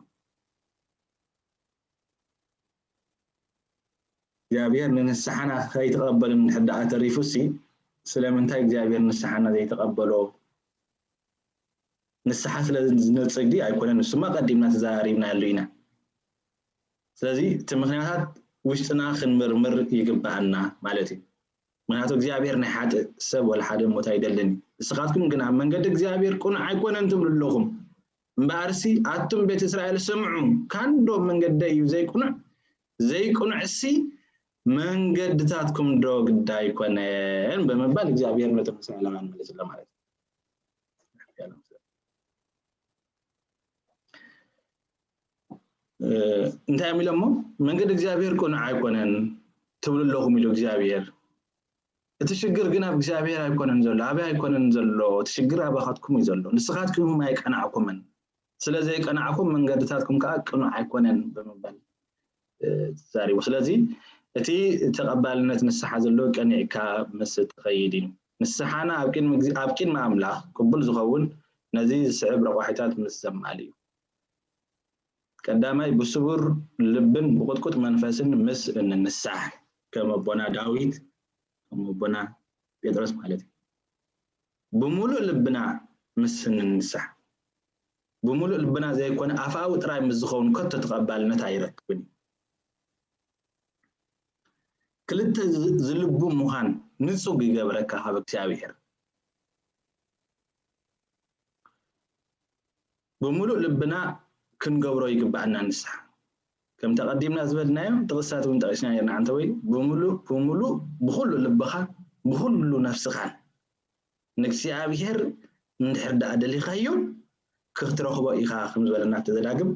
እግዚኣብሔር ንንስሓና ከይተቐበልን እንድሕር ደኣ ተሪፉሲ ስለምንታይ እግዚኣብሔር ንስሓና ዘይተቐበሎ? ንስሓ ስለ ዝነጽግ ድዩ ኣይኮነን? ንሱማ ቀዲምና ተዘራሪብናሉ ኢና። ስለዚ እቲ ምኽንያታት ውሽጥና ክንምርምር ይግብኣና ማለት እዩ። ምኽንያቱ እግዚኣብሔር ናይ ሓጥእ ሰብ ወላ ሓደ ሞት ኣይደልን እዩ። ንስኻትኩም ግን ኣብ መንገዲ እግዚኣብሔር ቅኑዕ ኣይኮነን ትብሉ ኣለኹም። እምበኣርሲ ኣቱም ቤት እስራኤል ስምዑ፣ ካንዶ መንገደይ እዩ ዘይቅኑዕ፣ ዘይቅኑዕሲ መንገድታትኩም ዶ ግዳ ኣይኮነን ብምባል እግዚኣብሔር ነቶም እስራኤላውያን መለስሎም ማለት እዩ። እንታይ እዮም ኢሎሞ? መንገዲ እግዚኣብሔር ቅኑዕ ኣይኮነን ትብሉ ኣለኹም ኢሉ እግዚኣብሔር። እቲ ሽግር ግን ኣብ እግዚኣብሔር ኣይኮነን ዘሎ፣ ኣበይ ኣይኮነን ዘሎ፣ እቲ ሽግር ኣባኻትኩም እዩ ዘሎ። ንስኻትኩም ኣይቀናዕኩምን፣ ስለ ዘይቀናዕኩም መንገድታትኩም ከዓ ቅኑዕ ኣይኮነን ብምባል ተዛሪቡ። ስለዚ እቲ ተቐባልነት ንስሓ ዘሎ ቀኒዕካ ምስ ትኸይድ እዩ። ንስሓና ኣብ ቅድሚ ኣምላኽ ቅቡል ዝኸውን ነዚ ዝስዕብ ረቋሒታት ምስ ዘማል እዩ። ቀዳማይ ብስቡር ልብን ብቁጥቁጥ መንፈስን ምስ እንንሳሕ ከም ኣቦና ዳዊት ከም ኣቦና ጴጥሮስ ማለት እዩ። ብምሉእ ልብና ምስ እንንሳሕ ብምሉእ ልብና ዘይኮነ ኣፋዊ ጥራይ ምስ ዝኸውን ከቶ ተቐባልነት ኣይረክብን እዩ። ክልተ ዝልቡ ምዃን ንጹግ ይገብረካ ካብ እግዚኣብሔር። ብምሉእ ልብና ክንገብሮ ይግብኣና ንስሓ። ከም ተቐዲምና ዝበልናዮ ጥቕስታት እውን ጠቒስና ነርና። ኣንተ ወይ ብምሉእ ብምሉእ ብኹሉ ልብኻ ብኹሉ ነፍስኻን ንእግዚኣብሔር እንድሕር ደኣ ደሊኻዮ ክትረኽቦ ኢኻ ከም ዝበለና ተዘዳግም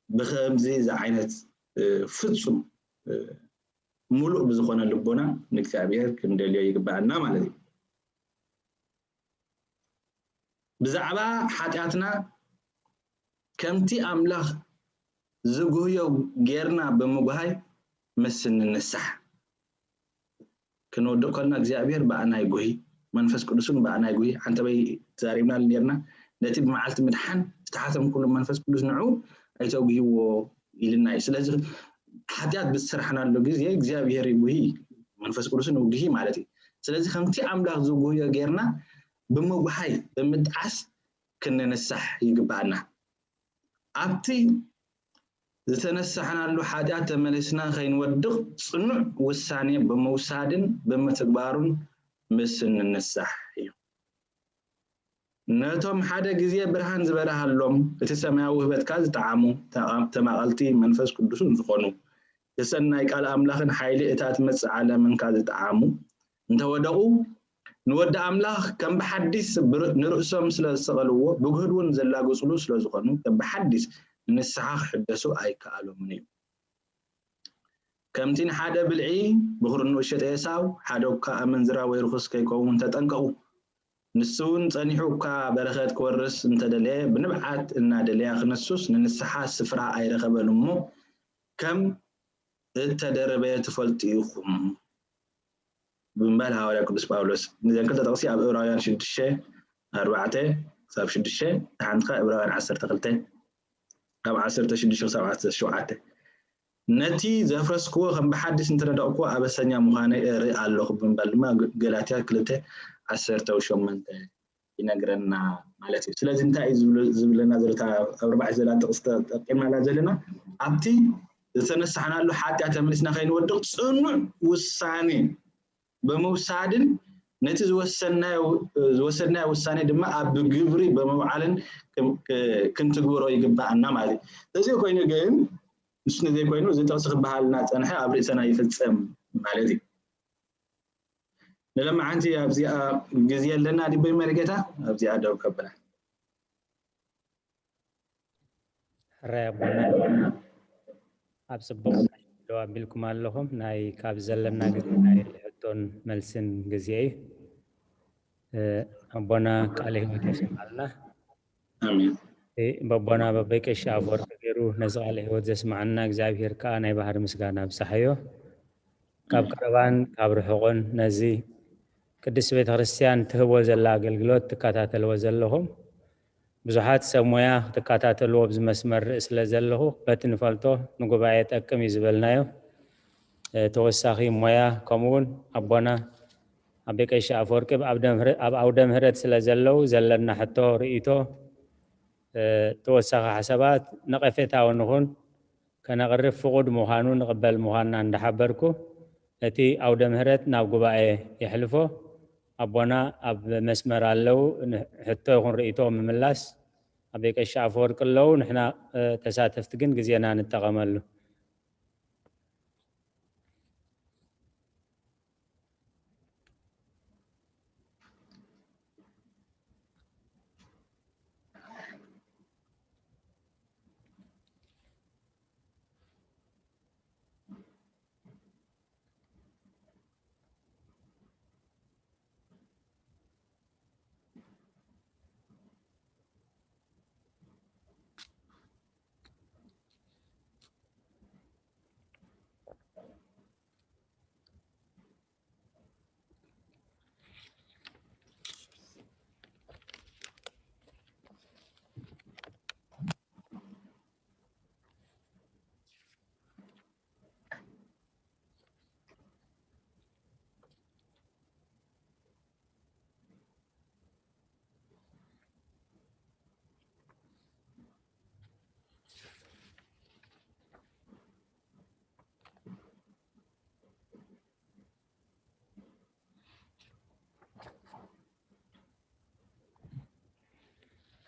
ብከምዚ ዝዓይነት ፍጹም ሙሉእ ብዝኾነ ልቦና ንእግዚኣብሔር ክንደልዮ ይግብኣና ማለት እዩ። ብዛዕባ ሓጢኣትና ከምቲ ኣምላኽ ዝጉህዮ ጌርና ብምጉሃይ ምስ እንንሳሕ ክንወድቕ ከልና እግዚኣብሔር ብኣና ይጉሂ መንፈስ ቅዱስን ብኣና ይጉሂ። ሓንተበይ ተዛሪብናሉ ኔርና። ነቲ ብመዓልቲ ምድሓን ዝተሓተምኩሉ መንፈስ ቅዱስ ንዑ ኣይተጉህይዎ ኢልና እዩ። ስለዚ ሓጢኣት ብዝሰራሕናሉ ግዜ እግዚኣብሔር ይጉሂ፣ መንፈስ ቅዱስን ይጉሂ ማለት እዩ። ስለዚ ከምቲ ኣምላኽ ዝጉህዮ ጌርና ብምጉሃይ ብምጥዓስ ክንንሳሕ ይግብኣና። ኣብቲ ዝተነሳሕናሉ ሓጢኣት ተመሊስና ከይንወድቕ ጽኑዕ ውሳኔ ብምውሳድን ብምትግባሩን ምስ እንንሳሕ እዩ። ነቶም ሓደ ግዜ ብርሃን ዝበርሃሎም እቲ ሰማያዊ ውህበትካ ዝጠዓሙ ተቓ- ተማቐልቲ መንፈስ ቅዱስን ዝኾኑ፣ እቲ ሰናይ ቃል ኣምላኽን ሓይሊ እታ ትመጽእ ዓለምንካ ዝጠዓሙ እንተወደቑ፣ ንወዲ ኣምላኽ ከም ብሓዲስ ብር- ንርእሶም ስለ ዝሰቐልዎ፣ ብግህድ እውን ዘላግጽሉ ስለ ዝኾኑ፣ ከም ብሓዲስ ንንስሓ ክሕደሱ ኣይከኣሎምን እዩ። ከምቲ ንሓደ ብልዒ ብኽርንኡ ዝሸጠ ኤሳው፣ ሓደ እኳ ኣመንዝራ ወይ ርኹስ ከይከውን ተጠንቀቑ። ንሱ እውን ጸኒሑ እኳ በረኸት ክወርስ እንተደለየ፣ ብንብዓት እናደለያ ክነሱስ ንንስሓ ስፍራ ኣይረኸበን እሞ፣ ከም እተደረበ ትፈልጡ ኢኹም ብምባል ሃዋርያ ቅዱስ ጳውሎስ። ንዘን ክልተ ጥቕሲ ኣብ ዕብራውያን ሽዱሽተ ኣርባዕተ ክሳብ ሽዱሽተ፣ ሓንቲ ከኣ ዕብራውያን ዓሰርተ ክልተ ካብ ዓሰርተ ሽዱሽተ ክሳብ ዓሰርተ ሸውዓተ። ነቲ ዘፍረስክዎ ከም ብሓዲስ እንተነደቕክዎ ኣበሰኛ ምዃነይ እርኢ ኣለኹ ብምባል ድማ ገላትያ ክልተ ዓሰርተ ሸሞንተ ይነግረና ማለት እዩ። ስለዚ እንታይ እዩ ዝብሉ- ዝብለና ዘሎ? እታ ኣብ ኣርባዕተ ዘላ ጥቕሲ ተጠቂምናላ ዘለና፣ ኣብቲ ዝተነሳሕናሉ ሓጢኣት ተመሊስና ከይንወድቕ ጽኑዕ ውሳኔ ብምውሳድን ነቲ ዝወሰናዮ ዝወሰድናዮ ውሳኔ ድማ ኣብ ግብሪ ብምውዓልን ክም- ክ- ክንትግብሮ ይግባኣና ማለት እዩ። እዚ ኮይኑ ግን ንሱ ዘይኮይኑ እዚ ጥቕሲ ክበሃልና ጸንሐ ኣብ ርእሰና ይፍጸም ማለት እዩ። ንለማዓንቲ ኣብዚኣ ግዜ ኣለና ዲቦይ መሪጌታ ኣብዚኣ ደው ከብላ። ሕራይ ኣቦና ኣብ ጽቡቕ ደው ኣቢልኩም ኣለኹም። ናይ ካብ ዘለና ግዜ ናይ ሕቶን መልስን ግዜ እዩ። ኣቦና ቃለ ህይወት የስምዓልና። ኣሜን። በቦና በበይ ቀሺ ኣፈወርቂ ገይሩ ነዚ ቃለ ህይወት ዘስምዓና እግዚኣብሔር ከዓ ናይ ባህሪ ምስጋና ኣብዝሓዮ። ካብ ቀረባን ካብ ርሑቕን ነዚ ቅድስቲ ቤተ ክርስቲያን ትህቦ ዘላ ኣገልግሎት ትከታተልዎ ዘለኹም ብዙሓት ሰብ ሞያ ክትከታተልዎ ኣብዚ መስመር ርኢ ስለ ዘለኹ በቲ ንፈልጦ ንጉባኤ ጠቅም እዩ ዝበልናዮ ተወሳኺ ሞያ ከምኡውን ኣቦና ኣቤ ቀሺ ኣፈወርቂ ኣብ ኣውደ ምህረት ስለ ዘለዉ ዘለና ሕቶ ርእይቶ ተወሳኺ ሓሳባት ነቐፌታዊ ንኹን ከነቕርብ ፍቑድ ምዃኑ ንቕበል ምዃንና እንዳሓበርኩ እቲ ኣውደ ምህረት ናብ ጉባኤ የሕልፎ። ኣቦና ኣብ መስመር ኣለዉ ሕቶ ይኹን ርእይቶ ምምላስ ኣቤ ቀሺ ኣፈወርቂ ኣለዉ ንሕና ተሳተፍቲ ግን ግዜና ንጠቐመሉ።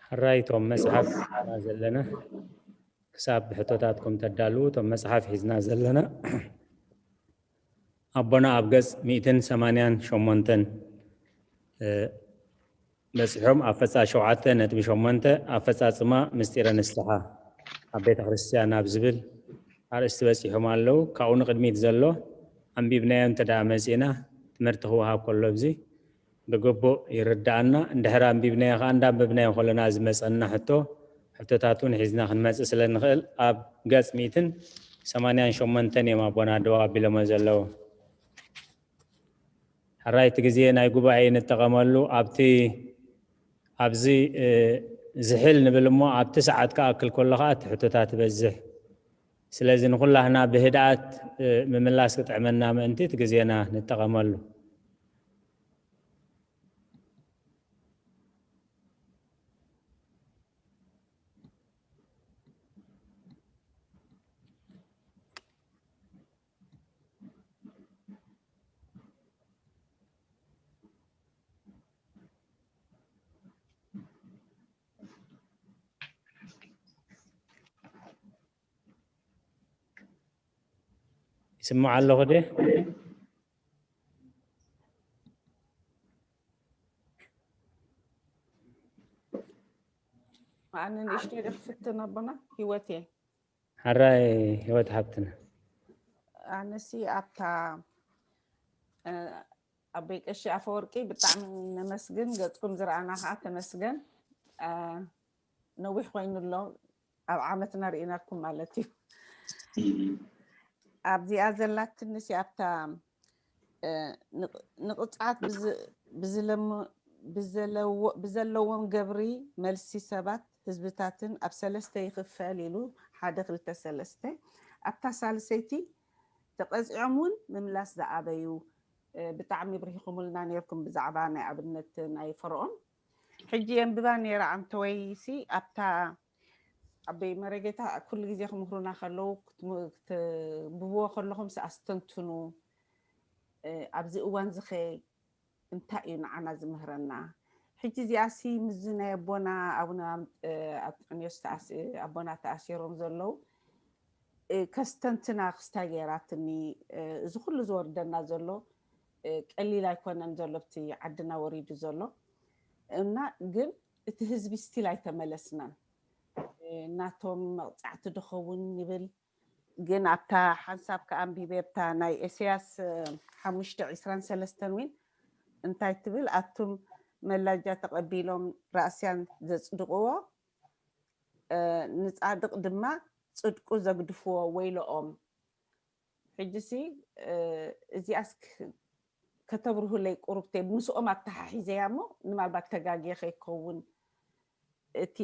ሕራይ እቶም መፅሓፍ ሒዝና ዘለና ክሳብ ሕቶታትኩም ተዳልዉ እቶም መፅሓፍ ሒዝና ዘለና ኣቦና ኣብ ገፅ ሚእትን ሰማንያን ሸሞንተን በፂሖም ኣፈፃ ሸውዓተ ነጥቢ ሸሞንተ ኣፈፃፅማ ምስጢረ ንስሓ ኣብ ቤተ ክርስቲያን ኣብ ዝብል ኣርእስቲ በፂሖም ኣለዉ። ካብኡ ንቅድሚት ዘሎ ኣንቢብናዮ እንተ ደኣ መፂእና ትምህርቲ ክወሃብ ከሎ ኣብዚ ብግቡእ ይርድኣና። እንድሕር ኣንቢብናዮ ከዓ እንዳንበብናዮ ከለና ዝመፀና ሕቶ ሕቶታት እውን ሒዝና ክንመፅእ ስለ ንኽእል ኣብ ገፅ ሚእትን ሰማንያን ሸሞንተን እዮም ኣቦና ደው ኣቢሎሞ ዘለዉ። ሕራይ እቲ ግዜ ናይ ጉባኤ ንጠቐመሉ ኣብቲ ኣብዚ ዝሕል ንብል እሞ ኣብቲ ሰዓት ክኣክል ከሎ ከዓ እቲ ሕቶታት ይበዝሕ። ስለዚ ንኹላህና ብህድኣት ምምላስ ክጥዕመና ምእንቲ እቲ ግዜና ንጠቐመሉ። ይስምዖ ኣለኹ ድየ? ኣነ ንእሽተይ ዶ ክፍትን ኣቦና? ህይወት እየ። ሓራይ ህይወት ሓብትና። ኣነሲ ኣብታ ኣቦይ ቀሺ ኣፈወርቂ ብጣዕሚ ነመስግን። ገጽኩም ዝረኣና ከዓ ተመስገን። ነዊሕ ኮይኑ ኣሎ፣ ኣብ ዓመትና ርኢናኩም ማለት እዩ። ኣብዚኣ ዘላትንሲ ኣብታ ንቕፅዓት ብዘለዎም ገብሪ መልሲ ሰባት ህዝብታትን ኣብ ሰለስተ ይኽፈል ኢሉ፣ ሓደ ክልተ ሰለስተ። ኣብታ ሳልሰይቲ ተቐፂዖም እውን ምምላስ ዝኣበዩ ብጣዕሚ ብርሂኹምልና ነይርኩም ብዛዕባ ናይ ኣብነት ናይ ፈርኦን። ሕጂ የንብባ ነይረ ኣንተወይሲ ኣብታ ኣበይ መረጌታ ኩሉ ግዜ ክምህሩና ከለዉ ክትብዎ ከለኹም ኣስተንትኑ። ኣብዚ እዋን ዝኸ እንታይ እዩ ንዓና ዝምህረና? ሕጂ እዚኣሲ ምስዚ ናይ ኣቦና ኣቡነ ኣንጠንዮስ ኣቦና ተኣሲሮም ዘለዉ ከስተንትና ክስታይ ገይራትኒ። እዚ ኩሉ ዝወርደና ዘሎ ቀሊል ኣይኮነን ዘሎ ብቲ ዓድና ወሪዱ ዘሎ እና ግን እቲ ህዝቢ ስቲል ኣይተመለስናን። ናቶም መቕፃዕቲ ድኸውን ይብል። ግን ኣብታ ሓንሳብ ከኣንቢበ ኣብታ ናይ ኤስያስ ሓሙሽተ ዕስራን ሰለስተን እውን እንታይ ትብል? ኣቱም መላጃ ተቐቢሎም ራእስያን ዘጽድቕዎ ንጻድቕ ድማ ጽድቁ ዘግድፍዎ ወይለኦም። ሕጂሲ እዚኣስ ከተብርሁለይ ቁሩብተይ ምስኦም ኣተሓሒዘያ እሞ ንማልባት ተጋግየ ከይከውን እቲ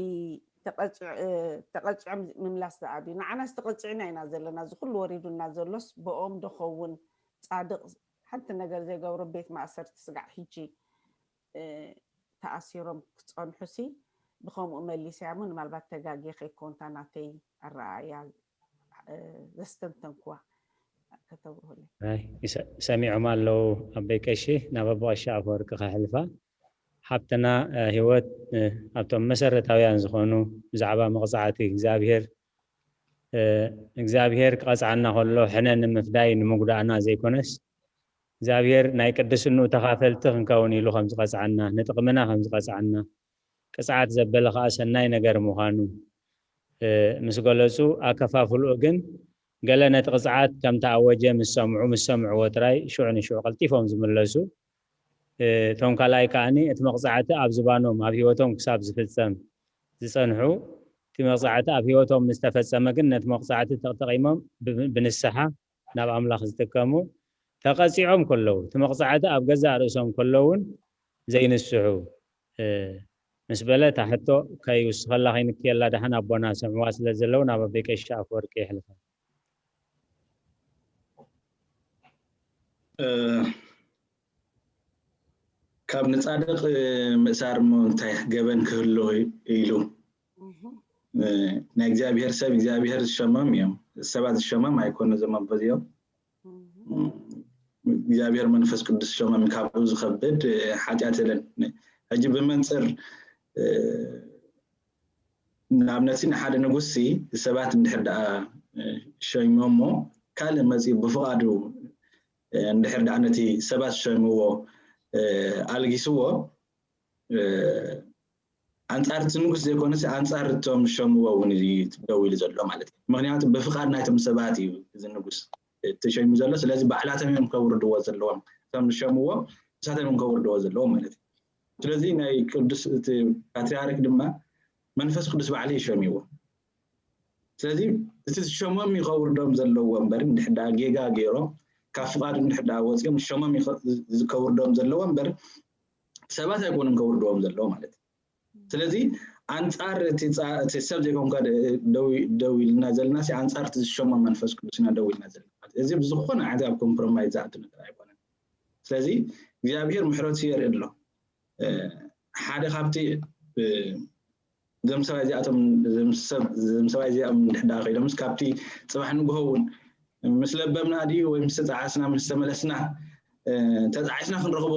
ተቐፅዖም ምምላስ ዝኣብ እዩ። ንዓናስ ተቐፂዕና ኢና ዘለና። እዚ ኩሉ ወሪዱና ዘሎስ ብኦም ዶ ኸውን? ጻድቕ ሓንቲ ነገር ዘይገብሮ ቤት ማእሰርቲ ስጋዕ ሕጂ ተኣሲሮም ክፀንሑ ሲ ብኸምኡ መሊሰያ እሞ ንማልባት ተጋግየ ከይከውን እታ ናተይ ኣረኣእያ ዘስተንተንኩዋ ከተብርሁለይ። ሰሚዖም ኣለዉ ኣቦይ ቀሺ። ናብ ኣቦ ቀሺ ኣፈወርቂ ከሕልፋ። ሓብትና ህይወት ኣብቶም መሰረታውያን ዝኾኑ ብዛዕባ መቕፃዕቲ እግዚኣብሔር እግዚኣብሔር ክቐፅዓና ከሎ ሕነ ንምፍዳይ ንምጉዳእና ዘይኮነስ እግዚኣብሔር ናይ ቅድስንኡ ተኻፈልቲ ክንከውን ኢሉ ከም ዝቐፅዓና ንጥቕምና ከም ዝቐፅዓና ቅፅዓት ዘበለ ከዓ ሰናይ ነገር ምዃኑ ምስ ገለፁ ኣከፋፍልኡ ግን ገለ ነቲ ቅፅዓት ከም ተኣወጀ ምስ ሰምዑ ምስ ሰምዕዎ ጥራይ ሽዑ ንሽዑ ቀልጢፎም ዝምለሱ። እቶም ካልኣይ ከዓኒ እቲ መቕፃዕቲ ኣብ ዝባኖም ኣብ ህይወቶም ክሳብ ዝፍፀም ዝፀንሑ እቲ መቕፃዕቲ ኣብ ህይወቶም ምስ ተፈፀመ ግን ነቲ መቕፃዕቲ ተጠቒሞም ብንስሓ ናብ ኣምላኽ ዝጥቀሙ ተቐፂዖም ከለዉ እቲ መቕፃዕቲ ኣብ ገዛእ ርእሶም ከለዉ እውን ዘይንስሑ ምስ በለ እታ ሕቶ ከይውስኸላ ከይንክየላ ደሓን ኣቦና ሰምዕዋ ስለ ዘለዉ ናብ ኣቦይ ቀሺ ኣፈወርቂ የሕልፋ። ካብ ንጻድቕ ምእሳር እሞ እንታይ ገበን ክህሉ ኢሉ ናይ እግዚኣብሔር ሰብ እግዚኣብሔር ዝሸሞም እዮም። ሰባት ዝሸሞም ኣይኮኑ እዞም ኣቦ እዚኦም እግዚኣብሔር መንፈስ ቅዱስ ዝሸሞም ካብኡ ዝኸብድ ሓጢኣት የለን። ሕጂ ብመንፅር ንኣብነት ንሓደ ንጉስ ሰባት እንድሕር ደኣ ሸይሞሞ ካልእ መፂኡ ብፍቓዱ እንድሕር ደኣ ነቲ ሰባት ዝሸምዎ ኣልጊስዎ ኣንፃር እቲ ንጉስ ዘይኮነስ ኣንፃር እቶም ዝሸምዎ እውን እዩ ደው ኢሉ ዘሎ ማለት እዩ። ምክንያቱ ብፍቓድ ናይቶም ሰባት እዩ እዚ ንጉስ ተሸይሙ ዘሎ። ስለዚ ባዕላቶም እዮም ከውርድዎ ዘለዎም፣ እቶም ዝሸምዎ ንሳቶም እዮም ከውርድዎ ዘለዎም ማለት እዩ። ስለዚ ናይ ቅዱስ እቲ ፓትሪያርክ ድማ መንፈስ ቅዱስ ባዕሉ እዩ ሸሚዎ። ስለዚ እቲ ዝሸሞም እዩ ከውርዶም ዘለዎ እምበር እንድሕር ደኣ ጌጋ ገይሮም ካብ ፍቓዱ እንድሕር ደኣ ወፂኦም ዝሸሞም ከውርዶም ዘለዎ እምበር ሰባት ኣይኮኑን ከውርድዎም ዘለዎ ማለት እዩ። ስለዚ ኣንጻር እቲ ጻ- እቲ ሰብ ዘይኮንካ ደ- ደው- ደው ኢልና ዘለና ሲ ኣንጻር እቲ ዝሸሞ መንፈስ ቅዱስ ኢና ደው ኢልና ዘለና። እዚ ብዝኾነ ዓይነት ኣብ ኮምፕሮማይዝ ዝኣቱ ነገር ኣይኮነን። ስለዚ እግዚኣብሔር ምሕረቱ የርኢ ኣሎ። ሓደ ካብቲ እዞም ሰብኣይ እዚኣቶም እዞም ሰብ- እዞም ሰብኣይ እዚኦም ድሕዳ ከይዶምስ ካብቲ ጽባሕ ንግሆ እውን ምስ ለበምና ድዩ ወይ ምስ ተጻዓስና ምስ ተመለስና ተጻዒስና ክንረኽቦ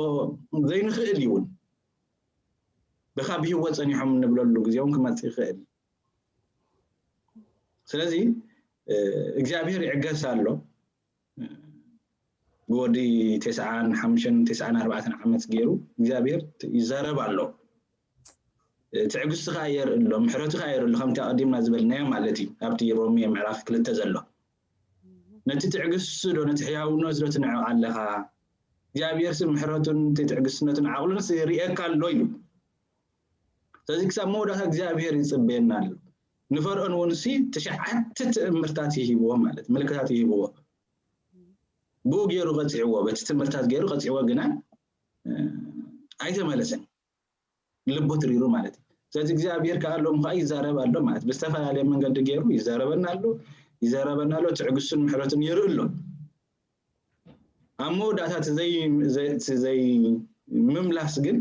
ዘይንኽእል እዩ እውን ብካ ብህይወት ጸኒሖም እንብለሉ ግዜ እውን ክመጽእ ይኽእል። ስለዚ እግዚኣብሔር ይዕገስ ኣሎ። ብወዲ ተስዓን ሓሙሽተን ተስዓን ኣርባዕተን ዓመት ገይሩ እግዚኣብሔር ይዛረብ ኣሎ። ትዕግስቲ ከዓ የርኢ ኣሎ፣ ምሕረቱ ከዓ የርኢ ኣሎ። ከምቲ ኣቐዲምና ዝበልናዮ ማለት እዩ፣ ኣብቲ ሮሜ ምዕራፍ ክልተ ዘሎ ነቲ ትዕግስቲ ዶ ነቲ ሕያውነት ዶ ትንዕቕ ኣለኻ? እግዚኣብሔር ሲ ምሕረቱን እቲ ትዕግስትነቱን ዓቕሉንስ ይርእየካ ኣሎ ኢሉ። ስለዚ ክሳብ መወዳእታ እግዚኣብሔር ይጽበየና ኣሎ። ንፈርዖን እውን ሲ ትሽዓተ ትእምርታት ይሂብዎ ማለት ምልክታት ይሂብዎ። ብኡ ገይሩ ቀፂዕዎ፣ በቲ ትምህርታት ገይሩ ቀፂዕዎ፣ ግና ኣይተመለሰን። ልቡ ትሪሩ ማለት እዩ። ስለዚ እግዚኣብሔር ከዓ ሎም ከዓ ይዛረብ ኣሎ ማለት ብዝተፈላለየ መንገዲ ገይሩ ይዛረበና ኣሎ፣ ይዛረበና ኣሎ። ትዕግስቱን ምሕረቱን ይርኢ ኣሎ። ኣብ መወዳእታ እቲ ዘይ- ዘይ- እቲ ዘይምምላስ ግን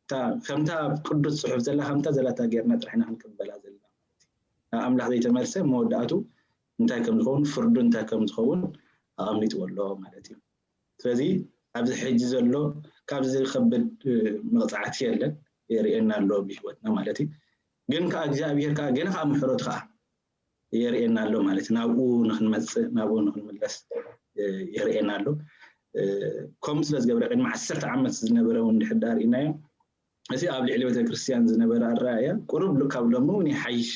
እታ ከምታ ኣብ ቅዱስ ፅሑፍ ዘላ ከምታ ዘላታ ገይርና ጥራሕ ኢና ክንቅበላ ዘለና ማለት እዩ። ናብ ኣምላኽ ዘይተመልሰ መወዳእቱ እንታይ ከም ዝኸውን ፍርዱ እንታይ ከም ዝኸውን ኣቐሚጥዎ ኣሎ ማለት እዩ። ስለዚ ኣብዚ ሕጂ ዘሎ ካብዚ ዝኸብድ መቕፃዕቲ የለን፣ የርእየና ኣሎ ብህይወትና ማለት እዩ። ግን ከዓ እግዚኣብሔር ከዓ ገና ከዓ ምሕረቱ ከዓ የርእየና ኣሎ ማለት እዩ። ናብኡ ንክንመፅእ ናብኡ ንክንምለስ የርእየና ኣሎ። ከምኡ ስለ ዝገብረ ቅድሚ ዓሰርተ ዓመት ዝነበረ እውን ድሕዳ ርኢናዮ እቲ ኣብ ልዕሊ ቤተክርስትያን ዝነበረ ኣረኣእያ ቁሩብ ካብ ሎሚ እውን ይሓይሽ።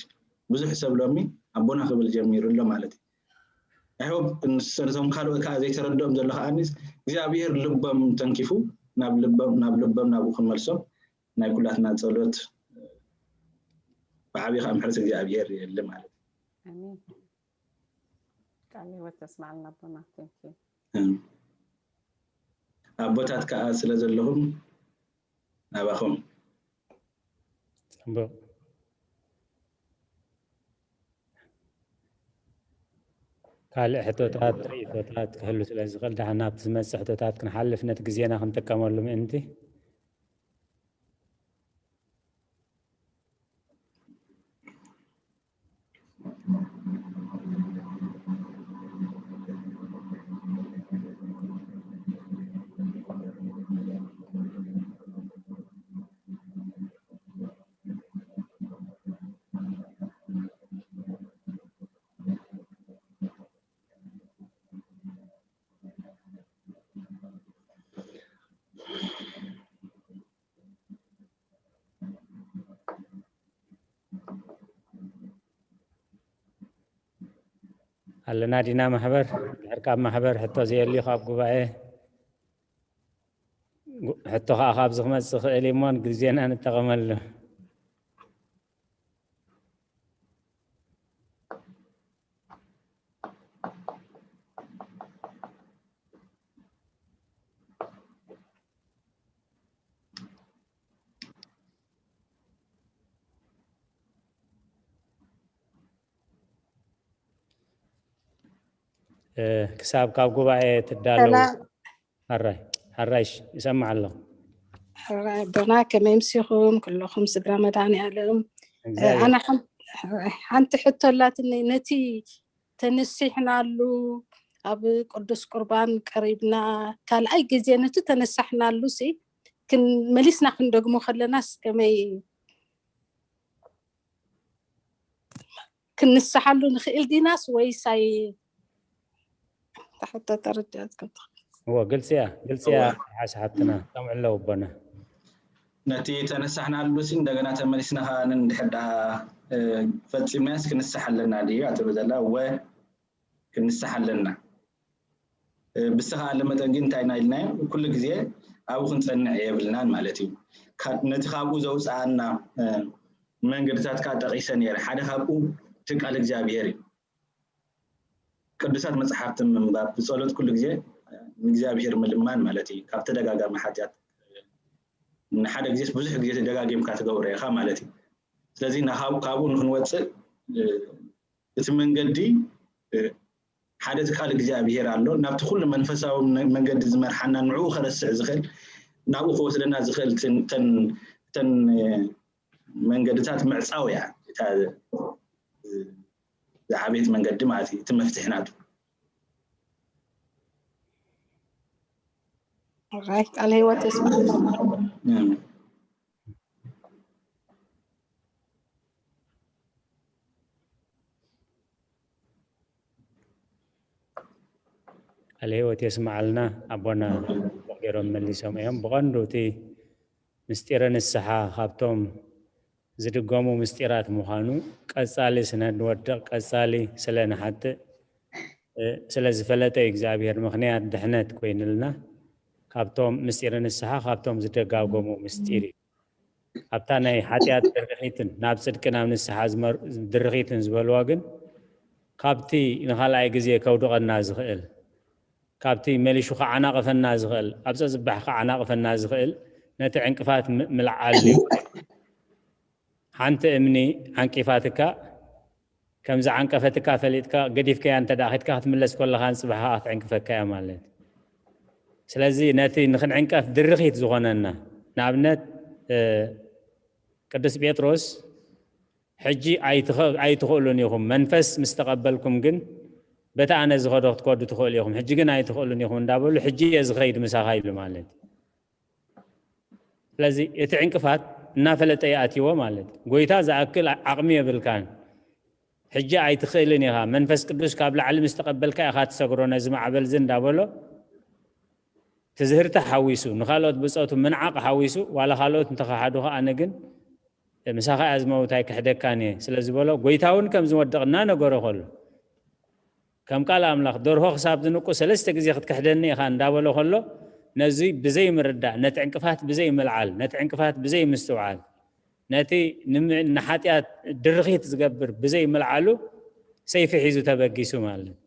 ብዙሕ ሰብ ሎሚ ኣቦና ክብል ጀሚሩ ኣሎ ማለት እዩ። ኣይሆብ ንሰቶም ካልኦት ከዓ ዘይተረድኦም ዘሎ ከዓኒ እግዚኣብሔር ልቦም ተንኪፉ ናብ ልቦም ናብ ልቦም ናብኡ ክንመልሶም ናይ ኩላትና ጸሎት ብዓቢ ከዓ ምሕረት እግዚኣብሔር የለ ማለት እዩ። ኣሜን። ቃል ህይወት ተስማዕልና ኣቦና። Thank you። ኣቦታት ከዓ ስለ ዘለኹም ናባኹም። ፅቡቅ። ካልእ ሕቶታት ርእቶታት ክህሉ ስለ ዝኽእል ዳሕና ኣብቲ ዝመፅእ ሕቶታት ክንሓልፍ ነቲ ግዜና ክንጥቀመሉ ምእንቲ። ኣለና ዲና ማሕበር ድሕር ካብ ማሕበር ሕቶ ዘየልዩ ካብ ጉባኤ ሕቶ ከዓ ካብዚ ክመፅእ ክእል እሞ ግዜና ንጠቐመሉ። ክሳብ ካብ ጉባኤ ትዳለዉ። ሓራይ ሓራይሽ ይሰማዕ ኣሎ። ሓራይ ኣቦና ከመይ ምሲኹም ኩለኹም ስድራ መድሃኒኣለም። ኣነ ሓንቲ ሕቶ ኣላትኒ ነቲ ተነሲሕናሉ ኣብ ቅዱስ ቁርባን ቀሪብና ካልኣይ ግዜ ነቲ ተነሳሕናሉ ሲ መሊስና ክንደግሞ ከለናስ ከመይ ክንስሓሉ ንኽእል ዲናስ ወይስ ኣይ ተሕቶ ተረዲኣትኩም ትኽእል? እዎ ግልፂ እያ ግልፂ እያ ሓስ ሓብትና ከምዕሎ ኣቦና። ነቲ ተነሳሕናሉ ሲ እንደገና ተመሊስና ከዓ እንድሕር ደኣ ፈፂምናዮስ ክንስሕ ኣለና ድዩ ኣትብል ዘላ እወ ክንስሕ ኣለና። ብዝተኻኣለ መጠን ግን እንታይ ኢና ኢልናዮ ኩሉ ግዜ ኣብኡ ክንፀንዕ የብልናን ማለት እዩ። ነቲ ካብኡ ዘውፅኣና መንገድታት ከዓ ጠቒሰ ነይረ ሓደ ካብኡ እቲ ቃል እግዚኣብሄር እዩ። ቅዱሳት መፅሓፍቲ ምንባብ ብፀሎት ኩሉ ግዜ ንእግዚኣብሄር ምልማን ማለት እዩ። ካብ ተደጋጋሚ ሓጢኣት ንሓደ ግዜስ ብዙሕ ግዜ ደጋጊምካ ትገብሮ ኢኻ ማለት እዩ። ስለዚ ናኻብ ካብኡ ንክንወፅእ እቲ መንገዲ ሓደ እቲ ቃል እግዚኣብሄር ኣሎ፣ ናብቲ ኩሉ መንፈሳዊ መንገዲ ዝመርሓና፣ ንዕኡ ከረስዕ ዝኽእል፣ ናብኡ ክወስደና ዝኽእል ተን መንገድታት ምዕፃው እያ ዝዓበየት መንገዲ ማለት እዩ። እቲ መፍትሒ ናቱ ቃል ህይወት የስማዕና። ቃለ ህይወት የስምዓልና። ኣቦና ገይሮም መሊሶም እዮም። ብቐንዱ እቲ ምስጢረ ንስሓ ካብቶም ዝድገሙ ምስጢራት ምዃኑ፣ ቀጻሊ ስነ ንወድቕ፣ ቀጻሊ ስለ ንሓጥእ፣ ስለ ዝፈለጠ እዩ እግዚኣብሔር ምኽንያት ድሕነት ኮይንልና። ካብቶም ምስጢረ ንስሓ ካብቶም ዝደጋገሙ ምስጢር እዩ። ኣብታ ናይ ሓጢኣት ድርኺትን ናብ ጽድቂ ናብ ንስሓ ድርኺትን ዝበልዋ ግን ካብቲ ንኻልኣይ ግዜ ከውድቐና ዝኽእል፣ ካብቲ መሊሹ ከዓናቕፈና ዝኽእል፣ ኣብ ጸጽባሕ ከዓናቕፈና ዝኽእል ነቲ ዕንቅፋት ምልዓል እዩ። ሓንቲ እምኒ ዓንቂፋትካ ከም ዝዓንቀፈትካ ፈሊጥካ ገዲፍካያ እንተ ደኣ ኺድካ ክትምለስ ከለኻ ንጽባሕ ኸዓ ክትዕንቅፈካ እያ ማለት እዩ። ስለዚ ነቲ ንኽንዕንቀፍ ድርኺት ዝኾነና ንኣብነት ቅዱስ ጴጥሮስ ሕጂ ኣይትኽእሉን ኢኹም፣ መንፈስ ምስ ተቐበልኩም ግን በቲ ኣነ ዝኸዶ ክትከዱ ትኽእሉ ኢኹም፣ ሕጂ ግን ኣይትኽእሉን ኢኹም እንዳበሉ ሕጂ እየ ዝኸይድ ምሳኻ ኢሉ ማለት እዩ። ስለዚ እቲ ዕንቅፋት እናፈለጠ ይኣትዎ ማለት እዩ። ጎይታ ዝኣክል ዓቕሚ የብልካን፣ ሕጂ ኣይትኽእልን ኢኻ፣ መንፈስ ቅዱስ ካብ ላዕሊ ምስ ተቐበልካ ኢኻ ትሰግሮ ነዚ ማዕበል እዚ እንዳበሎ ትዝህርቲ ሓዊሱ ንኻልኦት ብፆቱ ምንዓቕ ሓዊሱ ዋላ ካልኦት እንተኸሓዱኻ ኣነ ግን ምሳኻ እያ ዝመውት ኣይክሕደካን እየ ስለ ዝበሎ ጎይታ እውን ከም ዝወድቕ እናነገሮ ከሎ ከም ቃል ኣምላኽ ደርሆ ክሳብ ዝንቁ ሰለስተ ግዜ ክትክሕደኒ ኢኻ እንዳበሎ ከሎ ነዚ ብዘይ ምርዳእ ነቲ ዕንቅፋት ብዘይ ምልዓል ነቲ ዕንቅፋት ብዘይ ምስትውዓል ነቲ ንሓጢኣት ድርኺት ዝገብር ብዘይ ምልዓሉ ሰይፊ ሒዙ ተበጊሱ ማለት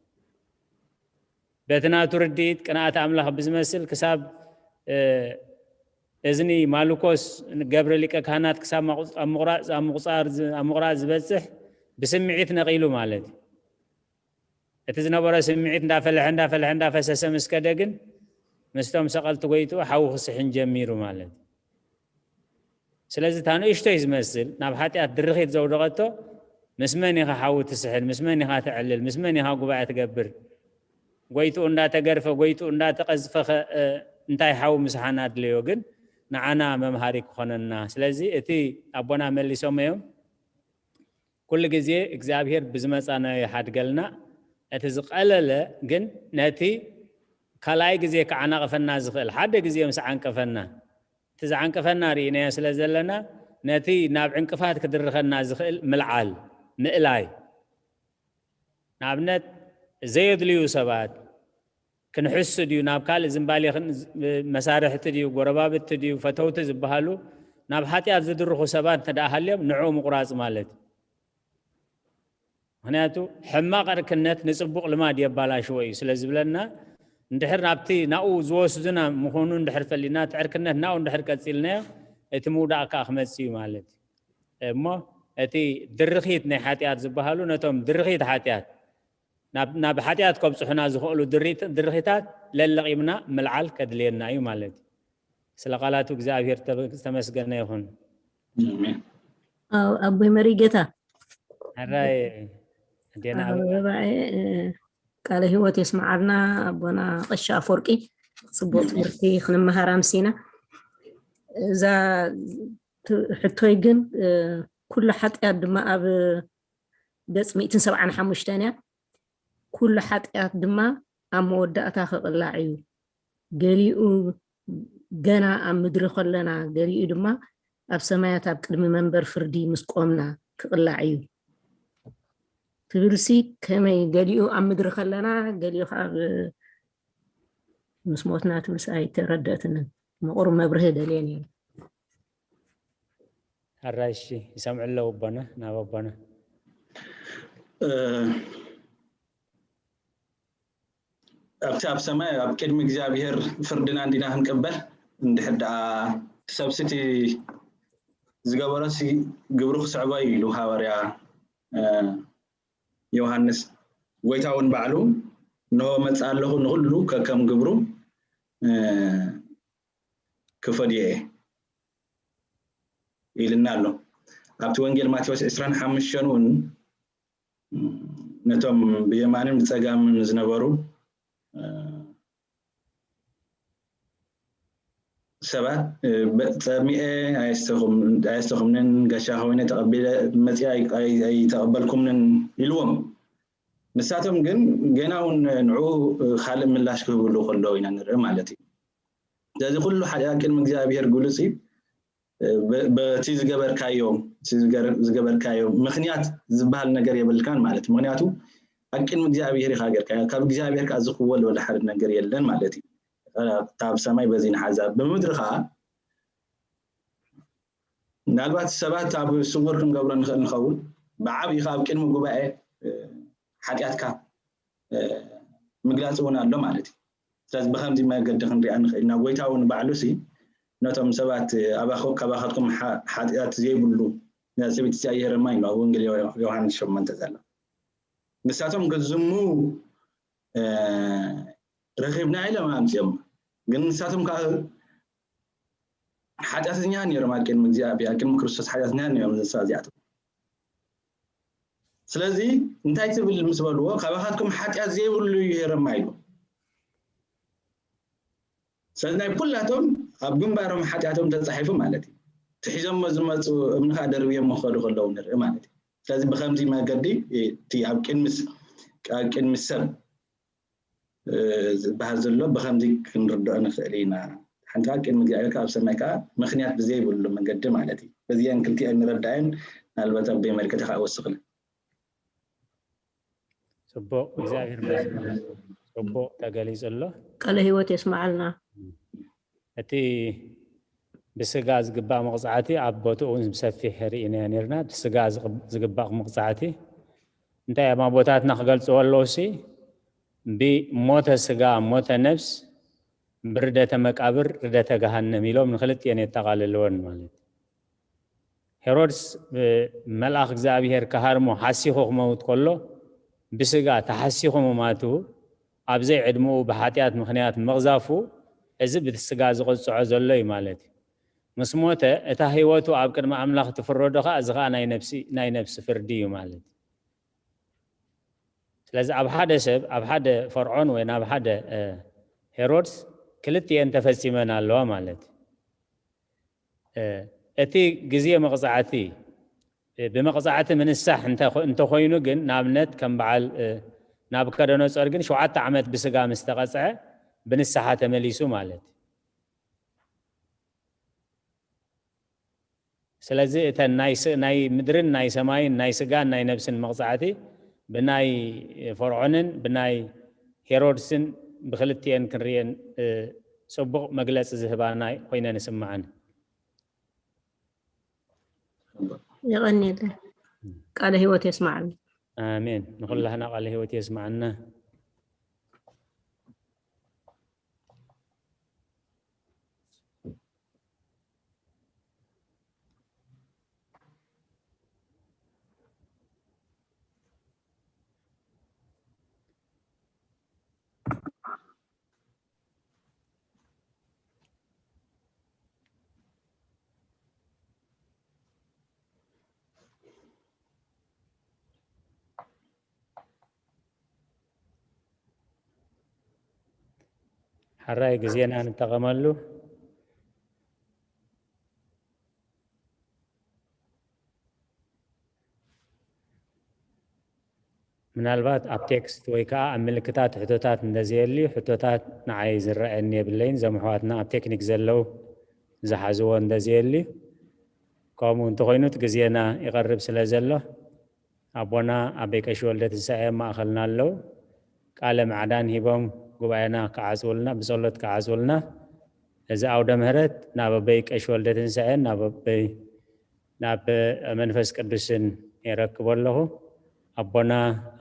በቲ ናቱ ርድኢት ቅንኣት ኣምላኽ ብዝመስል ክሳብ እዝኒ ማሉኮስ ገብረ ሊቀ ካህናት ክሳብ ኣብ ምቑራፅ ዝበፅሕ ብስምዒት ነቒሉ ማለት እዩ። እቲ ዝነበሮ ስምዒት እንዳፈለሐ እንዳፈለሐ እንዳፈሰሰ ምስ ከደ ግን ምስቶም ሰቐልቲ ጎይትኡ ሓዊ ክስሕን ጀሚሩ ማለት እዩ። ስለዚ እታ ንእሽቶይ ዝመስል ናብ ሓጢኣት ድርኺት ዘውደቐቶ ምስ መን ኢኻ ሓዊ ትስሕን? ምስ መን ኢኻ ተዕልል? ምስ መን ኢኻ ጉባኤ ትገብር? ጎይትኡ እንዳተገርፈ ጎይትኡ እንዳተቐዝፈኸ እንታይ ሓዊ ምስሓን ኣድለዮ? ግን ንዓና መምሃሪ ክኾነና። ስለዚ እቲ ኣቦና መሊሶም እዮም ኩሉ ግዜ እግዚኣብሔር ብዝመፃናዮ ይሓድገልና። እቲ ዝቐለለ ግን ነቲ ካልኣይ ግዜ ክዓናቕፈና ዝኽእል ሓደ ግዜ ምስ ዓንቀፈና እቲ ዝዓንቀፈና ርኢናዮ ስለ ዘለና ነቲ ናብ ዕንቅፋት ክድርኸና ዝኽእል ምልዓል ምእላይ ንኣብነት ዘየድልዩ ሰባት ክንሕሱ ድዩ ናብ ካልእ ዝምባሌ መሳርሕቲ ድዩ ጎረባብቲ ድዩ ፈተውቲ ዝበሃሉ ናብ ሓጢኣት ዝድርኹ ሰባት እንተ ደኣ ሃልዮም ንዕኡ ምቑራፅ ማለት እዩ። ምክንያቱ ሕማቕ ዕርክነት ንፅቡቕ ልማድ የባላሽዎ እዩ ስለ ዝብለና እንድሕር ናብቲ ናብኡ ዝወስዱና ምኾኑ እንድሕር ፈሊና እቲ ዕርክነት ናብኡ እንድሕር ቀፂልናዮ እቲ ምውዳቕ ከዓ ክመፅእ እዩ ማለት እዩ። እሞ እቲ ድርኺት ናይ ሓጢኣት ዝበሃሉ ነቶም ድርኺት ሓጢኣት ናብ ሓጢኣት ከብፅሑና ዝኽእሉ ድርኺታት ለለቒምና ምልዓል ከድልየና እዩ ማለት እዩ። ስለ ቃላቱ እግዚኣብሔር ዝተመስገነ ይኹን። ኣቦይ መሪጌታ ሕራይ ኣዴና ቃለ ህይወት የስምዓልና ኣቦና ቀሺ ኣፈወርቂ። ፅቡቅ ትምህርቲ ክንመሃር ኣምሲና። እዛ ሕቶይ ግን ኩሉ ሓጢኣት ድማ ኣብ ገፅ ሚእትን ሰብዓን ሓሙሽተን እያ። ኩሉ ሓጢኣት ድማ ኣብ መወዳእታ ክቕላዕ እዩ። ገሊኡ ገና ኣብ ምድሪ ከለና፣ ገሊኡ ድማ ኣብ ሰማያት ኣብ ቅድሚ መንበር ፍርዲ ምስ ቆምና ክቕላዕ እዩ ትብልሲ፣ ከመይ ገሊኡ ኣብ ምድሪ ከለና ገሊኡ ከዓ ኣብ ምስ ሞትና ትብልሲ ኣይተረደእትንን። ምቑር መብርሂ ደልየ ነይረ። ኣራይሺ ይሰምዑ ኣለዉ ኣቦና ናብ ኣቦና ኣብቲ ኣብ ሰማይ ኣብ ቅድሚ እግዚኣብሔር ፍርድና እንዲና ክንቅበል እንድሕር ደኣ ሰብስቲ ዝገበሮሲ ግብሩ ክስዕቦ እዩ ኢሉ ሃዋርያ ዮሃንስ። ጎይታ እውን ባዕሉ፣ እንሆ መጽእ ኣለኹ፣ ንኹሉ ከከም ግብሩ ክፈድዮ እየ ኢልና ኣሎ። ኣብቲ ወንጌል ማቴዎስ ዕስራን ሓሙሽተን እውን ነቶም ብየማንን ብጸጋምን ዝነበሩ ሰባት፣ "ጸሚኤ ኣየስተኹምንን፣ ጋሻ ኮይነ ተቐቢለ መጺኣ ኣይተቐበልኩምንን" ኢልዎም። ንሳቶም ግን ገና እውን ንዕኡ ካልእ ምላሽ ክህብሉ ከለዉ ኢና ንርኢ ማለት እዩ። ስለዚ ኩሉ ሓጢኣት ቅድሚ እግዚኣብሔር ግሉጽ እዩ። በቲ ዝገበርካዮ ዝገበርካዮ ምክንያት ዝበሃል ነገር የብልካን ማለት። ምክንያቱ ኣብ ቅድሚ እግዚኣብሔር ኢካ ገርካ፣ ካብ እግዚኣብሔር ከዓ ዝክወል ወላ ሓደ ነገር የለን ማለት እዩ። ካብ ሰማይ በዚ ንሓዛ፣ ብምድሪ ከዓ ምናልባት ሰባት ኣብ ስውር ክንገብሮ ንኽእል ንኸውን፣ ብዓብዪ ከዓ ኣብ ቅድሚ ጉባኤ ሓጢኣትካ ምግላፅ እውን ኣሎ ማለት እዩ። ስለዚ ብከምዚ መገዲ ክንሪኣ ንኽእል ኢና። ጎይታ እውን ባዕሉ ሲ ነቶም ሰባት ኣባኹ ካባኻትኩም ሓጢኣት ዘይብሉ፣ ነዛ ሰበይቲ እዚኣ ይህረማ ኢሉ ኣብ ወንጌል ዮሃንስ ሸሞንተ ዘሎ። ንሳቶም ክዝሙ ረኺብና ኢሎም ኣምፅኦም። ግን ንሳቶም ከዓ ሓጢኣተኛ ነይሮም ኣብ ቅድሚ እግዚኣብሔር፣ ኣብ ቅድሚ ክርስቶስ ሓጢኣተኛ ነይሮም እዛ እዚኣቶም። ስለዚ እንታይ ትብል ምስ በልዎ፣ ካባኻትኩም ሓጢኣት ዘይብሉ ይህረማ ኢሉ። ስለዚ ናይ ኩላቶም ኣብ ግንባሮም ሓጢኣቶም ተፃሒፉ ማለት እዩ። ትሒዞሞ ዝመፁ እምኒ ከዓ ደርብዮም ክኸዱ ከለዉ ንርኢ ማለት እዩ። ስለዚ ብከምዚ መገዲ እቲ ኣብ ቅድሚ ኣብ ቅድሚ ሰብ ዝበሃል ዘሎ ብከምዚ ክንርድኦ ንኽእል ኢና። ሓንቲ ኣብ ቅድሚ እግዚኣብሔር ኣብ ሰማይ ከዓ ምክንያት ብዘይብሉ መገዲ ማለት እዩ። በዚአን ክልቲአን ንረዳእን ምናልባት ኣቦይ መልክተ ከዓ ወስኽልን። ፅቡቕ፣ እግዚኣብሔር ይመስገን። ፅቡቕ ተገሊፁ ኣሎ። ቃለ ህይወት የስመዓልና። እቲ ብስጋ ዝግባእ መቕፃዕቲ ኣብ ቦትኡ እውን ብሰፊሕ ርኢናዮ ነርና። ብስጋ ዝግባእ መቕፃዕቲ እንታይ እዮም ኣቦታትና ክገልፅዎ ኣለዉ ሲ፣ ብሞተ ስጋ ሞተ ነብስ፣ ብርደተ መቃብር ርደተ ገሃነም ኢሎም ንክልቲኤን የጠቓልልወን ማለት እዩ። ሄሮድስ መልኣኽ እግዚኣብሔር ክሃርሞ ሓሲኹ ክመውት ከሎ ብስጋ ተሓሲኹ ምማቱ፣ ኣብ ዘይዕድምኡ ብሓጢኣት ምኽንያት ምቕዛፉ፣ እዚ ብቲ ስጋ ዝቕጽዖ ዘሎ እዩ ማለት እዩ። ምስ ሞተ እታ ህይወቱ ኣብ ቅድሚ ኣምላኽ ትፍረዶ ኸኣ፣ እዚ ኸኣ ናይ ነብሲ ናይ ነብሲ ፍርዲ እዩ ማለት እዩ። ስለዚ ኣብ ሓደ ሰብ፣ ኣብ ሓደ ፈርዖን ወይ ናብ ሓደ ሄሮድስ ክልቲኤን ተፈጺመን ኣለዋ ማለት እዩ። እቲ ግዜ መቕጻዕቲ ብመቕጻዕቲ ምንሳሕ እንተኾይኑ ግን፣ ንኣብነት ከም በዓል ናቡከደነጾር ግን ሸውዓተ ዓመት ብስጋ ምስ ተቐጽዐ ብንስሓ ተመሊሱ ማለት እዩ። ስለዚ እተን ናይ ምድርን ናይ ሰማይን ናይ ስጋን ናይ ነብስን መቕጻዕቲ ብናይ ፈርዖንን ብናይ ሄሮድስን ብክልቲኤን ክንርእየን ጽቡቕ መግለጺ ዝህባና ኮይነን ይስምዓኒ። የቐንየለ። ቃለ ህይወት የስማዓኒ። ኣሜን። ንኹላህና ቃለ ህይወት የስማዓና። ሕራይ ግዜና ንጠቐመሉ። ምናልባት ኣብ ቴክስት ወይ ከዓ ኣብ ምልክታት ሕቶታት እንተዘየልዩ፣ ሕቶታት ንዓይ ዝረኣየኒ የብለይን። እዞም ኣሕዋትና ኣብ ቴክኒክ ዘለዉ ዝሓዝዎ እንተዘየልዩ፣ ከምኡ እንተኾይኑ እቲ ግዜና ይቐርብ ስለ ዘሎ፣ ኣቦና ኣበይ ቀሺ ወልደ ትንሳኤ ኣብ ማእኸልና ኣለዉ። ቃለ ማዕዳን ሂቦም ጉባኤና ክዓጽውልና፣ ብጸሎት ክዓጽውልና፣ እዚ ኣውደ ምህረት ናብ ኣበይ ቀሺ ወልደ ትንሳኤን ናብ ኣበይ ናብ መንፈስ ቅዱስን የረክቦ ኣለኹ። ኣቦና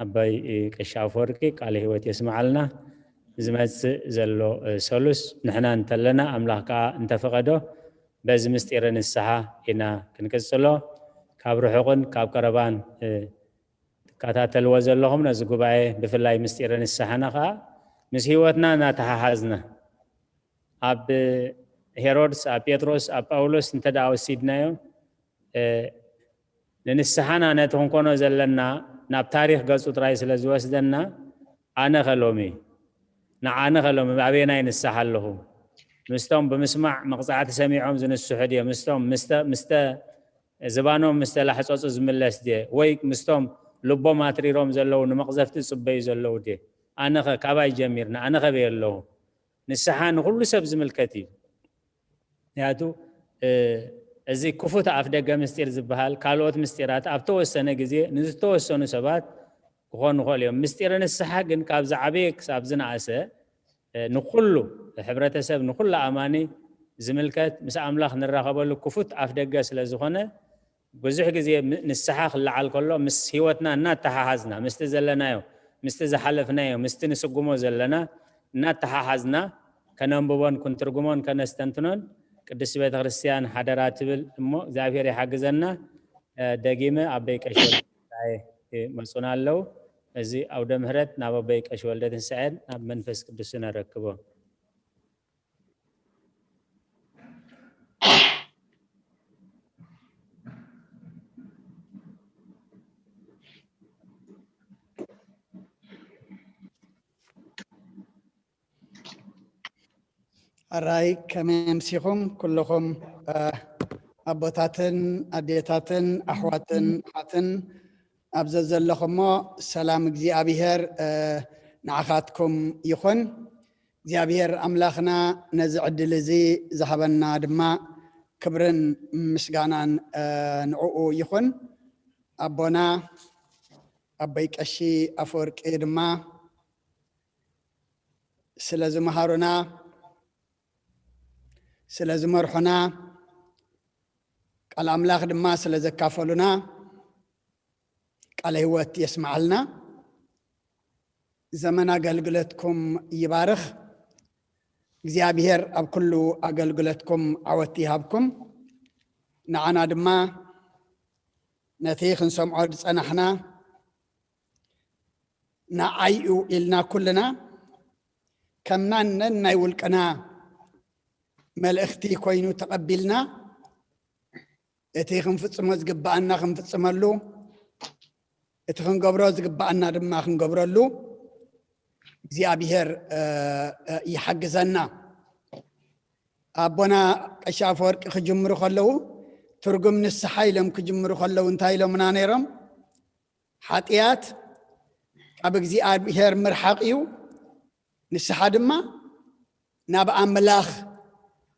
ኣባይ ቀሺ ኣፈወርቂ ቃለ ህይወት የስምዓልና። ዝመጽእ ዘሎ ሰሉስ ንሕና እንተለና ኣምላኽ ከኣ እንተፈቐዶ በዚ ምስጢረ ንስሓ ኢና ክንቅጽሎ። ካብ ርሑቕን ካብ ቀረባን ትከታተልዎ ዘለኹም ነዚ ጉባኤ፣ ብፍላይ ምስጢረ ንስሓና ኸዓ ምስ ህይወትና እናተሓሓዝና፣ ኣብ ሄሮድስ፣ ኣብ ጴጥሮስ፣ ኣብ ጳውሎስ እንተ ደኣ ወሲድናዮ፣ ንንስሓና ነቲ ክንኮኖ ዘለና ናብ ታሪኽ ገጹ ጥራይ ስለ ዝወስደና፣ ኣነ ኸ ሎሚ፣ ንዓነ ኸ ሎሚ ኣበየናይ ንስሓ ኣለኹ? ምስቶም ብምስማዕ መቕጻዕቲ ሰሚዖም ዝንስሑ ድየ? ምስቶም ምስተ ዝባኖም ምስ ተላሕጸጹ ዝምለስ ድየ? ወይ ምስቶም ልቦም ኣትሪሮም ዘለዉ ንመቕዘፍቲ ዝጽበዩ ዘለዉ ድየ? ኣነኸ ካባይ ጀሚርና? ኣነኸ በይ ኣለኹ? ንስሓ ንኹሉ ሰብ ዝምልከት እዩ። ምክንያቱ እዚ ክፉት ኣፍ ደገ ምስጢር ዝበሃል ካልኦት ምስጢራት ኣብ ተወሰነ ግዜ ንዝተወሰኑ ሰባት ክኾኑ ይኽእሉ እዮም። ምስጢረ ንስሓ ግን ካብ ዝዓበየ ክሳብ ዝነኣሰ ንኹሉ ሕብረተሰብ፣ ንኹሉ ኣማኒ ዝምልከት፣ ምስ ኣምላኽ ንራኸበሉ ክፉት ኣፍ ደገ ስለ ዝኾነ፣ ብዙሕ ግዜ ንስሓ ክለዓል ከሎ ምስ ህይወትና እናተሓሓዝና፣ ምስቲ ዘለናዮ፣ ምስቲ ዝሓለፍናዮ፣ ምስቲ ንስጉሞ ዘለና እናተሓሓዝና ከነንብቦን ክንትርጉሞን ከነስተንትኖን ቅድስቲ ቤተ ክርስቲያን ሓደራ ትብል እሞ እግዚኣብሔር ይሓግዘና። ደጊመ ኣበይ ቀሽ መፁና ኣለዉ። እዚ ኣውደ ምህረት ናብ ኣቦይ ቀሺ ወልደ ትንሳኤን ናብ መንፈስ ቅዱስን ኣረክቦ። ኣራይ ከመይ ኣምሲኹም ኩልኹም ኣቦታትን ኣዴታትን ኣሕዋትን ኣሓትን ኣብ ዘዘለኹሞ ሰላም እግዚኣብሔር ንዓኻትኩም ይኹን። እግዚኣብሔር ኣምላኽና ነዚ ዕድል እዚ ዝሃበና ድማ ክብርን ምስጋናን ንዕኡ ይኹን። ኣቦና ኣቦይ ቀሺ ኣፈወርቂ ድማ ስለ ዝመሃሩና፣ ስለ ዝመርሑና፣ ቃል ኣምላኽ ድማ ስለ ዘካፈሉና ቃለ ህይወት የስምዓልና። ዘመን ኣገልግሎትኩም ይባርኽ። እግዚኣብሔር ኣብ ኩሉ ኣገልግሎትኩም ዓወት ይሃብኩም። ንዓና ድማ ነቲ ክንሰምዖ ዝጸናሕና ንዓይኡ ኢልና ኩልና ከም ናነን ናይ ውልቅና መልእኽቲ ኮይኑ ተቐቢልና እቲ ክንፍጽሞ ዝግብኣና ክንፍጽመሉ፣ እቲ ክንገብሮ ዝግብኣና ድማ ክንገብረሉ እግዚኣብሔር ይሓግዘና። ኣቦና ቀሺ ኣፈወርቂ ክጅምሩ ከለዉ ትርጉም ንስሓ ኢሎም ክጅምሩ ከለዉ እንታይ ኢሎምና ነይሮም? ሓጢኣት ካብ እግዚኣብሔር ምርሓቕ እዩ፣ ንስሓ ድማ ናብ ኣምላኽ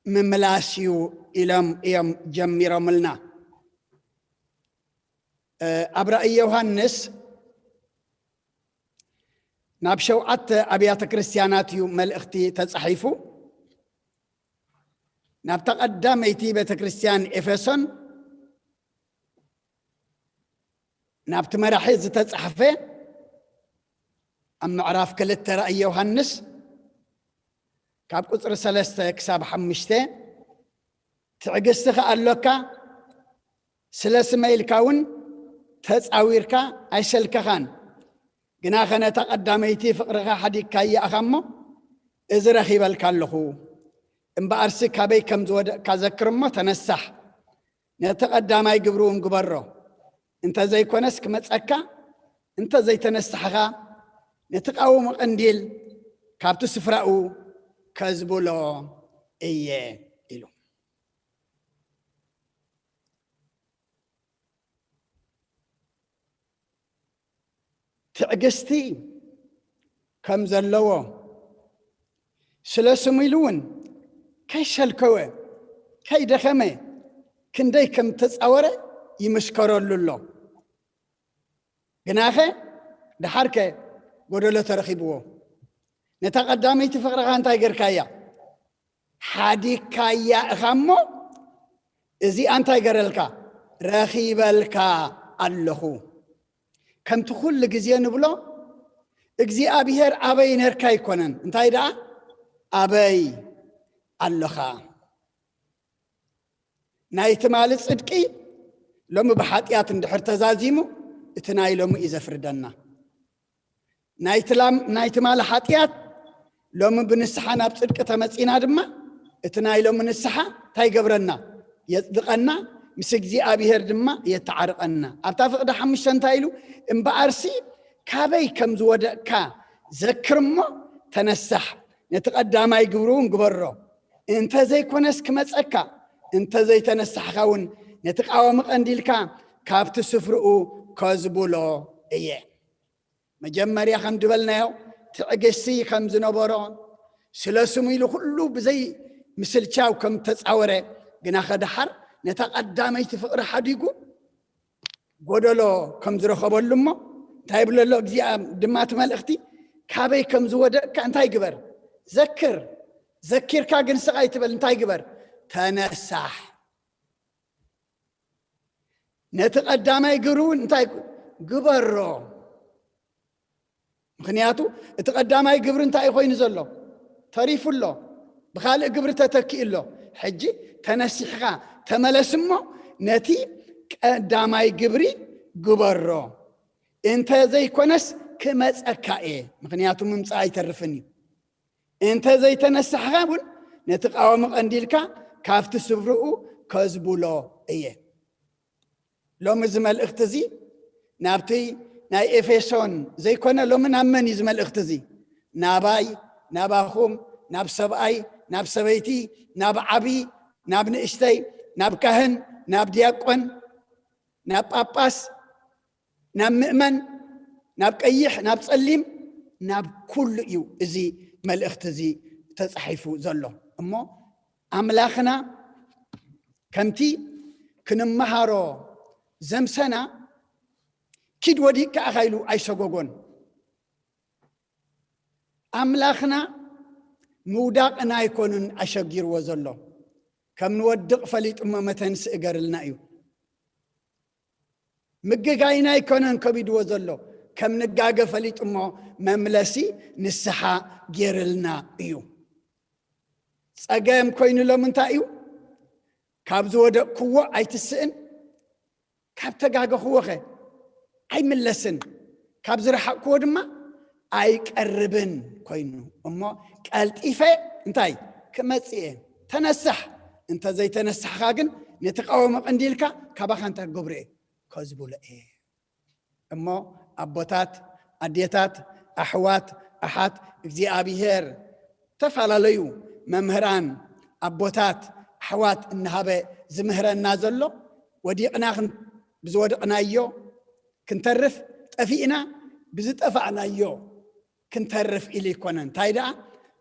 ምምላስ እዩ ኢሎም እዮም ጀሚሮምልና። ኣብ ራእይ ዮሃንስ ናብ ሸውዓተ ኣብያተ ክርስቲያናት እዩ መልእኽቲ ተጻሒፉ። ናብታ ቀዳመይቲ ቤተ ክርስቲያን ኤፌሶን ናብቲ መራሒ ዝተጻሕፈ ኣብ ምዕራፍ ክልተ ራእይ ዮሃንስ ካብ ቁጽሪ ሰለስተ ክሳብ ሓሙሽተ ትዕግስቲ ከኣ ኣሎካ፣ ስለ ስመይ ኢልካ እውን ተጻዊርካ ኣይሰልከኻን። ግናኸ ነታ ቀዳመይቲ ፍቕርኻ ሓዲግካያ ኢኻ እሞ፣ እዚ ረኺበልካ ኣለኹ። እምበኣርሲ ካበይ ከም ዝወደቕካ ዘክር እሞ ተነሳሕ። ነቲ ቀዳማይ ግብሪ እውን ግበሮ። እንተ ዘይኮነስ ክመጸካ፣ እንተ ዘይተነሳሕኻ፣ ነቲ ቃወሞ ቀንዲል ካብቲ ስፍራኡ ከዝብሎ እየ ኢሉ። ትዕግስቲ ከም ዘለዎ፣ ስለ ስሙ ኢሉ እውን ከይሰልከወ፣ ከይደኸመ፣ ክንደይ ከም ተጻወረ ይምስከረሉ ኣሎ። ግናኸ ደሓርከ ጎደሎ ተረኺብዎ። ነታ ቀዳመይቲ ፍቕርኻ እንታይ ገርካያ? ሓዲግካያ ኢኻ እሞ፣ እዚኣ እንታይ ገረልካ? ረኺበልካ ኣለኹ። ከምቲ ኩሉ ግዜ ንብሎ፣ እግዚኣብሔር ኣበይ ነርካ ኣይኮነን፣ እንታይ ደኣ ኣበይ ኣለኻ? ናይ ትማሊ ጽድቂ ሎሚ ብሓጢኣት እንድሕር ተዛዚሙ፣ እቲ ናይ ሎሚ እዩ ዘፍርደና። ናይ ትላም-፣ ናይ ትማሊ ሓጢኣት ሎሚ ብንስሓ ናብ ጽድቂ ተመጺና ድማ፣ እቲ ናይ ሎሚ ንስሓ እንታይ ይገብረና? የጽድቐና፣ ምስ እግዚኣብሔር ድማ የተዓርቐና። ኣብታ ፍቕዲ ሓሙሽተ እንታይ ኢሉ? "እምበኣርሲ ካበይ ከም ዝወደቕካ ዘክር እሞ ተነሳሕ፣ ነቲ ቀዳማይ ግብሪ እውን ግበሮ። እንተ ዘይኮነስ ክመጸካ፣ እንተ ዘይተነሳሕካ እውን ነቲ ቃወሚ ቀንዲልካ ካብቲ ስፍርኡ ከዝብሎ እየ።" መጀመርያ ከም ዝበልናዮ ትዕግስቲ ከም ዝነበሮ፣ ስለ ስሙ ኢሉ ኩሉ ብዘይ ምስልቻው ከም ተጻወረ፣ ግና ከደሓር ነታ ቀዳመይቲ ፍቕሪ ሓዲጉ ጎደሎ ከም ዝረኸበሉ እሞ እንታይ ይብሎ ኣሎ እግዚኣብሔር ድማ እቲ መልእኽቲ? "ካበይ ከም ዝወደቕካ እንታይ ግበር? ዘክር። ዘኪርካ ግን ስቕ ኣይትበል። እንታይ ግበር? ተነሳሕ። ነቲ ቀዳማይ ግብሪ እውን እንታይ ግበሮ?" ምኽንያቱ እቲ ቀዳማይ ግብሪ እንታይ እዩ ኮይኑ ዘሎ? ተሪፉ ኣሎ። ብኻልእ ግብሪ ተተኪኡ ኣሎ። ሕጂ ተነሲሕኻ ተመለስ እሞ ነቲ ቀዳማይ ግብሪ ግበሮ። እንተ ዘይኮነስ ክመጸካ እየ። ምኽንያቱ ምምጻእ ኣይተርፍን እዩ። እንተ ዘይተነሳሕኻ እውን ነቲ ቃወሚ ቀንዲልካ ካብቲ ስፍርኡ ከዝብሎ እየ። ሎሚ እዚ መልእኽቲ እዚ ናብቲ ናይ ኤፌሶን ዘይኮነ፣ ሎሚ ናብ መን እዩ እዚ መልእኽቲ እዚ? ናባይ፣ ናባኹም፣ ናብ ሰብኣይ፣ ናብ ሰበይቲ፣ ናብ ዓቢ፣ ናብ ንእሽተይ፣ ናብ ካህን፣ ናብ ዲያቆን፣ ናብ ጳጳስ፣ ናብ ምእመን፣ ናብ ቀይሕ፣ ናብ ጸሊም፣ ናብ ኩሉ እዩ እዚ መልእኽቲ እዚ ተጻሒፉ ዘሎ። እሞ ኣምላኽና ከምቲ ክንመሃሮ ዘምሰና፣ "ኪድ ወዲቅካ ኢኻ" ኢሉ ኣይሰጎጎን። ኣምላኽና ምውዳቕና ኣይኮኑን ኣሸጊርዎ ዘሎ፣ ከም ንወድቕ ፈሊጡ እሞ መተንስኢ ገርልና እዩ። ምግጋይና ኣይኮነን ከቢድዎ ዘሎ፣ ከም ንጋገ ፈሊጡ እሞ መምለሲ ንስሓ ጌርልና እዩ። ጸገም ኮይኑ ሎም እንታይ እዩ? ካብ ዝወደቅክዎ ኣይትስእን፣ ካብ ተጋገኽዎ ኸ ኣይምለስን፣ ካብ ዝረሓቅክዎ ድማ ኣይቀርብን ኮይኑ እሞ ቀልጢፈ እንታይ ክመጽእ እየ? ተነሳሕ። እንተ ዘይተነሳሕካ ግን ነቲ ቀወሚ ቀንዲልካ ካባኻ እንታይ ክገብሮ እየ? ከዝብሎ እየ። እሞ ኣቦታት፣ ኣዴታት፣ ኣሕዋት፣ ኣሓት፣ እግዚኣብሔር ዝተፈላለዩ መምህራን፣ ኣቦታት፣ ኣሕዋት እናሃበ ዝምህረና ዘሎ፣ ወዲቕና ክን-፣ ብዝወደቕናዮ ክንተርፍ፣ ጠፊእና ብዝጠፋእናዮ ክንተርፍ ኢሉ ኣይኮነን። እንታይ ደኣ፣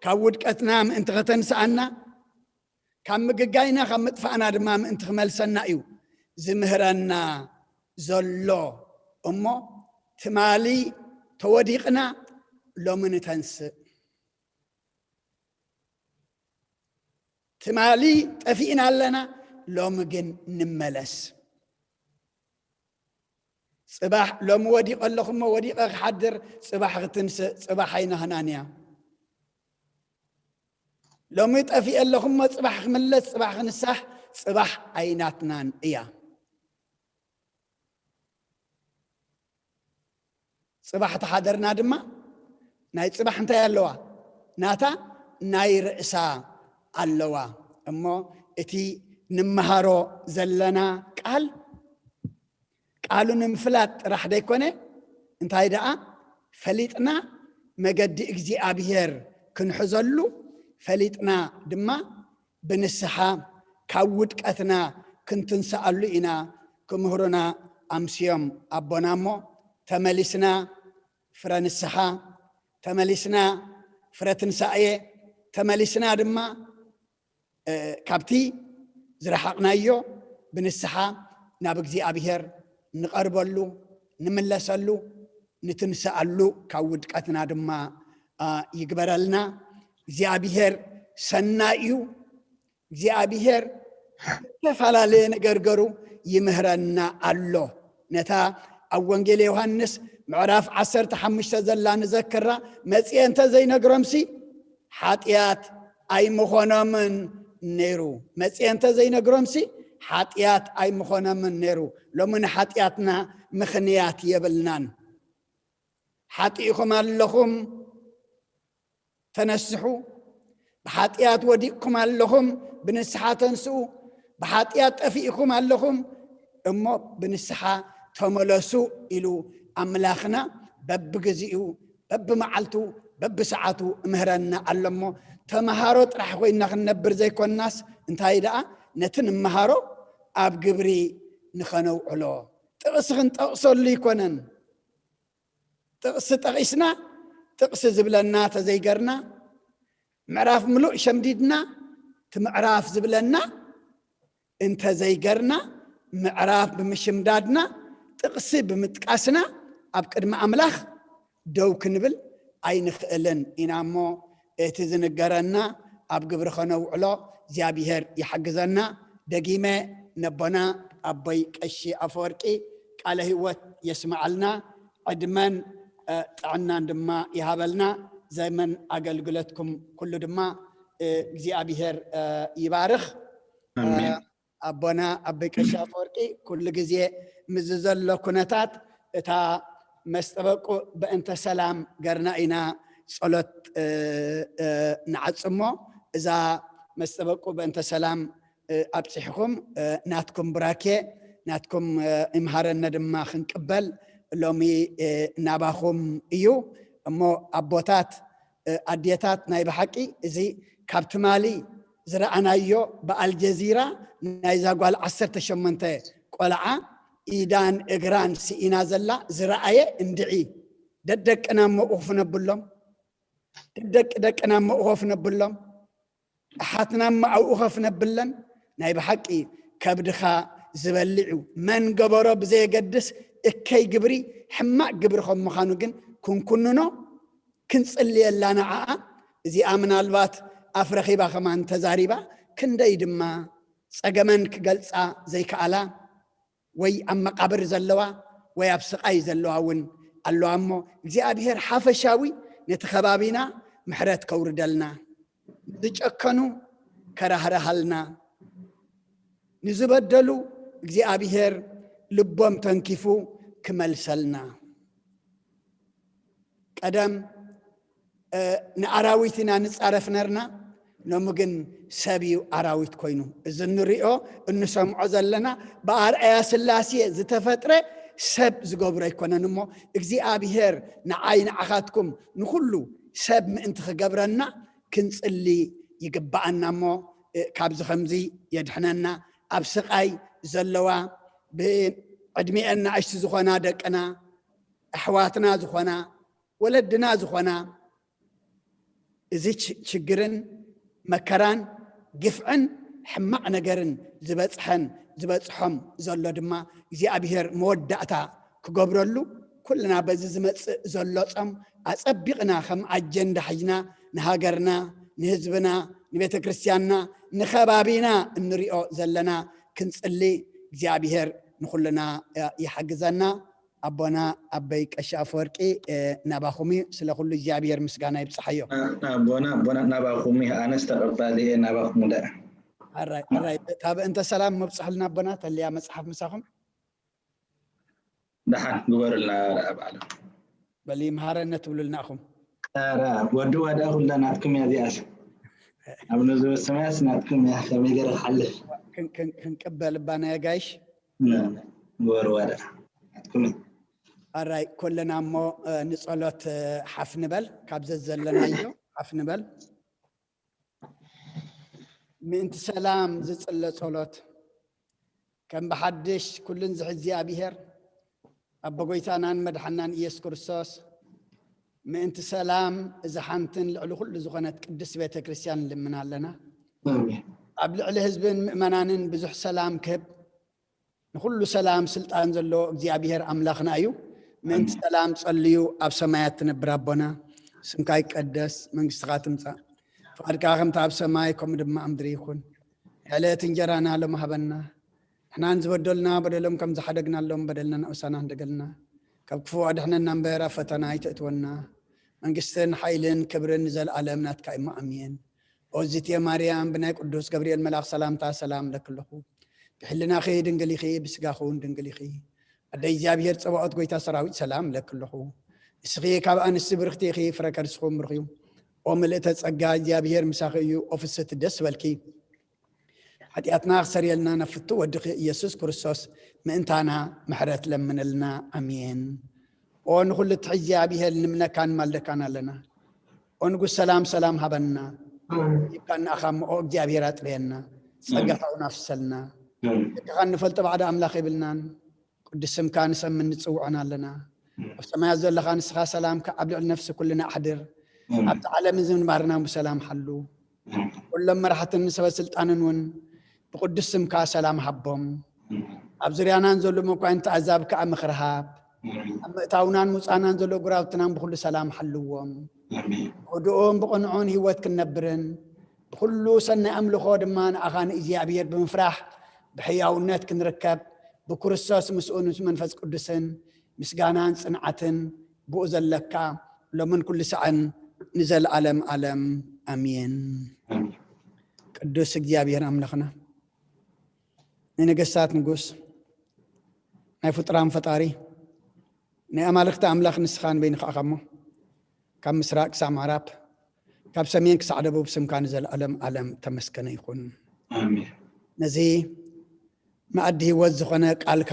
ካብ ውድቀትና ምእንቲ ከተንስኣና፣ ካብ ምግጋይና፣ ካብ ምጥፋእና ድማ ምእንቲ ክመልሰና እዩ ዝምህረና ዘሎ። እሞ ትማሊ ተወዲቕና፣ ሎሚ ንተንስእ። ትማሊ ጠፊእና ኣለና፣ ሎሚ ግን ንመለስ። ጽባሕ፣ ሎሚ ወዲቐ ኣለኹ እሞ ወዲቐ ክሓድር፣ ጽባሕ ክትንስእ፣ ጽባሕ ኣይናህናን እያ። ሎሚ ጠፊኤ ኣለኹ እሞ ጽባሕ ክምለስ፣ ጽባሕ ክንሳሕ፣ ጽባሕ ኣይናትናን እያ። ጽባሕ ተሓደርና ድማ ናይ ጽባሕ እንታይ ኣለዋ? ናታ ናይ ርእሳ ኣለዋ። እሞ እቲ ንመሃሮ ዘለና ቃል፣ ቃሉ ንምፍላጥ ጥራሕ ደይኮነ፣ እንታይ ደኣ ፈሊጥና መገዲ እግዚኣብሔር ክንሕዘሉ፣ ፈሊጥና ድማ ብንስሓ ካብ ውድቀትና ክንትንስኣሉ ኢና ክምህሩና ኣምስዮም ኣቦና። እሞ ተመሊስና ፍረ ንስሓ፣ ተመሊስና ፍረ ትንሳኤ፣ ተመሊስና ድማ፣ እ፣ ካብቲ ዝረሓቕናዮ ብንስሓ ናብ እግዚኣብሔር ንቐርበሉ፣ ንምለሰሉ፣ ንትንስኣሉ፣ ካብ ውድቀትና ድማ፣ ኣ፣ ይግበረልና። እግዚኣብሔር ሰናይ እዩ። እግዚኣብሔር ዝተፈላለየ ነገር ገሩ ይምህረና ኣሎ። ነታ ኣብ ወንጌል ዮሃንስ ምዕራፍ ዓሰርተ ሓሙሽተ ዘላ ንዘክራ፣ መጺኤ እንተ ዘይነግሮምሲ ሓጢኣት ኣይምኾኖምን ነይሩ። መጺኤ እንተ ዘይነግሮምሲ ሓጢኣት ኣይምኾነምን ነይሩ። ሎሚ ንሓጢኣትና ምኽንያት የብልናን። ሓጢእኹም ኣለኹም፣ ተነስሑ። ብሓጢኣት ወዲቕኩም ኣለኹም፣ ብንስሓ ተንስኡ። ብሓጢኣት ጠፊእኩም ኣለኹም፣ እሞ ብንስሓ ተመለሱ ኢሉ ኣምላኽና በብግዜኡ፣ በብመዓልቱ፣ በብሰዓቱ እምህረና ኣሎ እሞ፣ ተምሃሮ ጥራሕ ኮይና ክንነብር ዘይኮንናስ፣ እንታይ ደኣ፣ ነቲ ንምሃሮ ኣብ ግብሪ ንኸነውዕሎ። ጥቕሲ ክንጠቕሰሉ ኣይኮነን። ጥቕሲ ጠቒስና፣ ጥቕሲ ዝብለና ተዘይገርና፣ ምዕራፍ ምሉእ ሸምዲድና፣ እቲ ምዕራፍ ዝብለና እንተዘይገርና፣ ምዕራፍ ብምሽምዳድና፣ ጥቕሲ ብምጥቃስና፣ ኣብ ቅድሚ ኣምላኽ ደው ክንብል ኣይንኽእልን ኢና እሞ፣ እቲ ዝንገረና ኣብ ግብሪ ኸነውዕሎ እግዚኣብሔር ይሓግዘና። ደጊመ ነቦና ኣቦይ ቀሺ ኣፈወርቂ ቃለ ህይወት የስምዓልና፣ ዕድመን፣ እ፣ ጥዕናን ድማ ይሃበልና። ዘመን ኣገልግሎትኩም ኩሉ ድማ፣ እ፣ እግዚኣብሔር፣ እ፣ ይባርኽ። ኣሜን። እ፣ ኣቦና ኣቦይ ቀሺ ኣፈወርቂ ኩሉ ግዜ ምስዚ ዘሎ ኩነታት እታ መስጠበቁ በእንተ ሰላም ገርና ኢና ጸሎት፣ እ፣ እ፣ ንዓጽሞ። እዛ መስጠበቁ በእንተ ሰላም፣ እ፣ ኣብጺሕኩም፣ እ፣ ናትኩም ቡራኬ፣ ናትኩም፣ እ፣ ይምሃረነ ድማ ክንቅበል ሎሚ፣ እ፣ ናባኹም እዩ። እሞ ኣቦታት፣ እ፣ ኣዴታት፣ ናይ ብሓቂ እዚ ካብ ትማሊ ዝረኣናዮ ብኣልጀዚራ ናይዛ ጓል ዓሰርተ ሸሞንተ ቆልዓ ኢዳን እግራን ስኢና ዘላ ዝረኣየ እንድዒ፣ ደደቅና እሞ እኹፍ ነብሎም፣ ደደቂ ደቅና እሞ እኹፍ ነብሎም፣ ኣሓትና እሞ ኣብኡ ኸፍ ነብለን። ናይ ብሓቂ ከብድኻ ዝበልዕ እዩ። መን ገበሮ ብዘየገድስ እከይ ግብሪ፣ ሕማቕ ግብሪ ከም ምዃኑ ግን ክንኩንኖ፣ ክንጽልየላ ንዓኣ። እዚኣ ምናልባት ኣፍ ረኺባ ከማን ተዛሪባ፣ ክንደይ ድማ ጸገመን ክገልጻ ዘይከኣላ፣ ወይ ኣብ መቓብር ዘለዋ ወይ ኣብ ስቓይ ዘለዋ እውን ኣለዋ እሞ፣ እግዚኣብሔር ሓፈሻዊ ነቲ ከባቢና ምሕረት ከውርደልና፣ ንዝጨከኑ ከራህርሃልና፣ ንዝበደሉ እግዚኣብሔር ልቦም ተንኪፉ ክመልሰልና። ቀደም፣ እ፣ ንኣራዊት ኢና ንጻረፍ ነርና፣ ሎሚ ግን ሰብ እዩ ኣራዊት ኮይኑ። እዚ እንሪኦ እንሰምዖ ዘለና ብኣርኣያ ስላሴ ዝተፈጥረ ሰብ ዝገብሮ ኣይኮነን እሞ፣ እግዚኣብሔር ንዓይ ንዓኻትኩም ንኹሉ ሰብ ምእንቲ ክገብረና ክንጽሊ ይግብኣና እሞ፣ እ፣ ካብዚ ከምዚ የድሕነና። ኣብ ስቓይ ዘለዋ ብዕድሚኤን ንኣሽቱ ዝኾና ደቅና፣ ኣሕዋትና ዝኾና፣ ወለድና ዝኾና፣ እዚ ች-፣ ችግርን መከራን ግፍዕን ሕማቕ ነገርን ዝበጽሐን ዝበጽሖም ዘሎ ድማ እግዚኣብሔር መወዳእታ ክገብረሉ፣ ኩልና በዚ ዝመጽእ ዘሎ ጾም ኣጸቢቕና ከም ኣጀንዳ ሒዝና ንሃገርና፣ ንህዝብና፣ ንቤተ ክርስቲያንና፣ ንኸባቢና እንሪኦ ዘለና ክንጽሊ እግዚኣብሔር ንኹልና ይሓግዘና። ኣቦና ኣበይ ቀሺ ኣፈወርቂ፣ እ፣ ናባኹም እዩ። ስለ ኩሉ እግዚኣብሔር ምስጋና ይብጽሓዮ። ኣቦና፣ ኣቦና ናባኹም እዩ። ኣነስ ተቐባሊ እየ ናባኹም ደኣ። ኣራይ፣ ኣራይ። እታ በእንተ ሰላም መብጽሑልና ኣቦና፣ ተልያ መጽሓፍ ምሳኹም። ደሓን ግበሩልና ደኣ በዓል። በሊ መሃረነ ትብሉልና ኢኹም። ኧረ ወድዋ ደኣ ኩላ ናትኩም እያ እዚኣስ። ኣብ ንዙር ሰማያስ ናትኩም እያ፣ ከመይ ገይረ ክሓልፍ? ክን-፣ ክን-፣ ክንቅበል እባ ናይ ኣጋይሽ። ነ-፣ ግበርዋ ደኣ ናትኩም እያ። ኣራይ፣ ኮለና እሞ፣ እ፣ ንጸሎት፣ እ፣ ሓፍ ንበል፣ ካብ ዘዘለናዮ ሓፍ ንበል። ምእንቲ ሰላም ዝጽለ ጸሎት፣ ከም ብሓድሽ ኩሉን ዝሕዚ እግዚኣብሔር፣ ኣቦ ጎይታናን መድሓናን ኢየሱስ ክርስቶስ፣ ምእንቲ ሰላም እዛ ሓንትን ልዕሊ ኩሉ ዝኾነት ቅድስት ቤተ ክርስቲያን ንልምን ኣለና። ኣሜን። ኣብ ልዕሊ ህዝብን ምእመናንን ብዙሕ ሰላም ክህብ፣ ንኹሉ ሰላም ስልጣን ዘለዎ እግዚኣብሔር ኣምላኽና እዩ። ምእንቲ ኣሜን። ሰላም ጸልዩ፣ ኣብ ሰማያት ትነብር ኣቦና፣ ስምካ ይቀደስ፣ መንግስትኻ ትምጻእ፣ ፍቓድካ ከምቲ ኣብ ሰማይ ከምኡ ድማ ኣብ ምድሪ ይኹን። ዕለት እንጀራና ሎም ሃበና፣ ንሕናን ዝበደሉና በደሎም ከም ዝሓደግናሎም በደልና ንኡሳና ንደገልና፣ ካብ ክፉእ ኣድሕነና እምበር ኣብ ፈተና ኣይተእትወና። መንግስትን ሓይልን ክብርን ንዘለኣለም ናትካ እሞ ኣሜን። ኦዚቴ ማርያም ብናይ ቅዱስ ገብርኤል መልኣኽ ሰላምታ ሰላም ለክለኹ። ብሕልናኺ ድንግል ኢኺ፣ ብስጋኺ እውን ድንግል ኢኺ። ኣደ እግዚኣብሔር ጸባኦት፣ ጎይታ ሰራዊት፣ ሰላም እለኪ ኣለኹ። ንስኺ ካብ ኣንስቲ ብርኽቲ ኢኺ፣ ፍረ ከርስኺ እውን ብሩኽ እዩ። ኦ ምልእተ ጸጋ፣ እግዚኣብሔር ምሳኺ እዩ። ኦ ፍስህቲ፣ ደስ በልኪ። ሓጢኣትና ክሰርየልና ናብ ፍቱ ወድኺ ኢየሱስ ክርስቶስ ምእንታና ምሕረት ለምንልና። ኣሜን። ኦ ንኹሉ ትሕዚ እግዚኣብሔር ንምነካን ማልደካን ኣለና። ኦ ንጉስ ሰላም ሰላም ሃበና። ይብካና ኣኻ እሞ ኦ እግዚኣብሔር ኣጥርየና። ጸጋኻ እውን ኣፍሰልና። ደቅኻ እንፈልጦ ባዕዲ ኣምላኽ የብልናን። ቅዱስ ስምካ ንሰምን ንጽውዖን ኣለና። ኣብ ሰማያት ዘለኻ ንስኻ ሰላምካ ኣብ ልዕሊ ነፍሲ ኩልና ኣሕድር። ኣብቲ ዓለም እዚ ምንባርና ብሰላም ሓሉ። ኩሎም መራሕትን ሰበ ስልጣንን እውን ብቅዱስ ስምካ ሰላም ሃቦም። ኣብ ዙርያናን ዘሎ መኳንንቲ ኣዛብ ከኣ ምኽሪ ሃብ። ኣብ ምእታውናን ምውጻእናን ዘሎ ጉራብትናን ብኹሉ ሰላም ሓልዎም። ብህዱኡን ብቕንዑን ህይወት ክንነብርን ብኹሉ ሰናይ ኣምልኾ ድማ ንኣኻ ንእግዚኣብሔር ብምፍራሕ ብሕያውነት ክንርከብ ብክርስቶስ ምስኡን ምስ መንፈስ ቅዱስን ምስጋናን ጽንዓትን ብኡ ዘለካ ሎምን ኩሉ ሳዕን ንዘለኣለም ኣለም። ኣሜን። ኣሜን። ቅዱስ እግዚኣብሔር ኣምላኽና፣ ናይ ነገስታት ንጉስ፣ ናይ ፍጡራን ፈጣሪ፣ ናይ ኣማልኽቲ ኣምላኽ ንስኻ ንበይንኻ ኢኻ እሞ፣ ካብ ምስራቅ ክሳብ ምዕራብ፣ ካብ ሰሜን ክሳዕ ደቡብ ስምካ ንዘለኣለም ኣለም ተመስገነ ይኹን። ኣሜን። ነዚ መኣዲ ህይወት ዝኾነ ቃልካ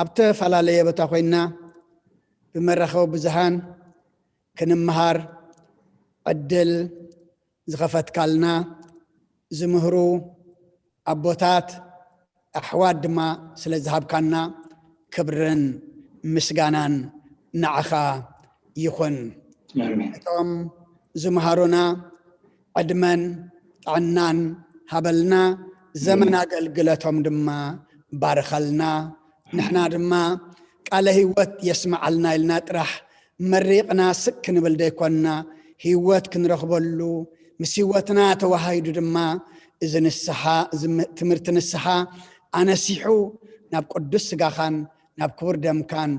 ኣብ ዝተፈላለየ ቦታ ኮይንና ብመራኸቢ ብዙሃን ክንምሃር ዕድል ዝኸፈትካልና ዝምህሩ ኣቦታት ኣሕዋት ድማ ስለ ዝሃብካና ክብርን ምስጋናን ንዓኻ ይኹን። ኣሜን። እቶም ዝመሃሩና ዕድመን ጥዕናን ሃበልና፣ ዘመን ኣሜን። ኣገልግለቶም ድማ ባርኸልና። ንሕና ድማ ቃለ ህይወት የስምዓልና ኢልና ጥራሕ መሪቕና ስቅ ክንብል ዘይኮንና፣ ህይወት ክንረኽበሉ፣ ምስ ህይወትና ተዋሃሂዱ ድማ እዚ ንስሓ፣ እዚ ም-፣ ትምህርቲ ንስሓ ኣነሲሑ ናብ ቅዱስ ስጋኻን ናብ ክቡር ደምካን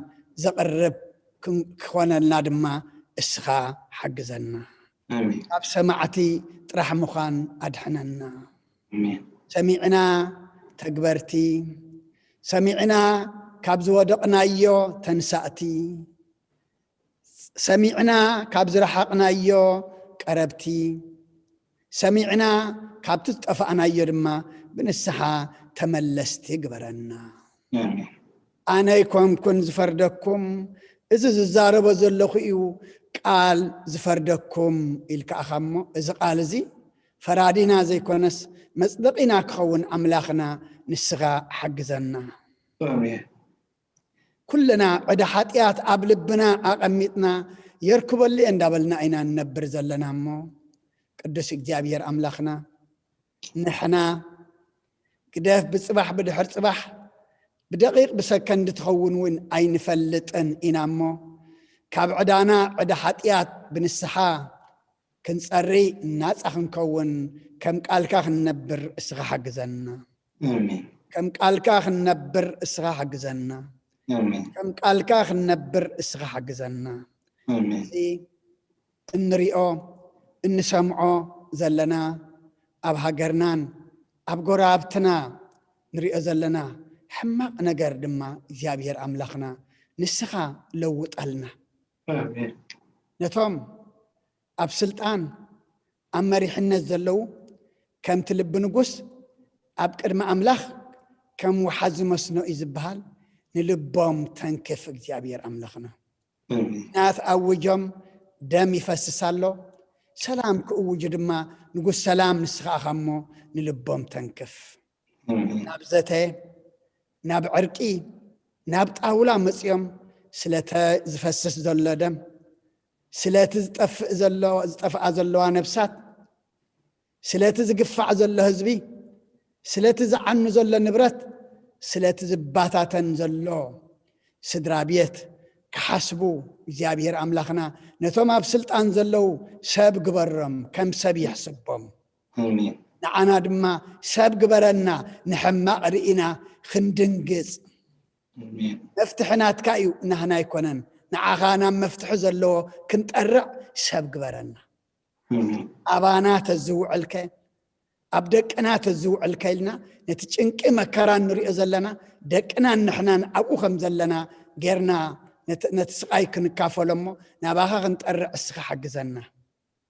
ዘቕርብ ክን-፣ ክኾነልና ድማ እስኻ ሓግዘና። ኣሜን። ካብ ሰማዕቲ ጥራሕ ምዃን ኣድሕነና። ኣሜን። ሰሚዕና ተግበርቲ፣ ሰሚዕና ካብ ዝወደቕናዮ ተንሳእቲ፣ ሰሚዕና ካብ ዝረሓቕናዮ ቀረብቲ፣ ሰሚዕና ካብቲ ዝጠፋእናዮ ድማ ብንስሓ ተመለስቲ ግበረና። ኣሜን። ኣነ ኣይኮንኩን ዝፈርደኩም፣ እዚ ዝዛረቦ ዘለኹ እዩ ቃል ዝፈርደኩም ኢልካ ኢኻ እሞ፣ እዚ ቃል እዚ ፈራዲና ዘይኮነስ መጽደቒና ክኸውን ኣምላኽና ንስኻ ሓግዘና። ኣሜን። ኩልና ዕዳ ሓጢኣት ኣብ ልብና ኣቐሚጥና የርክበሉ እየ እንዳበልና ኢና ንነብር ዘለና እሞ፣ ቅዱስ እግዚኣብሔር ኣምላኽና፣ ንሕና ግደፍ ብጽባሕ ብድሕር ጽባሕ ብደቂቕ ብሰከንድ ትኸውን እውን ኣይንፈልጥን ኢና እሞ፣ ካብ ዕዳና ዕዳ ሓጢኣት ብንስሓ ክንጸሪ ናጻ ክንከውን ከም ቃልካ ክንነብር እስኻ ሓግዘና። ኣሜን። ከም ቃልካ ክንነብር እስኻ ሓግዘና። ኣሜን። ከም ቃልካ ክንነብር እስኻ ሓግዘና። ኣሜን። እዚ እንሪኦ እንሰምዖ ዘለና ኣብ ሃገርናን ኣብ ጎረባብትና ንሪኦ ዘለና ሕማቕ ነገር ድማ እግዚኣብሔር ኣምላኽና ንስኻ ለውጠልና። ኣሜን። ነቶም ኣብ ስልጣን ኣብ መሪሕነት ዘለዉ ከምቲ ልቢ ንጉስ ኣብ ቅድሚ ኣምላኽ ከም ወሓዚ መስኖ እዩ ዝበሃል። ንልቦም ተንክፍ እግዚኣብሔር ኣምላኽና። ኣሜን። ናት ኣውጆም ደም ይፈስስ ኣሎ። ሰላም ክእውጁ ድማ ንጉስ ሰላም ንስኻ ኢኻ እሞ ንልቦም ተንክፍ። ኣሜን። ናብ ዘተ፣ ናብ ዕርቂ፣ ናብ ጣውላ መጽዮም ስለተ ዝፈስስ ዘሎ ደም፣ ስለቲ ዝጠፍእ ዘሎ፣ ዝጠፍኣ ዘለዋ ነብሳት፣ ስለቲ ዝግፋዕ ዘሎ ህዝቢ፣ ስለቲ ዝዓኑ ዘሎ ንብረት፣ ስለቲ ዝባታተን ዘሎ ስድራ ቤት ክሓስቡ እግዚኣብሔር ኣምላኽና ነቶም ኣብ ስልጣን ዘለዉ ሰብ ግበሮም፣ ከም ሰብ ይሕስቦም። ኣሜን። ንዓና ድማ ሰብ ግበረና፣ ንሕማቕ ርኢና ክንድንግጽ። ኣሜን። መፍትሒ ናትካ እዩ፣ ናህና ኣይኮነን። ንዓኻ ናብ መፍትሒ ዘለዎ ክንጠርዕ ሰብ ግበረና። ኣሜን። ኣባና ተዝውዕልከ፣ ኣብ ደቅና ተዝውዕል ከይልና፣ ነቲ ጭንቂ መከራ እንሪኦ ዘለና ደቅናን ንሕናን ኣብኡ ከም ዘለና ጌርና ነቲ፣ ነቲ ስቓይ ክንካፈሎ እሞ ናባኻ ክንጠርዕ እስኻ ሓግዘና።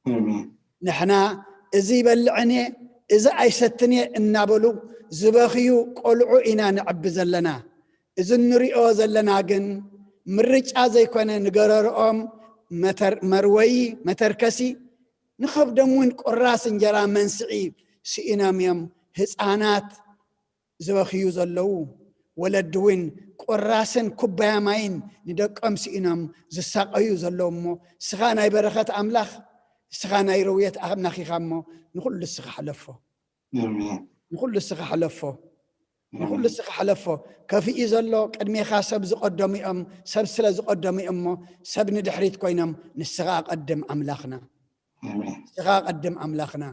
ኣሜን። ንሕና እዚ ይበልዕን እየ፣ እዚ ኣይሰትን እየ እናበሉ ዝበኽዩ ቆልዑ ኢና ንዕቢ ዘለና። እዚ እንሪኦ ዘለና ግን ምርጫ ዘይኮነ፣ ንገረርኦም መተር-፣ መርወዪ፣ መተርከሲ፣ ንኸብዶም እውን ቁራስ እንጀራ መንስዒ ስኢኖም እዮም። ህፃናት ዝበኽዩ ዘለዉ፣ ወለዲ እውን ቁራስን ኩባያ ማይን ንደቆም ስኢኖም ዝሳቐዩ ዘለዉ። እሞ እስኻ ናይ በረኸት ኣምላኽ፣ እስኻ ናይ ረውየት ኣምላኽ ኢኻ እሞ ንኹሉ እስኻ ሕለፎ። ኣሜን። ንኹሉ እስኻ ሕለፎ። ንኹሉ ኣሜን። እስኻ ሕለፎ። ከፊኡ ዘሎ ቅድሜኻ ሰብ ዝቐደሙ እዮም፣ ሰብ ስለ ዝቐደሙ እዮም እሞ ሰብ ንድሕሪት ኮይኖም፣ ንስኻ ቀድም ኣምላኽና። ኣሜን። ንስኻ ቀድም ኣምላኽና።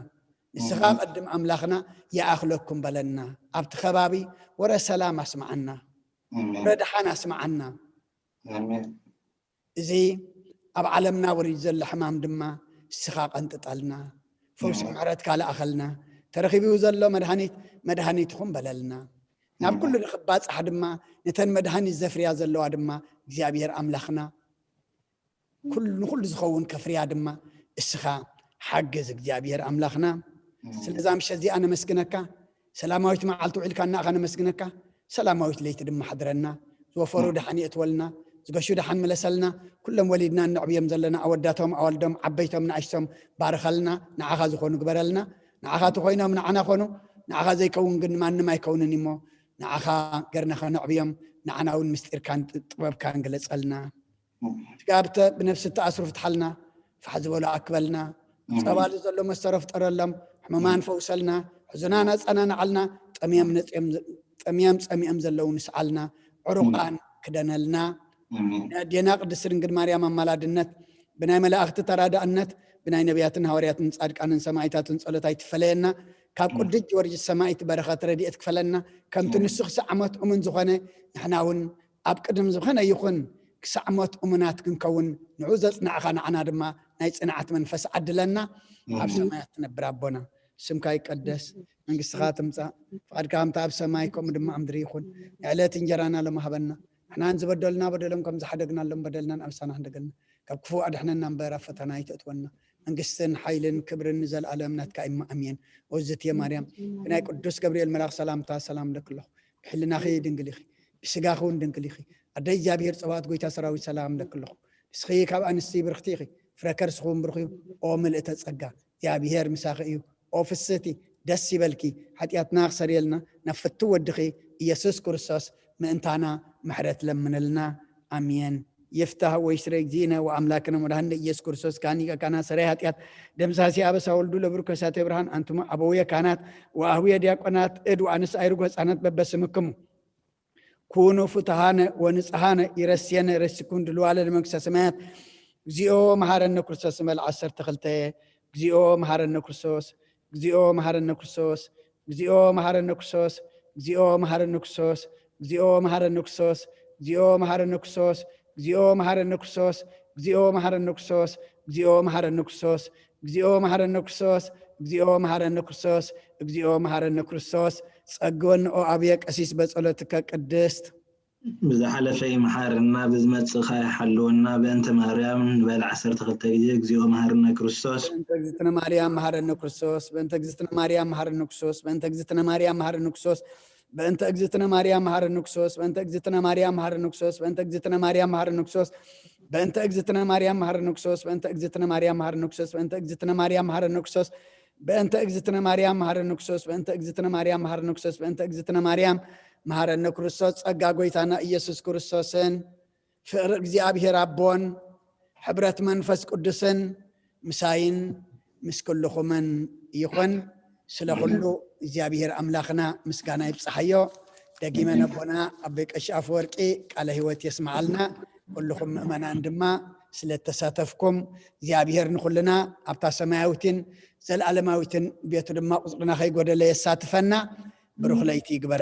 ንስኻ ኣሜን። ቀድም ኣምላኽና። ይኣኽለኩም በለና። ኣብቲ ከባቢ ወረ ሰላም ኣስምዓና። ኣሜን። ወረ ደሓን ኣስምዓና። ኣሜን። እዚ ኣብ ዓለምና ወሪዱ ዘሎ ሕማም ድማ ንስኻ ቀንጥጠልና። ፈውሲ ኣሜን። ምሕረትካ ልኣኸልና። ተረኺቡ ዘሎ መድሃኒት መድሃኒትኹም በለልና። ናብ ኣሜን። ኩሉ ንኽባጻሕ ድማ ነተን መድሃኒት ዘፍርያ ዘለዋ ድማ እግዚኣብሔር ኣምላኽና ኩሉ፣ ንኹሉ ዝኸውን ከፍርያ ድማ እስኻ ሓግዝ እግዚኣብሔር ኣምላኽና። ኣሜን። ስለዛ ምሸት እዚኣ ነመስግነካ። ሰላማዊት መዓልቲ ውዒልካና ኣኻ ነመስግነካ። ሰላማዊት ለይቲ ድማ ሓድረና። ዝወፈሩ ኣሜን። ደሓን የእትወልና፣ ዝገሹ ደሓን ምለሰልና። ኩሎም ወሊድና እነዕብዮም ዘለና ኣወዳቶም ኣዋልዶም ዓበይቶም ንኣሽቶም ባርኸልና። ንዓኻ ዝኾኑ ግበረልና። ንዓኻ ተኾይኖም ንዓና ኮኑ። ንዓኻ ዘይከውን ግን ማንም ኣይከውንን እሞ ንዓኻ ገርና ከነዕብዮም፣ ንዓና እውን ምስጢርካን ጥበብካን ግለጸልና። ስጋብተ ብነፍሲ እተኣስሩ ፍትሓልና፣ ፋሕ ዝበሉ ኣክበልና። ኣሜን። ጸባሉ ዘሎ መስተሮ ፍጠረሎም፣ ሕሙማን ፈውሰልና፣ ሕዙናን ኣጸናንዓልና፣ ጠምዮም ነጽዮም፣ ጠምዮም ጸሚኦም ዘለዉ ንስዓልና፣ ዕሩቓን ክደነልና። ኣሜን። ናይ ኣዴና ቅድስቲ ድንግል ማርያም ኣማላድነት፣ ብናይ መላእኽቲ ተራዳእነት፣ ብናይ ነቢያትን ሃዋርያትን ጻድቃንን ሰማዕታትን ጸሎት ኣይትፈለየና። ካብ ኣሜን። ቅዱስ ጊዮርጊስ ሰማዕት በረኸት ረድኤት ክፈለና። ከምቲ ኣሜን። ንሱ ክሳዕ ሞት እሙን ዝኾነ፣ ንሕና እውን ኣብ ቅድም ዝኾነ ይኹን ክሳዕ ሞት እሙናት ክንከውን፣ ንዑ ዘጽናዕኻ ንዓና ድማ ናይ ጽንዓት መንፈስ ዓድለና። ኣብ ኣሜን። ሰማያት ትነብር ኣቦና፣ ስምካ ይቀደስ፣ መንግስትኻ ትምጻእ፣ ፍቓድካ ከምቲ ኣብ ሰማይ ከምኡ ድማ ኣብ ምድሪ ይኹን። ንዕለት እንጀራና ሎም ሃበና። ንሕናን ዝበደሉና በደሎም ከም ዝሓደግናሎም በደልናን ኣበሳና ሕደገልና። ካብ ክፉእ ኣድሕነና እምበር ኣብ ፈተና ኣይተእትወና። መንግስትን ሓይልን ክብርን ንዘለኣለም ናትካ እዩ። ኣሜን። ኦዝትየ ማርያም፣ ብናይ ቅዱስ ገብርኤል መልኣኽ ሰላምታ ሰላም እብለኪ ኣለኹ። ብሕልናኺ ድንግል ኢኺ፣ ብስጋኺ እውን ድንግል ኢኺ። ኣደይ እግዚኣብሔር ጸባኦት ጎይታ ሰራዊት ሰላም እብለኪ ኣለኹ። ንስኺ ካብ ኣንስቲ ብርኽቲ ኢኺ፣ ፍረ ከርስኺ እውን ብሩኽ እዩ። ኦ ምልእተ ጸጋ፣ እግዚኣብሔር ምሳኺ እዩ። ኦ ፍስህቲ፣ ደስ ይበልኪ፣ ሓጢኣትና ክሰርየልና ናብ ፍትው ወድኺ ኢየሱስ ክርስቶስ ምእንታና ምሕረት ለምንልና። ኣሜን። ይፍታህ ወይስረ እግዚእነ ወኣምላክነ ወመድኃኒነ ኢየሱስ ክርስቶስ ካህን ሊቀ ካህናት ሰራይ ኃጢአት ደምሳሲ አበሳ ወልዱ ለብሩክ ከሳቴ ብርሃን። አንትሙ አበውየ ካህናት ወአህውየ ዲያቆናት እድ ወአንስ አይሩግ ሕፃናት በበስምክሙ ኩኑ ፍቱሃነ ወንጽሃነ ይረስየነ ረሲኩም ድልዋለ ለመንግስተ ሰማያት። እግዚኦ መሐረነ ክርስቶስ ንበል ዓሰርተ ክልተ። እግዚኦ መሐረነ ክርስቶስ፣ እግዚኦ መሐረነ ክርስቶስ፣ እግዚኦ መሐረነ ክርስቶስ፣ እግዚኦ መሐረነ ክርስቶስ፣ እግዚኦ መሐረነ ክርስቶስ፣ እግዚኦ መሐረነ ክርስቶስ፣ እግዚኦ መሐረነ ክርስቶስ፣ እግዚኦ መሐረነ ክርስቶስ፣ እግዚኦ መሐረነ ክርስቶስ፣ እግዚኦ መሐረነ ክርስቶስ፣ እግዚኦ መሐረነ ክርስቶስ፣ እግዚኦ መሐረነ ክርስቶስ። ጸግወን ኦ አብየ ቀሲስ በጸሎትከ ቅድስት። ብዝሓለፈ ይምሓርና፣ ብዝመጽእ ኸኣ ይሓልወና። በእንተ ማርያም ንበል ዓሰርተ ክልተ ግዜ፣ እግዚኦ መሃርነ ክርስቶስ። በእንተ እግዝእትነ ማርያም መሃረነ ክርስቶስ፣ በእንተ እግዝእትነ ማርያም መሃረነ ክርስቶስ፣ በእንተ እግዝእትነ ማርያም መሃረነ ክርስቶስ፣ በእንተ እግዝእትነ ማርያም መሃረነ ክርስቶስ፣ በእንተ እግዝእትነ ማርያም መሃረነ ክርስቶስ፣ በእንተ እግዝእትነ ማርያም መሃረነ ክርስቶስ፣ በእንተ እግዝእትነ ማርያም መሃረነ ክርስቶስ፣ በእንተ እግዝእትነ ማርያም መሃረነ ክርስቶስ፣ በእንተ እግዝእትነ ማርያም መሃረነ ክርስቶስ፣ በእንተ እግዝእትነ ማርያም መሃረነ ክርስቶስ፣ በእንተ እግዝእትነ ማርያም መሃረነ ክርስቶስ፣ በእንተ እግዝእትነ ማርያም መሃረነ ክርስቶስ። ጸጋ ጎይታና ኢየሱስ ክርስቶስን ፍቕሪ እግዚኣብሔር ኣቦን ሕብረት መንፈስ ቅዱስን ምሳይን ምስ ኩልኹምን ይኹን። ስለ ኩሉ እግዚኣብሔር ኣምላኽና ምስጋና ይብጽሓዮ። ደጊመ ነቦና ኣቦይ ቀሺ ኣፈወርቂ ቃለ ሕይወት የስምዓልና። ኩልኹም ምእመናን ድማ ስለ እተሳተፍኩም እግዚኣብሔር ንኹልና ኣብታ ሰማያዊትን ዘለኣለማዊትን ቤቱ ድማ ቁጽርና ከይጎደለ የሳትፈና። ብሩኽ ለይቲ ይግበረ።